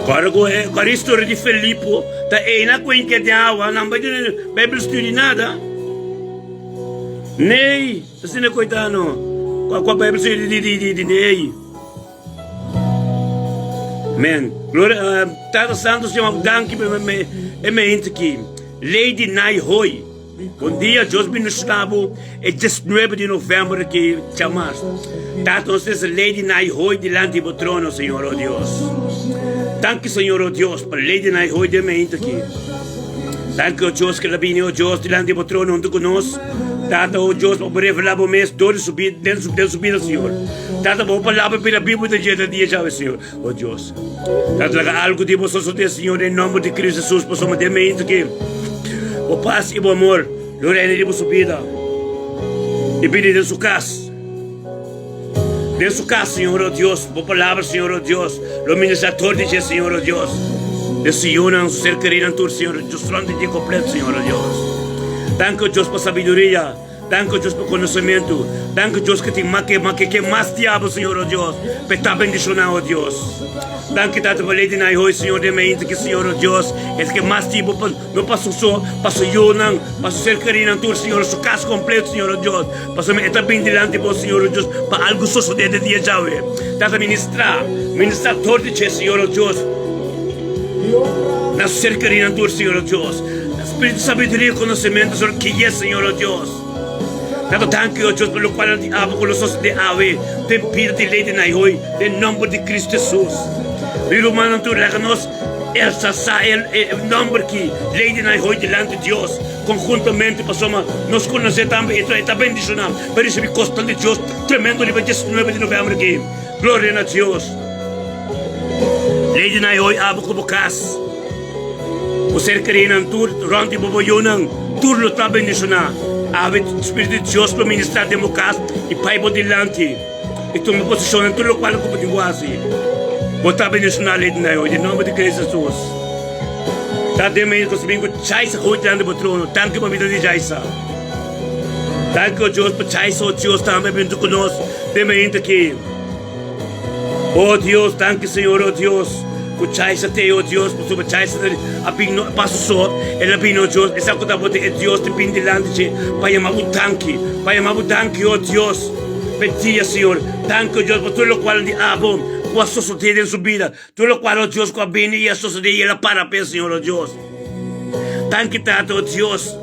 Kòrda ku e kòrda historia di Felipo ta eina ku en kete awa, nan bai duna Bijbel study nada. Nee. Asina koitano kua kua Bijbel study di di di di nee. Men, gloria, Tata Santo Señor, danki pa me e mente aki. Lady Nai Hoi. Bon dia, Dios bendiciona bo e 19 di november aki djamars. Tata nos trese Lady Nai Hoi dilanti bo trono, Señor, oh Dios. Danki, Señor, oh Dios, pa Lady Nai Hoi den mente aki. Danki, oh Dios, ke el a bini, oh Dios, dilanti bo trono huntu ku nos. Tata, oh Dios, pa bo revelá bo mes dor di su bida, den su, den su bida, Señor. Tata, bo palabra bira bibu den dje den dia djawe, Señor. Oh Dios. Tata, laga algu di bo sosodé, Señor, den nomber di Cristo Jesus, pasobra den mente ki bo pas i bo amor lo reina riba su bida i bini den su kas. Den su kas, Señor, oh Dios, bo palabra, Señor, oh Dios, lo ministra tur di dje, Señor, oh Dios. Den su yunan, su ser kerinan tur, Señor, Dios rond di dje kompleto, Señor, oh Dios. Danki, oh Dios, pa sabiduria. Danki, oh Dios, pa konosementu. Danki, oh Dios, ke tin mas ke ke ke mas diabel, Señor, oh Dios, pa e ta bendishoná, oh Dios. Danki, Tata, pa Lady Naihoy, Señor, den mainta ki, Señor, oh Dios, e ta ke mas tipo pa no pa su so, pa su yunan, pa su ser kerinan tur, Señor, su kas kompleto, Señor, oh Dios. Pasobra e ta bin dilanti bo, Señor, oh Dios, pa algu sosodé den dia djawe. Tata, ministrá, ministrá tur di dje, Señor, oh Dios, na su ser kerinan tur, Señor, oh Dios. Spiritu sabiduria i konosementu, Señor, gui'é, Señor, oh Dios. Tata, danki, oh Dios, pa lokual nan tin abo ku lo sosodé awe den bida di Lady Naihoi, den nòmber di Kristu Hesus. Mi rumannan tur, laga nos ersasá e nòmber ki Lady Naihoi dilanti Dios. Konhuntamente pasobra nos konosé tambe e ta bendishoná pa risibí kosnan di Dios tremendo riba diesnuebe di novèmber aki. Gloria na Dios! Lady Nai hoi abo ku bo kas, bo ser kerínan tur rònt di bo, bo yunan tur lo ta bendishoná. Awe Spiritu di Dios lo ministrá den bo kas i bai bo dilanti i tuma posishon den tur lokual ku bo tin ku hasi. Bo ta bendishoná Lady Nai hoi den nòmber di Cristo Jesus. Ta den medio ku bin ku Jaisa hopi dilanti bo trono. Danki pa bida di Jaisa. Danki o Dios pa Jaisa o Dios tambe bintu ku nos den mainta aki. O Dios, danki Señor o Dios ku Jaisa te o Dios pasobra Jaisa a bin no paso so el a bin o Dios esa ku tabata e Dios te bin dilanti dje pa yama bo danki pa yama bo danki o Dios p'e dia Señor. Danki o Dios pa tur lokual di abo ku a sosode den su bida. Tur lokual, o Dios, ku a bini i a sosodé i el a para p'e, Señor, o Dios. Danki, Tata, o Dios,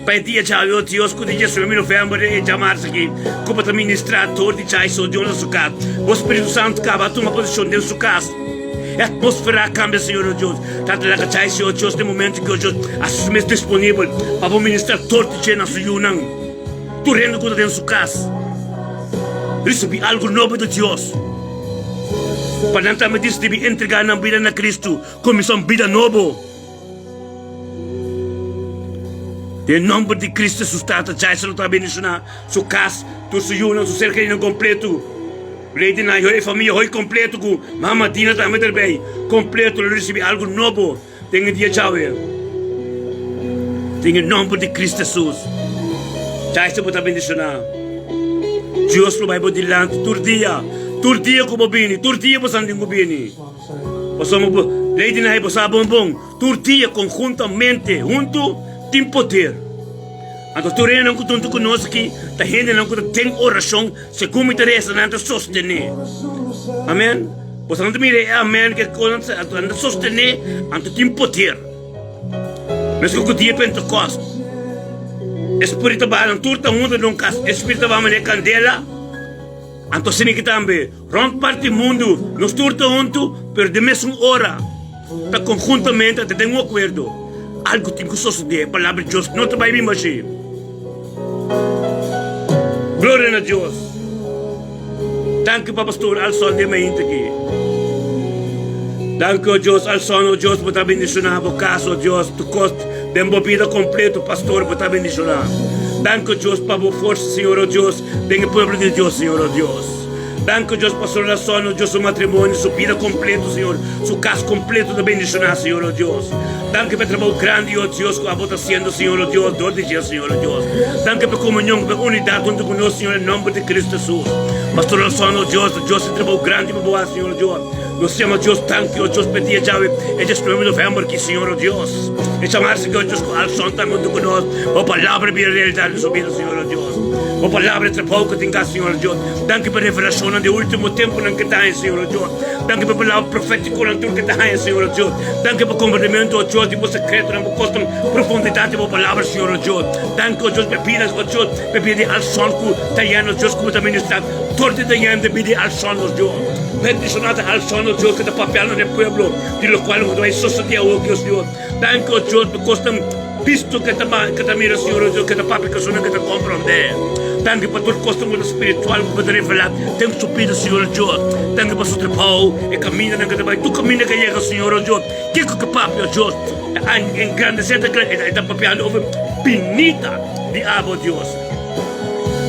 pa e dia djawe, o Dios, ku di diesnuebe di novèmber e djamarsa aki, ku bo ta ministrá dor di djai so Dios na su kas. Bo Spiritu Santu kaba a tuma posishon den su kas. E atmósfera a kambia, Señor, o Dios. Tata, laga djai, Señor, o Dios, den momentu ki, o Dios, hasi su mes disponibel pa bo ministrá dor di dje na su yunan, tur hende ku ta den su kas, risibí algu nobo di Dios. Pa nan tambe disidi entregá nan bida na Kristu, kuminsá un bida nobo. Den nomber di Cristo Jesus Tata Jason lo ta bendiciona su cas, tur su yunan, su ser kerinan completo. Lady Nayo e famia hoy completo cu Mama Dina tambe ta erbey completo lo ricibi algo nobo den e dia djawe. Den e nomber di Cristo Jesus Jason bo ta bendiciona. Dios lo bay bo dilanti tur dia, tur dia cu bo bini, tur dia bo san tin cu bini. Pasobra bo Lady Nayo bo sa bon bon. Tur dia konhuntamente huntu tin poder. Anto tur hendenan ku ta huntu ku nos aki ta hendenan ku ta den orashon segun mi ta resa nan ta sostené. Amen. Boso nan ta mira e amen ke kos nan ta sostené anto tin poder. Meskos ku dia Pentekost e spiritu ta baha nan tur ta huntu den un kas e spiritu ta baha manera kandela. Anto asina ki tambe rònt parti mundu nos tur ta huntu pero den mesun ora. Ta konhuntamente ta den un akuerdo. Algu tin ku sosodé. E Palabra di Dios no ta bai bin bashí. Gloria na Dios! Danki pa Pastor Alson den mainta aki. Danki, o Dios. Alson, o Dios, bo ta bendishoná bo kas, o Dios, tur kos den bo bida kompleto, Pastor, bo ta bendishoná. Danki, o Dios, pa bo forsa, Señor, o Dios, den e pueblo di Dios, Señor, o Dios. Danki Dios pa su relacion, oh Dios, su matrimonio, su bida completo, Señor, su cas completo ta bendiciona, Señor, oh Dios. Danki pa e trabou grandi, oh Dios, cu abo ta haciendo, Señor, oh Dios, dor di dje, Señor, oh Dios. Danki pa e comunion, pa e unidad hunto cu nos, Señor, en nomber di Cristo Jesus. Pa su relacion, oh Dios, Dios, e trabou grandi pa bo haci, Señor, oh Dios. Nos yama Dios danki, oh Dios, pa e dia djawe, e 19 di november aki, Señor, oh Dios. E chamarse ki, oh Dios, cu Alson tambe hunto cu nos, bo palabra bira realidad den su bida, Señor, oh Dios. Bo palabra e trabou cu tin cas, Señor, oh Dios. Danki pa revelashonnan di ultimo tempunan ke ta haña, Señor, o Dios. Danki pa palabra profétikonan tur ke ta haña, Señor, o Dios. Danki pa komprendementu, o Dios, di bo sekretonan, bo kosnan, profundidat di bo palabra, Señor, o Dios. Danki, o Dios, pa e bida, o Dios, pa e bida di Alson ku ta yena, o Dios, ku bo ta ministrá tur di ta yena den bida di Alson, o Dios. Bendishoná ta Alson, o Dios, ku ta papiando na e pueblo di lokual ku ta bai sosodé awoki, o Señor. Danki, o Dios, pa kosnan bisto ke ta ke ta mira, Señor, o Dios, ke ta papia ku esunnan ke ta komprondé. Danki pa tur kosnan ku ta spiritual ku bo ta revelá den su bida, Señor, o Dios. Danki pa su trabou, e kamindanan ke ta bai, tur kaminda ke yega, Señor, o Dios. Kiko ke papia, o Dios, ta engrandesé, ta e ta papiando over binida di abo, Dios.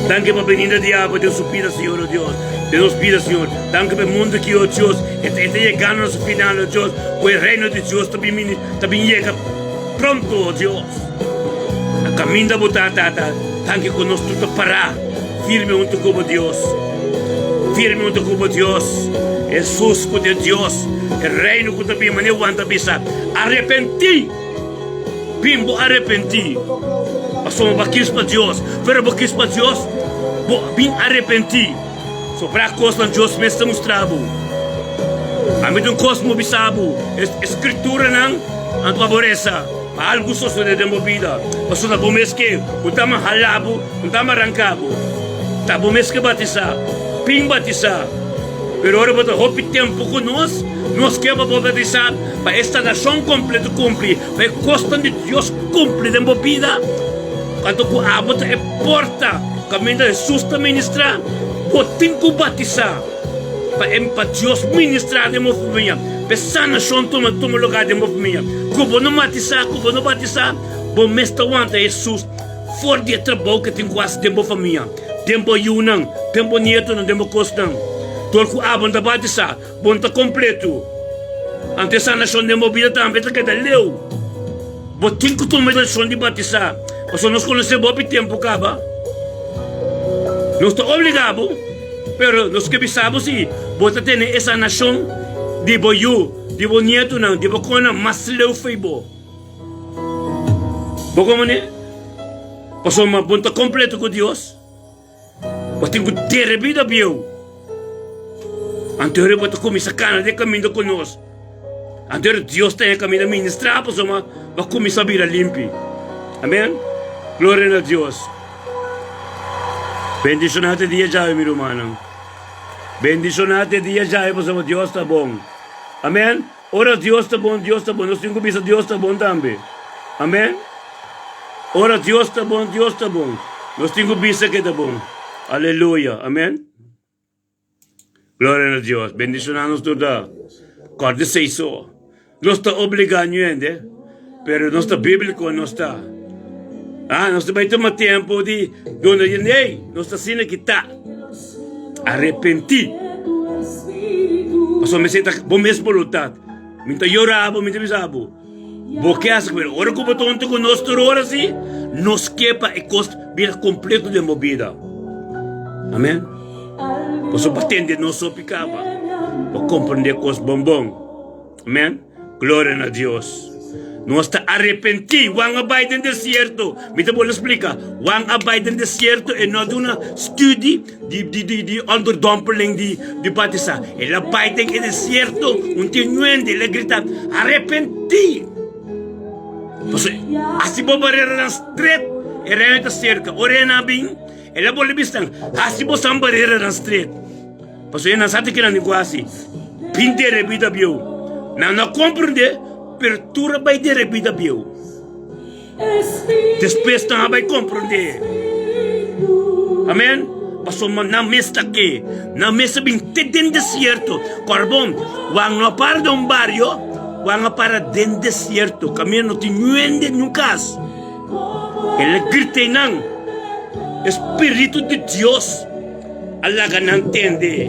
Danki pa binida di abo den su bida, Señor, o Dios, den nos bida, Señor. Danki pa e mundu aki, o Dios, e ta yegando na su final, o Dios. Ku e Reino di Dios ta bin bini, ta bin yega pronto, o Dios. Na kaminda bo ta, Tata, tanki ku nos tur ta pará firme huntu ku bo, Dios. Firme huntu ku bo, Dios. Hesus ku ta e Dios, e Reino ku ta bin, manera Juan ta bisa, Arepentí! Bin bo arepentí, pasobra bo a kis pa Dios. Pero bo kis pa Dios, bo bin arepentí. Sobrá kosnan Dios mes ta mustra bo. Ami ta un kos bo bisa bo, e Skrituranan anto pa bo resa pa algu sosodé den bo bida. Pasobra ta bo mes ke un ta hala bo, un ta ranka bo. Ta bo mes ke batisá, pin batisá. Pero ora bo ta hopi tempu ku nos, nos ke pa bo batisá pa e sanashon kompleto kumpli, pa e kosnan di Dios kumpli den bo bida. Anto ku abo ta e porta. Kaminda Hesus ta ministrá, bo tin ku batisá pa e pa Dios ministrá den bo famia, pa e sanashon tuma tuma lugá den bo famia. Ku bo no batisá, ku bo no batisá, bo mes ta wanta Hesus for di e trabou ku e tin ku hasi den bo famia, den bo yunan, den bo nietonan, den bo kosnan. Dor ku abo no ta batisá, bo no ta kompleto. Anto e sanashon den bo bida tambe ta keda leu. Bo tin ku tuma e desishon di batisá, pasobra nos konosé bo hopi tempu kaba. Nos ta obligá bo, pero nos ke bisa bo si bo ta tene e sanashon di bo yu, di bo nietunan, di bo konan mas leu fo'i bo. Bo komoné? Pasobra bo no ta kompleto ku Dios. Bo tin ku dere bida bieu. Anto bo ta kuminsá kana den kaminda ku nos. Anto Dios ta den kaminda ministrá pasobra bo a kuminsá bira limpi. Amen. Gloria na Dios. Bendishoná te dia djawe, mi rumannan. Bendishoná te dia djawe pasobra Dios ta bon. Amen. Ora Dios ta bon, Dios ta bon. Nos tin ku bisa Dios ta bon tambe. Amen. Ora Dios ta bon, Dios ta bon. Nos tin ku bisa ke ta bon. Aleluya. Amen. Gloria na Dios. Bendishoná nos tur ta. Kòrda esei so. Nos ta obligá ñu hende, pero nos ta bíbliko nos ta. Ah, nos ta bai tuma tempu di duna di lei, nos ta asina ki ta. Arepentí. Pasobra mester ta bo mes boluntat. Mi ta yora bo, mi ta bisa bo, bo ke hasi pero ora ku bo ta huntu ku nos tur ora si, nos ke pa e kos bira kompleto den bo bida. Amen. Pasobra bo tende nos hopi kaba, bo komprende kos bon bon. Amen. Gloria na Dios. Nos ta arepentí. Juan a bai den desierto. Mi ta bolbe splika. Juan a bai den desierto e no a duna studi di di di di onderdompeling di di batisá. El a bai den e desierto un tin nuende. El a grita, Arepentí! Pasobra hasi bo bareranan stret, e reino ta serka. Ora e na bin, el a bolbe bisa nan, Hasi bosan bareranan stret. Pasobra e nan sa ta keda ni ku hasi. Bin dere bida bieu. Nan no a komprendé, pero tur a bai dere bida bieu. Despues nan a bai komprendé. Amen. Pasobra nan mes ta ke. Nan mes a bin te den desierto. Kòrbon, Juan no a para den un bario, Juan a para den desierto. Kaminda no tin niun hende, niun kas. El a grita einan, E spiritu di Dios a laga nan tende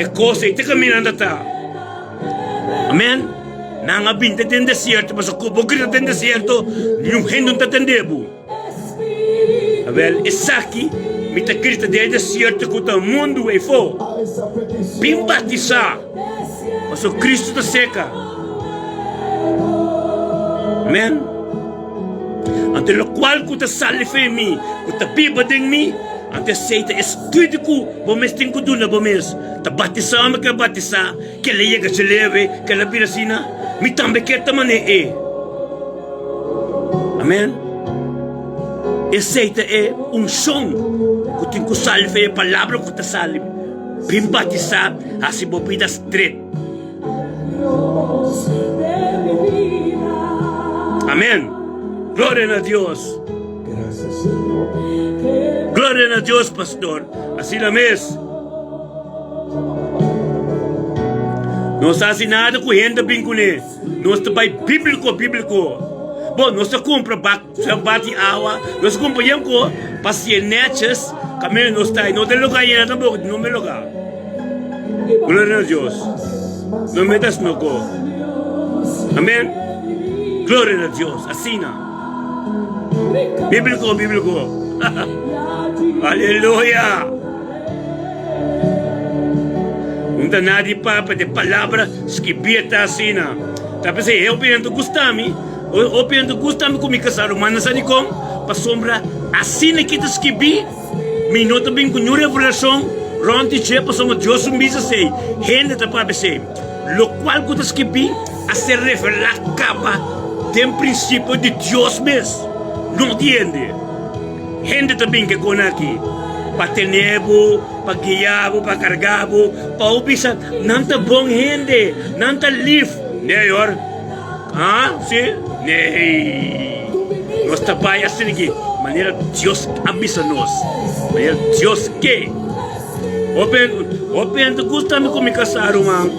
e kos ei te kaminda nan ta ta. Amen. Nan a binti den desierto, pasobra ku bo grita den desierto, niun hende no ta tende bo. Awel, esaki mi ta grita den e desierto ku ta mundu eifó, Bin batisá, pasobra Kristu ta seka. Amen. Anto lokual ku ta sali for mi, ku ta biba den mi, anto esei ta e spiritu ku bo mes tin ku duna bo mes. Ta batisá mi ke batisá, kel a yega dje leve, kel a bira asina, mi tambe kier ta manera e. Amen. Esei ta e unshon ku tin ku sali for e palabra ku ta sali. Bin batisá, hasi bo bida stret. Amen. Gloria na Dios. Gloria na Dios, pastor. Asina mes. Nos ta hasi nada ku hende bin kuné. Nos ta bai bíbliko, bíbliko. Bon, nos ta kumpra bak, bati awa. Nos ta kumpra yen ko pa sier netjes. Kaminda nos ta. No ta lugar yena tampoco, no me lugar. Gloria na Dios. No metas no ko. Amen. Gloria na Dios. Asina. Bíblico, bíblico. Aleluya. Un ta nada di papa de palabra skibí ta asina. Ta pensei, eu piento gustami, eu piento gustami ku mi kasado, mas no sa dikon, pasobra asina ki ta skibí. Mi no ta bin ku niun revelashon rònt di dje pasobra Dios un bisa esei, hende ta papia esei. Lokual ku ta skibí a ser revelá kaba den prinsipio di Dios mes, no di hende. Hende ta bin ke kona aki pa tene bo, pa guia bo, pa karga bo, pa bo bisa nan ta bon hende, nan ta lif. Nee hoor. Ah, si? Nee. Nos ta bai asina aki, manera Dios a bisa nos, manera Dios ke. Hopi, hopi hende ta gusta mi ku mi kasá, ruman,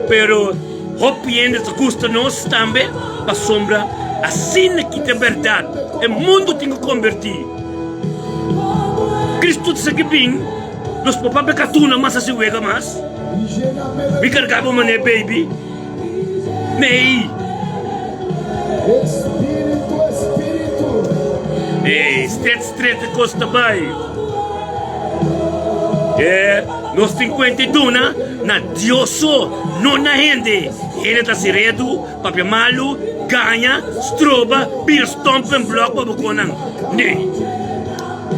pero hopi hende ta gusta nos tambe pasobra asina ki ta bèrdat. E mundu tin ku kombertí. Kristu ta sa ki bin, nos por papia katuna mas hasi wega mas. Mi karga bo manera baby. Mei. Ei, stret stret e kos ta bai. E, nos tin kuenta i duna na Dios so, no na hende. Hende ta hasi redu, papia malu, gaña, stroba, bira stompen blok pa bo konan. Nee.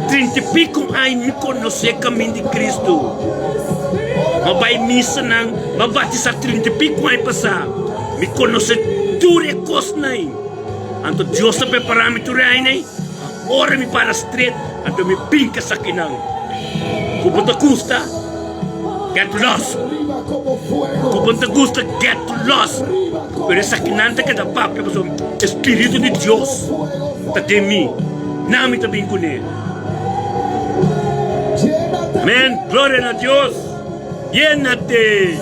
Trinta i pico aña mi conoce camin di Cristo. Mi a bay misanan, mi a batisa trinta i pico aña pasa. Mi conoce tur e cosnan. Anto Dios a prepara mi tur e añanan. Ora mi para stret, anto mi bin cu esakinan. Cu bo ta gusta, get lost. Cu bo ta gusta, get lost. Pero esakinan ta keda papia pasobra e Spiritu di Dios ta den mi. Nan mi ta bin kuné. Amen. Gloria na Dios. Yénate.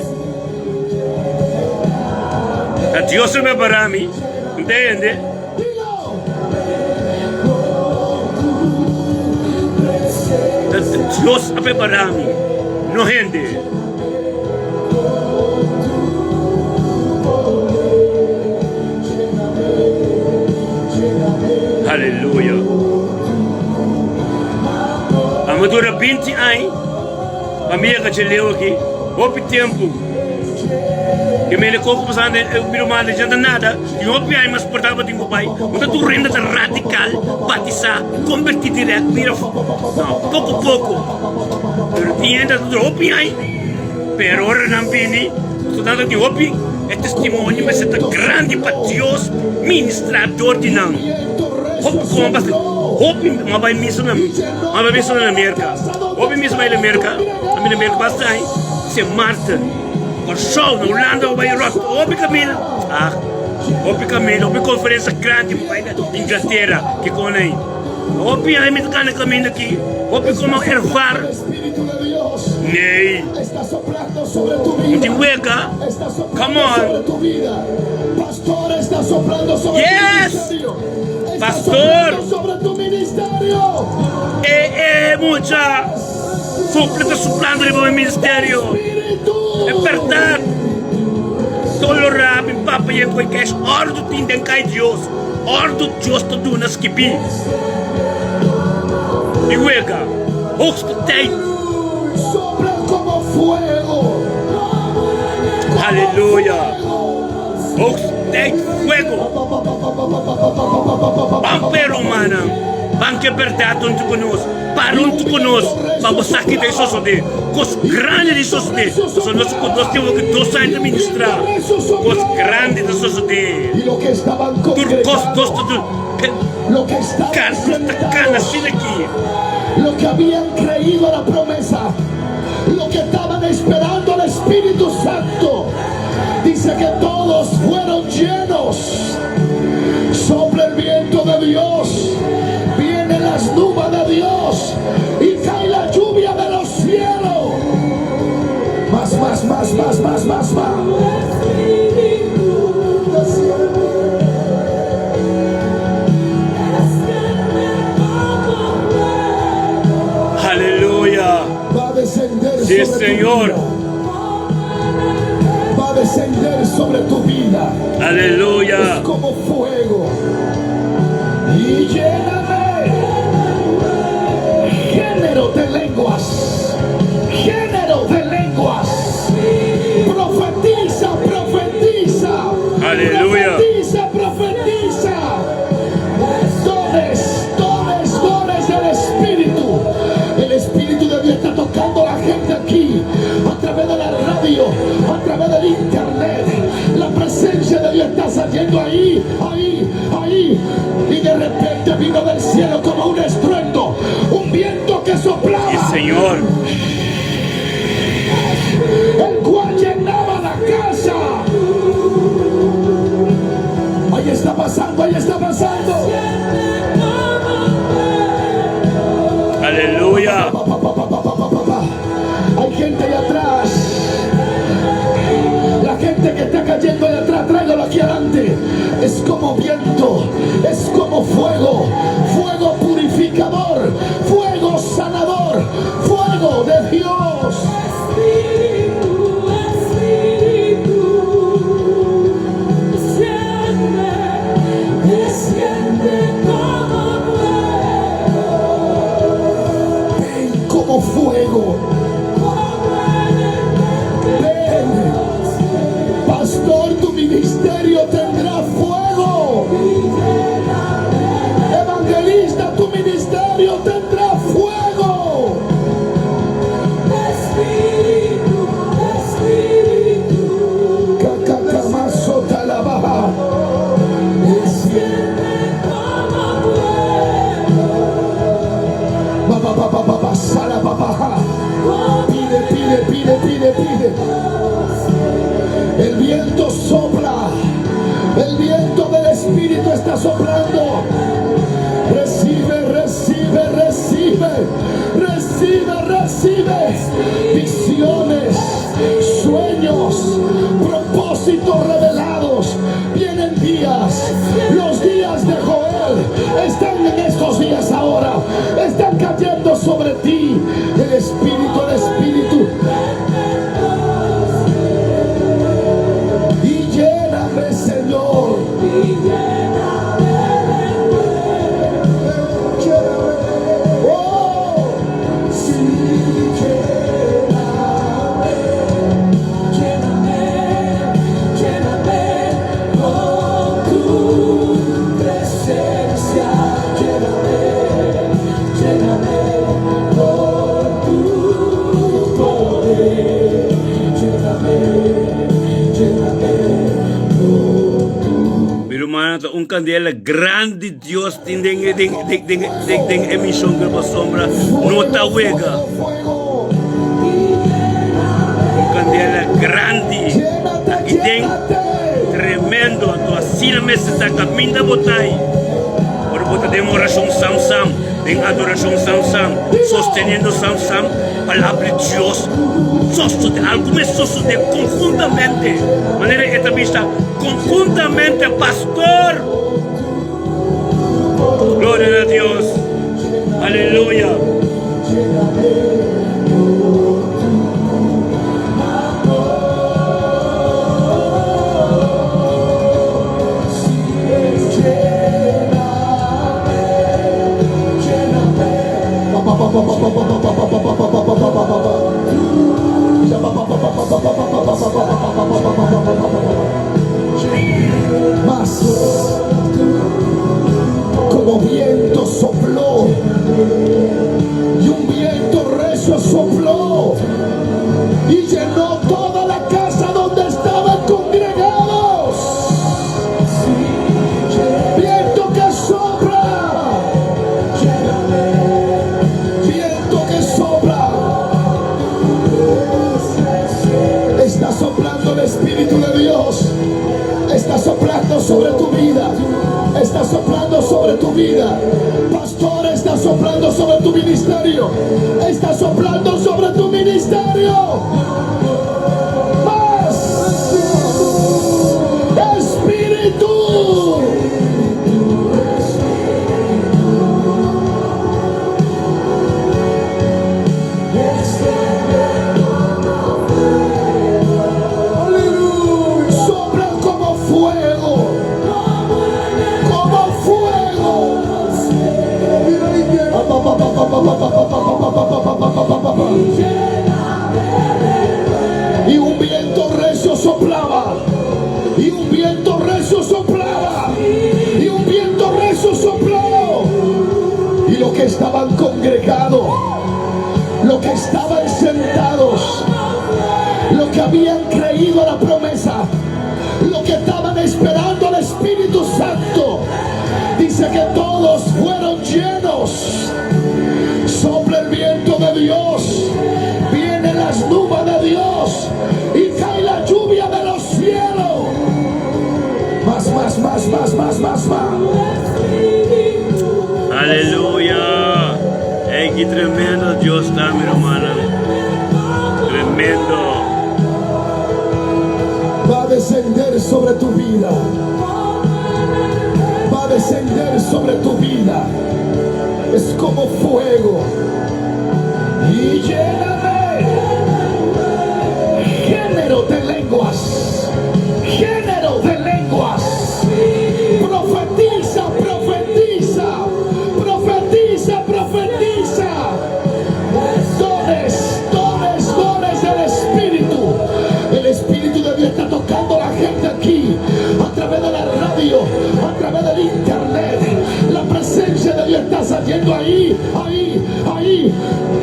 Ta Dios a prepará mi. Ntende? Dios a prepará mi, no hende. Aleluya. Amo dura 20 aña pa mi yega dje leu aki. Hopi tempu. Ke mende koko pasando e mi ruman dja ta nada. Tin hopi aña mas por tabatin ku bai. No ta tur hende ta radical, batisá, kombertí dirèkt, bira. No, poko poko. Pero tin hende ta dura hopi aña. Pero ora nan bini, su tata tin hopi e testimonio mester ta grandi pa Dios ministra dor di nan. Hopi como basta, hopi m'a bai misa na, m'a bai misa na Merca. Hopi misa bai na Merca, a mi na Merca basta aña, Sint Maarten, Kòrsou, na Hulanda bo bai ròt hopi kaminda, ah, hopi kaminda, hopi konferensia grandi bo bai na Inglatera, kiko nan ei. Hopi aña mi ta kana kaminda aki, hopi como ervaar. Nee. Un tin wega. Come on. Yes! Pastor! E e mucha supla ta suplando riba mi ministerio. E berdad. Tolora mi papa ye koe cash ordu tin den kai Dios. Ordu Dios ta duna skibí. Mi wega. Hoogste tijd. Aleluya. Hoogste tijd fuego. Ban pe rumannan. Ban ke berdad huntu ku nos. Para huntu ku nos pa bo sa ki ta sosodé. Kos grandi ta sosodé. Pasobra nos ku nos tin hopi dos aña ta ministrá. Kos grandi ta sosodé. Tur kos nos ta duna. Carlos ta cana asina aki. Lo que habían creído la promesa, lo que estaban esperando al Espíritu Santo, dice que todos fueron llenos. Sopla el viento de Dios, vienen las nubes de Dios y cae la lluvia de los cielos. Más, más, más, más, más, más, más. Aleluya. Va a descender Sí, sobre tu Señor. vida. Va a descender sobre tu vida. Aleluya. Es como fuego. Y lléname. Género de lenguas. Género de lenguas. Profetiza, profetiza. Aleluya. Profetiza, profetiza. Dones, dones, dones del Espíritu. El Espíritu de Dios está tocando a la gente aquí a través de la radio, a través del internet. La presencia de Dios está saliendo ahí, ahí, ahí. Y de repente vino del cielo como un estruendo, un viento que soplaba. Sí, Señor. El cual llenaba la casa. Ahí está pasando, ahí está pasando. Aleluya. Pa, pa, pa, pa, pa, pa, pa, pa. Hay gente allá atrás. La gente que está cayendo allá atrás, tráigalo aquí adelante. Es como viento, es como fuego, fuego purificador, fuego sanador, fuego de Dios. Espíritu, Espíritu, desciende, desciende como fuego. Ven como fuego. Ven. Pastor, tu ministerio tendrá fuego. Evangelista, tu ministerio tendrá fuego. Espíritu, Espíritu, Cacacamazotalabaja. desciende como fuego. Ba, ba, ba, ba, ba, ba, sala, ba, ba, ja. Pide, pide, pide, pide, pide. El viento sopla. El viento del Espíritu está soplando. Recibe, recibe, recibe. Recibe, recibe. Visiones, sueños, propósitos revelados. Vienen días. Los días de Joel están en estos días ahora. Están cayendo sobre ti. El kandela grandi Dios tin den den den den den e mishon ku pasobra no ta wega. Un kandela grandi aki den tremendo anto asina mester ta kaminda bo ta ei ora bo ta den orashon sam sam den adorashon sam sam sosteniendo sam sam palabra di Dios sosode algu mes sosode konhuntamente manera e ta bisa konhuntamente pastor. Gloria na Dios. Aleluya. Mas como viento sopló, y un viento recio sopló y llenó toda la casa donde estaban congregados. Viento que sopla, viento que sopla. Está soplando el Espíritu de Dios. Está soplando sobre tu vida. Está soplando sobre tu vida. Pastor, está soplando sobre tu ministerio. Está soplando sobre tu ministerio. Más. Espíritu. Sopla como fuego. Como fuego. Y un viento recio soplaba. Y un viento recio soplaba. Y un viento recio sopló. Y los que estaban congregados, los que estaban sentados, los que habían creído a la promesa, los que estaban esperando al Espíritu Santo, dice que todos fueron llenos. Sopla el viento de Dios, vienen las nubes de Dios y cae la lluvia de los cielos. Más, más, más, más, más, más, más. Aleluya. Ey, ki tremendo Dios ta, mi rumannan. Tremendo. Va a descender sobre tu vida. Va a descender sobre tu vida. Es como fuego. Y lléname. Género de lenguas. Género de lenguas. Profetiza, profetiza. Profetiza, profetiza. Dones, dones, dones del Espíritu. El Espíritu de Dios está tocando a la gente aquí a través de la radio, a través del internet. La presencia de Dios está saliendo ahí, ahí, ahí.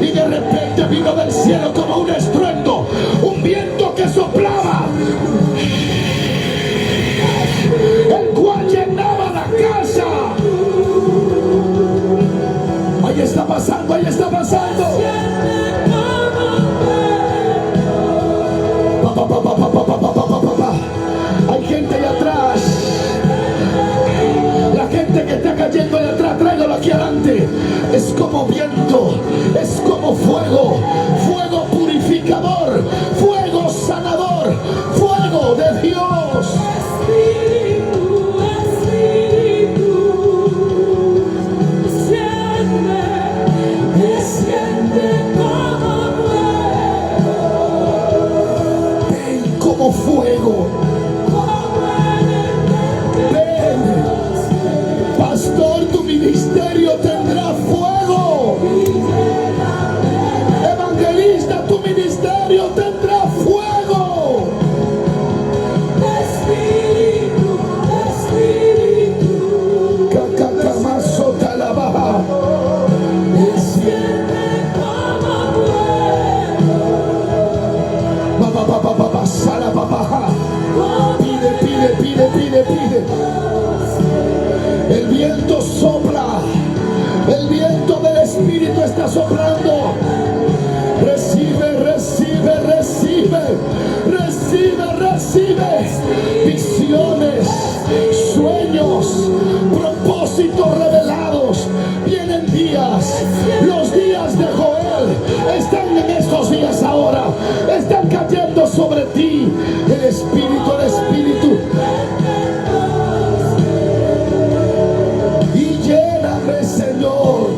Y de repente vino del cielo como un estruendo, un viento que soplaba, el cual llenaba la casa. Ahí está pasando, ahí está pasando. Pa, pa, pa, pa, pa, pa, pa, pa, pa, pa, pa. Hay gente ahí atrás. La gente que está cayendo ahí atrás, tráigalo aquí adelante. Es como viento, es como fuego, fuego purificador, fuego sanador, fuego de Dios. Espíritu, Espíritu, desciende, desciende como fuego. Ven como fuego. Ven. Pastor, tu ministerio tendrá fuego. Están en estos días ahora. Están cayendo sobre ti. El Espíritu, el Espíritu. Y lléname, Señor.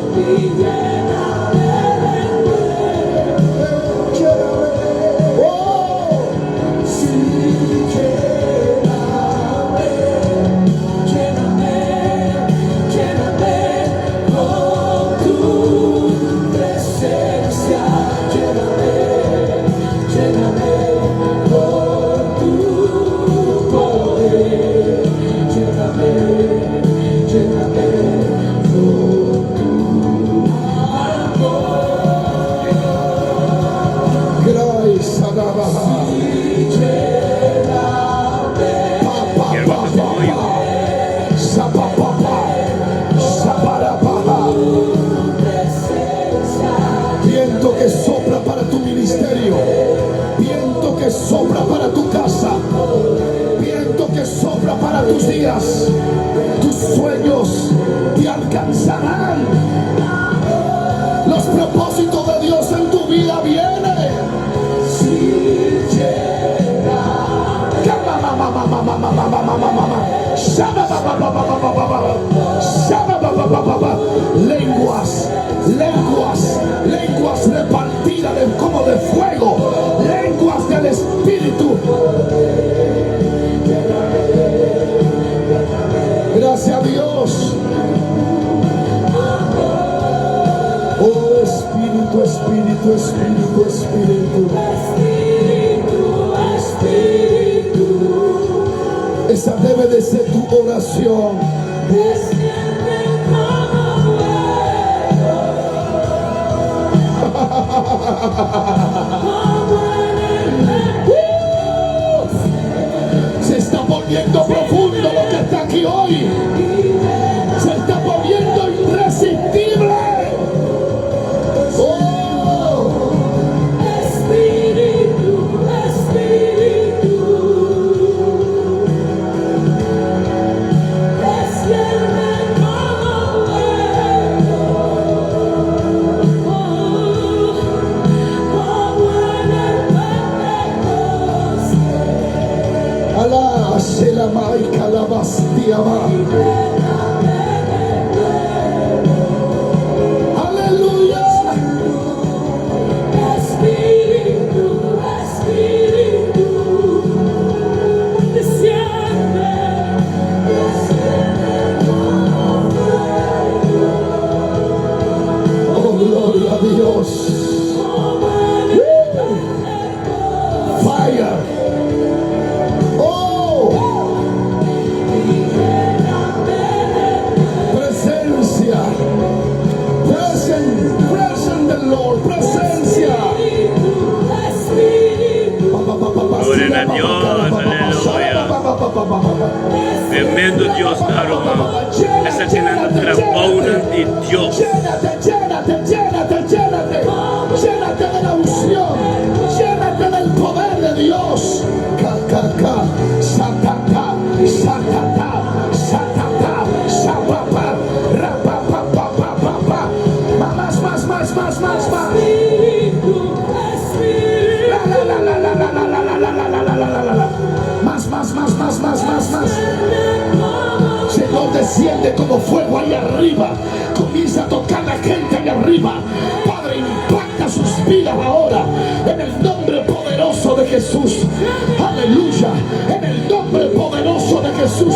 Oh, sí, lléname. Lléname, lléname con tu presencia. Lléname, lléname con tu poder. Lléname, lléname con tu amor. Gracias, Alabaja. Pa, pa, Quiero pa, pa pa, testimonio. pa. Sa, pa, pa, pa. Sa, pa, ra, pa, pa. Viento que sopla para tu ministerio. Viento que sopla para tu casa. Viento que sopla para tus días. Tus sueños te alcanzarán. Los propósitos de Dios en tu vida vienen. Sí, llena. Ma, ma, ma, ma, ma, ma, ma, ma, ma, ma, ma, ma. Shaba, ba, ba, ba, ba, ba, ba, ba, ba. Shaba, ba, ba, ba, ba, ba. Lenguas, lenguas, lenguas repartidas como de fuego, lenguas del Espíritu. Gracias a Dios. Oh Espíritu, Espíritu, Espíritu, Espíritu. Espíritu, Espíritu, Esa debe de ser tu oración. Desciende como fuego, como en el Se está poniendo profundo lo que está aquí hoy. Se está poniendo irresistible. Oh, Espíritu, Espíritu, desciende como fuego, como en el Pentecostés. Alá, Shelamai, Calabastiama. Aleluya. Espíritu, Espíritu, desciende, desciende como fuego, Oh, gloria a Dios. Como en el Fire. Oh, presencia. Present, present the Lord. Presencia. Espíritu, Espíritu, Pa, pa, pa, pa, pa, Gloria a Dios, aleluya. Tremendo Dios, ruman. Esakinan ta trabou di Dios. Llénate, llénate, llénate, llénate. Llénate de la unción. Llénate del poder de Dios. Ka, ka, ka. Satata, satata, satata, sapapa, rapapa, pa, pa, pa, pa. Más, más, más, más, más, más. Espíritu, Espíritu, La, la, la, la, la, la, la, la, la, la, la, la, la, la, la, la. Más, más, más, más, más, más, más. Señor, desciende como fuego ahí arriba. Comienza a tocar la gente ahí arriba. Padre, impacta sus vidas ahora. En el nombre poderoso de Jesús. Aleluya. En el nombre poderoso de Jesús.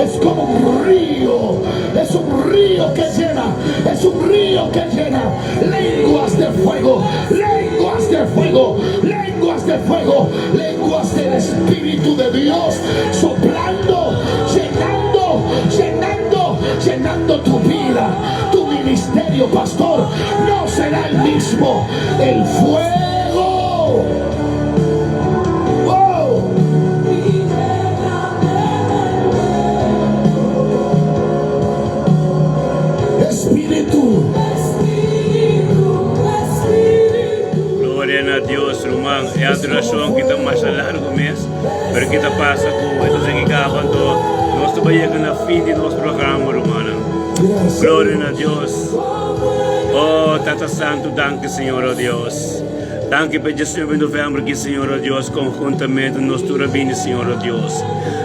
Es como un río. Es un río que llena. Es un río que llena. Lenguas de fuego. Lenguas de fuego. Lenguas de fuego. Lenguas del Espíritu de Dios. Soplando. Llenando. Llenando. Llenando tu vida. Tu ministerio, pastor. No será el mismo. El fuego. ¡Wow! Y lléname Espíritu. Espíritu, Espíritu, Gloria na Dios, ruman. E adorashon ku ta mas largu mes, pero ku ta pasa ku esaki a kaba, anto nos ta yegando na fin di nos programa, ruman. Gracias. Gloria na Dios. Oh, Tata Santu, danki, Señor, oh Dios. Danki pa 19 di novembro ki, Señor, oh Dios, konhuntamente nos tur a bini, Señor, oh Dios.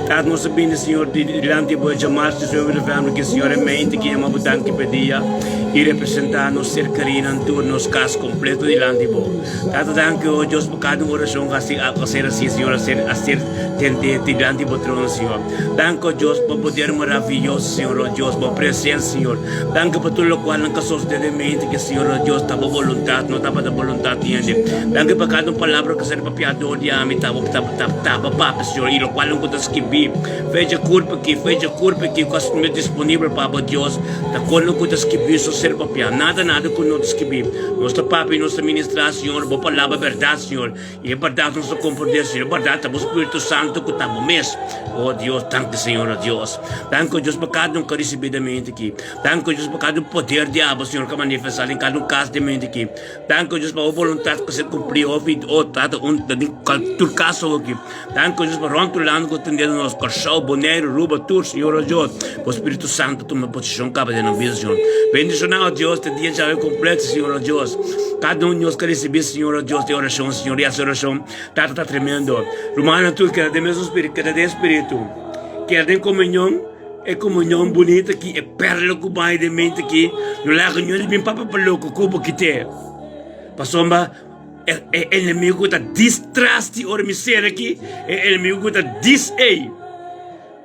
Tata, nos a bini, Señor, dilanti bo e djamars 19 di novembro ki, Señor, e mente ki yama bo danki pa e dia i representá nos ser kerínan tur, nos kas kompleto dilanti bo. Tata, danki, oh Dios, pa kada un orashon ku a ser hasi, Señor, a ser a ser tendé dilanti bo trono, Señor. Danki, oh Dios, pa bo poder maraviyoso, Señor, oh Dios, bo presensia, Señor. Danki pa tur lokual nan ka sosodé den mente ke Señor oh Dios ta bo boluntat, no tabata boluntat di hende. Danki pa kada un palabra ku ser papiá dor di ami ta bo ta ta ta bo papia Señor i lokual nan ku ta skibí fecha kurpa aki fecha kurpa aki ku a mi disponibel pa bo Dios ta kon nan ku ta skibí so ser papiá nada nada ku no ta skibí nos ta papia i nos ta ministrá Señor bo palabra bèrdat Señor. I e bèrdat nos ta komprondé, Señor. E bèrdat ta bo Spiritu Santu ku ta bo mes. O Dios, danki, Señor, o Dios. Danki, o Dios, pa kada un ku a risibí den mente aki. Danki, o Dios, pa kada un poder di abo, Señor, ku a manifestá den kada un kas den mente aki. Danki, o Dios, pa bo boluntat ku a ser kumplí, o o Tata, un den tur kas awo aki. Danki, o Dios, pa rònt tur landa ku ta tendendo nos, Kòrsou, Boneiru, Aruba, tur, Señor, o Dios. Bo Spiritu Santu tuma posishon kaba den nos bida, Señor. Bendishoná, o Dios, te dia djawe kompleto, Señor, o Dios. Kada un di nos ka risibí, Señor, o Dios, e orashon, Señor, i hasi orashon, Tata, ta tremendo. Rumannan tur keda den mesun spiritu, keda den spiritu, keda den komunion, e komunion bunita aki, e perla ku bai den mente aki, no laga niun di bin papia pa loko ku bo kite. Pasobra e e enemigu ku ta distras di ora mi ser aki, e enemigu ku ta dis ei.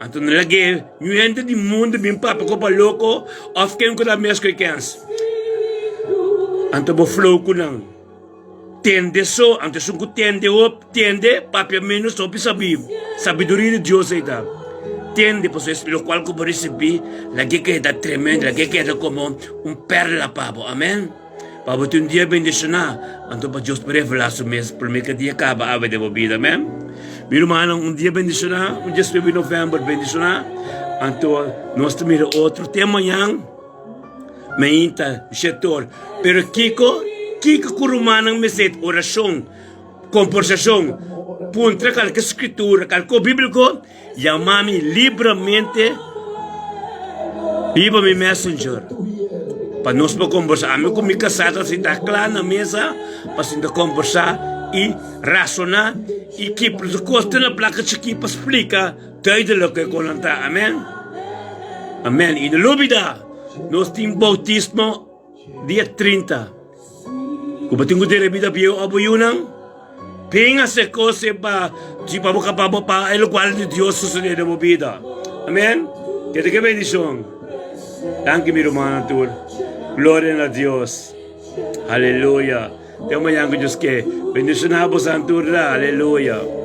Anto no lag'é niun hende di mundu bin papia ku pa loko òf ken ku ta mes ku e kens. Anto bo flow ku nan. Tende so, anto esun ku tende hop, tende, papia ménos hopi sabí. Sabiduria di Dios ei ta. Tende, pasobra es lokual ku bo risibí, lag'é keda tremendo, lag'é keda komo un pèrla pa bo. Amèn. Pa bo tin un dia bendishoná, anto pa Dios por revelá su mes promé ku e dia kaba awe den bo bida. Amèn. Mi rumannan, un dia bendishoná, un diesnuebe di novèmber bendishoná. Anto nos ta mira otro te mañan. Mainta, shetor. Pero kiko, kiko ku rumannan mester? Orashon, komportashon, puntra kalke skritura, kalke bíbliko, yama mi libramente riba mi messenger pa nos por kombersá. Ami ku mi kasá ta sinta kla na mesa pa sinta kombersá i rasoná i kipra tur kos te na plaka chikí pa splika duidelik e kon nan ta. Amen. Amen. I no lubida, nos tin boutismo dia 30. Ku bo tin ku tene bida bieu òf bo yunan, bin hasi kos e pa si pa bo kaba bo pa e lokual di Dios sosodé den bo bida. Amen. Keda ke bendishon. Danki mi rumannan tur. Gloria na Dios. Aleluya. Te mañan ku Dios ke. Bendishoná bosan tur la. Aleluya.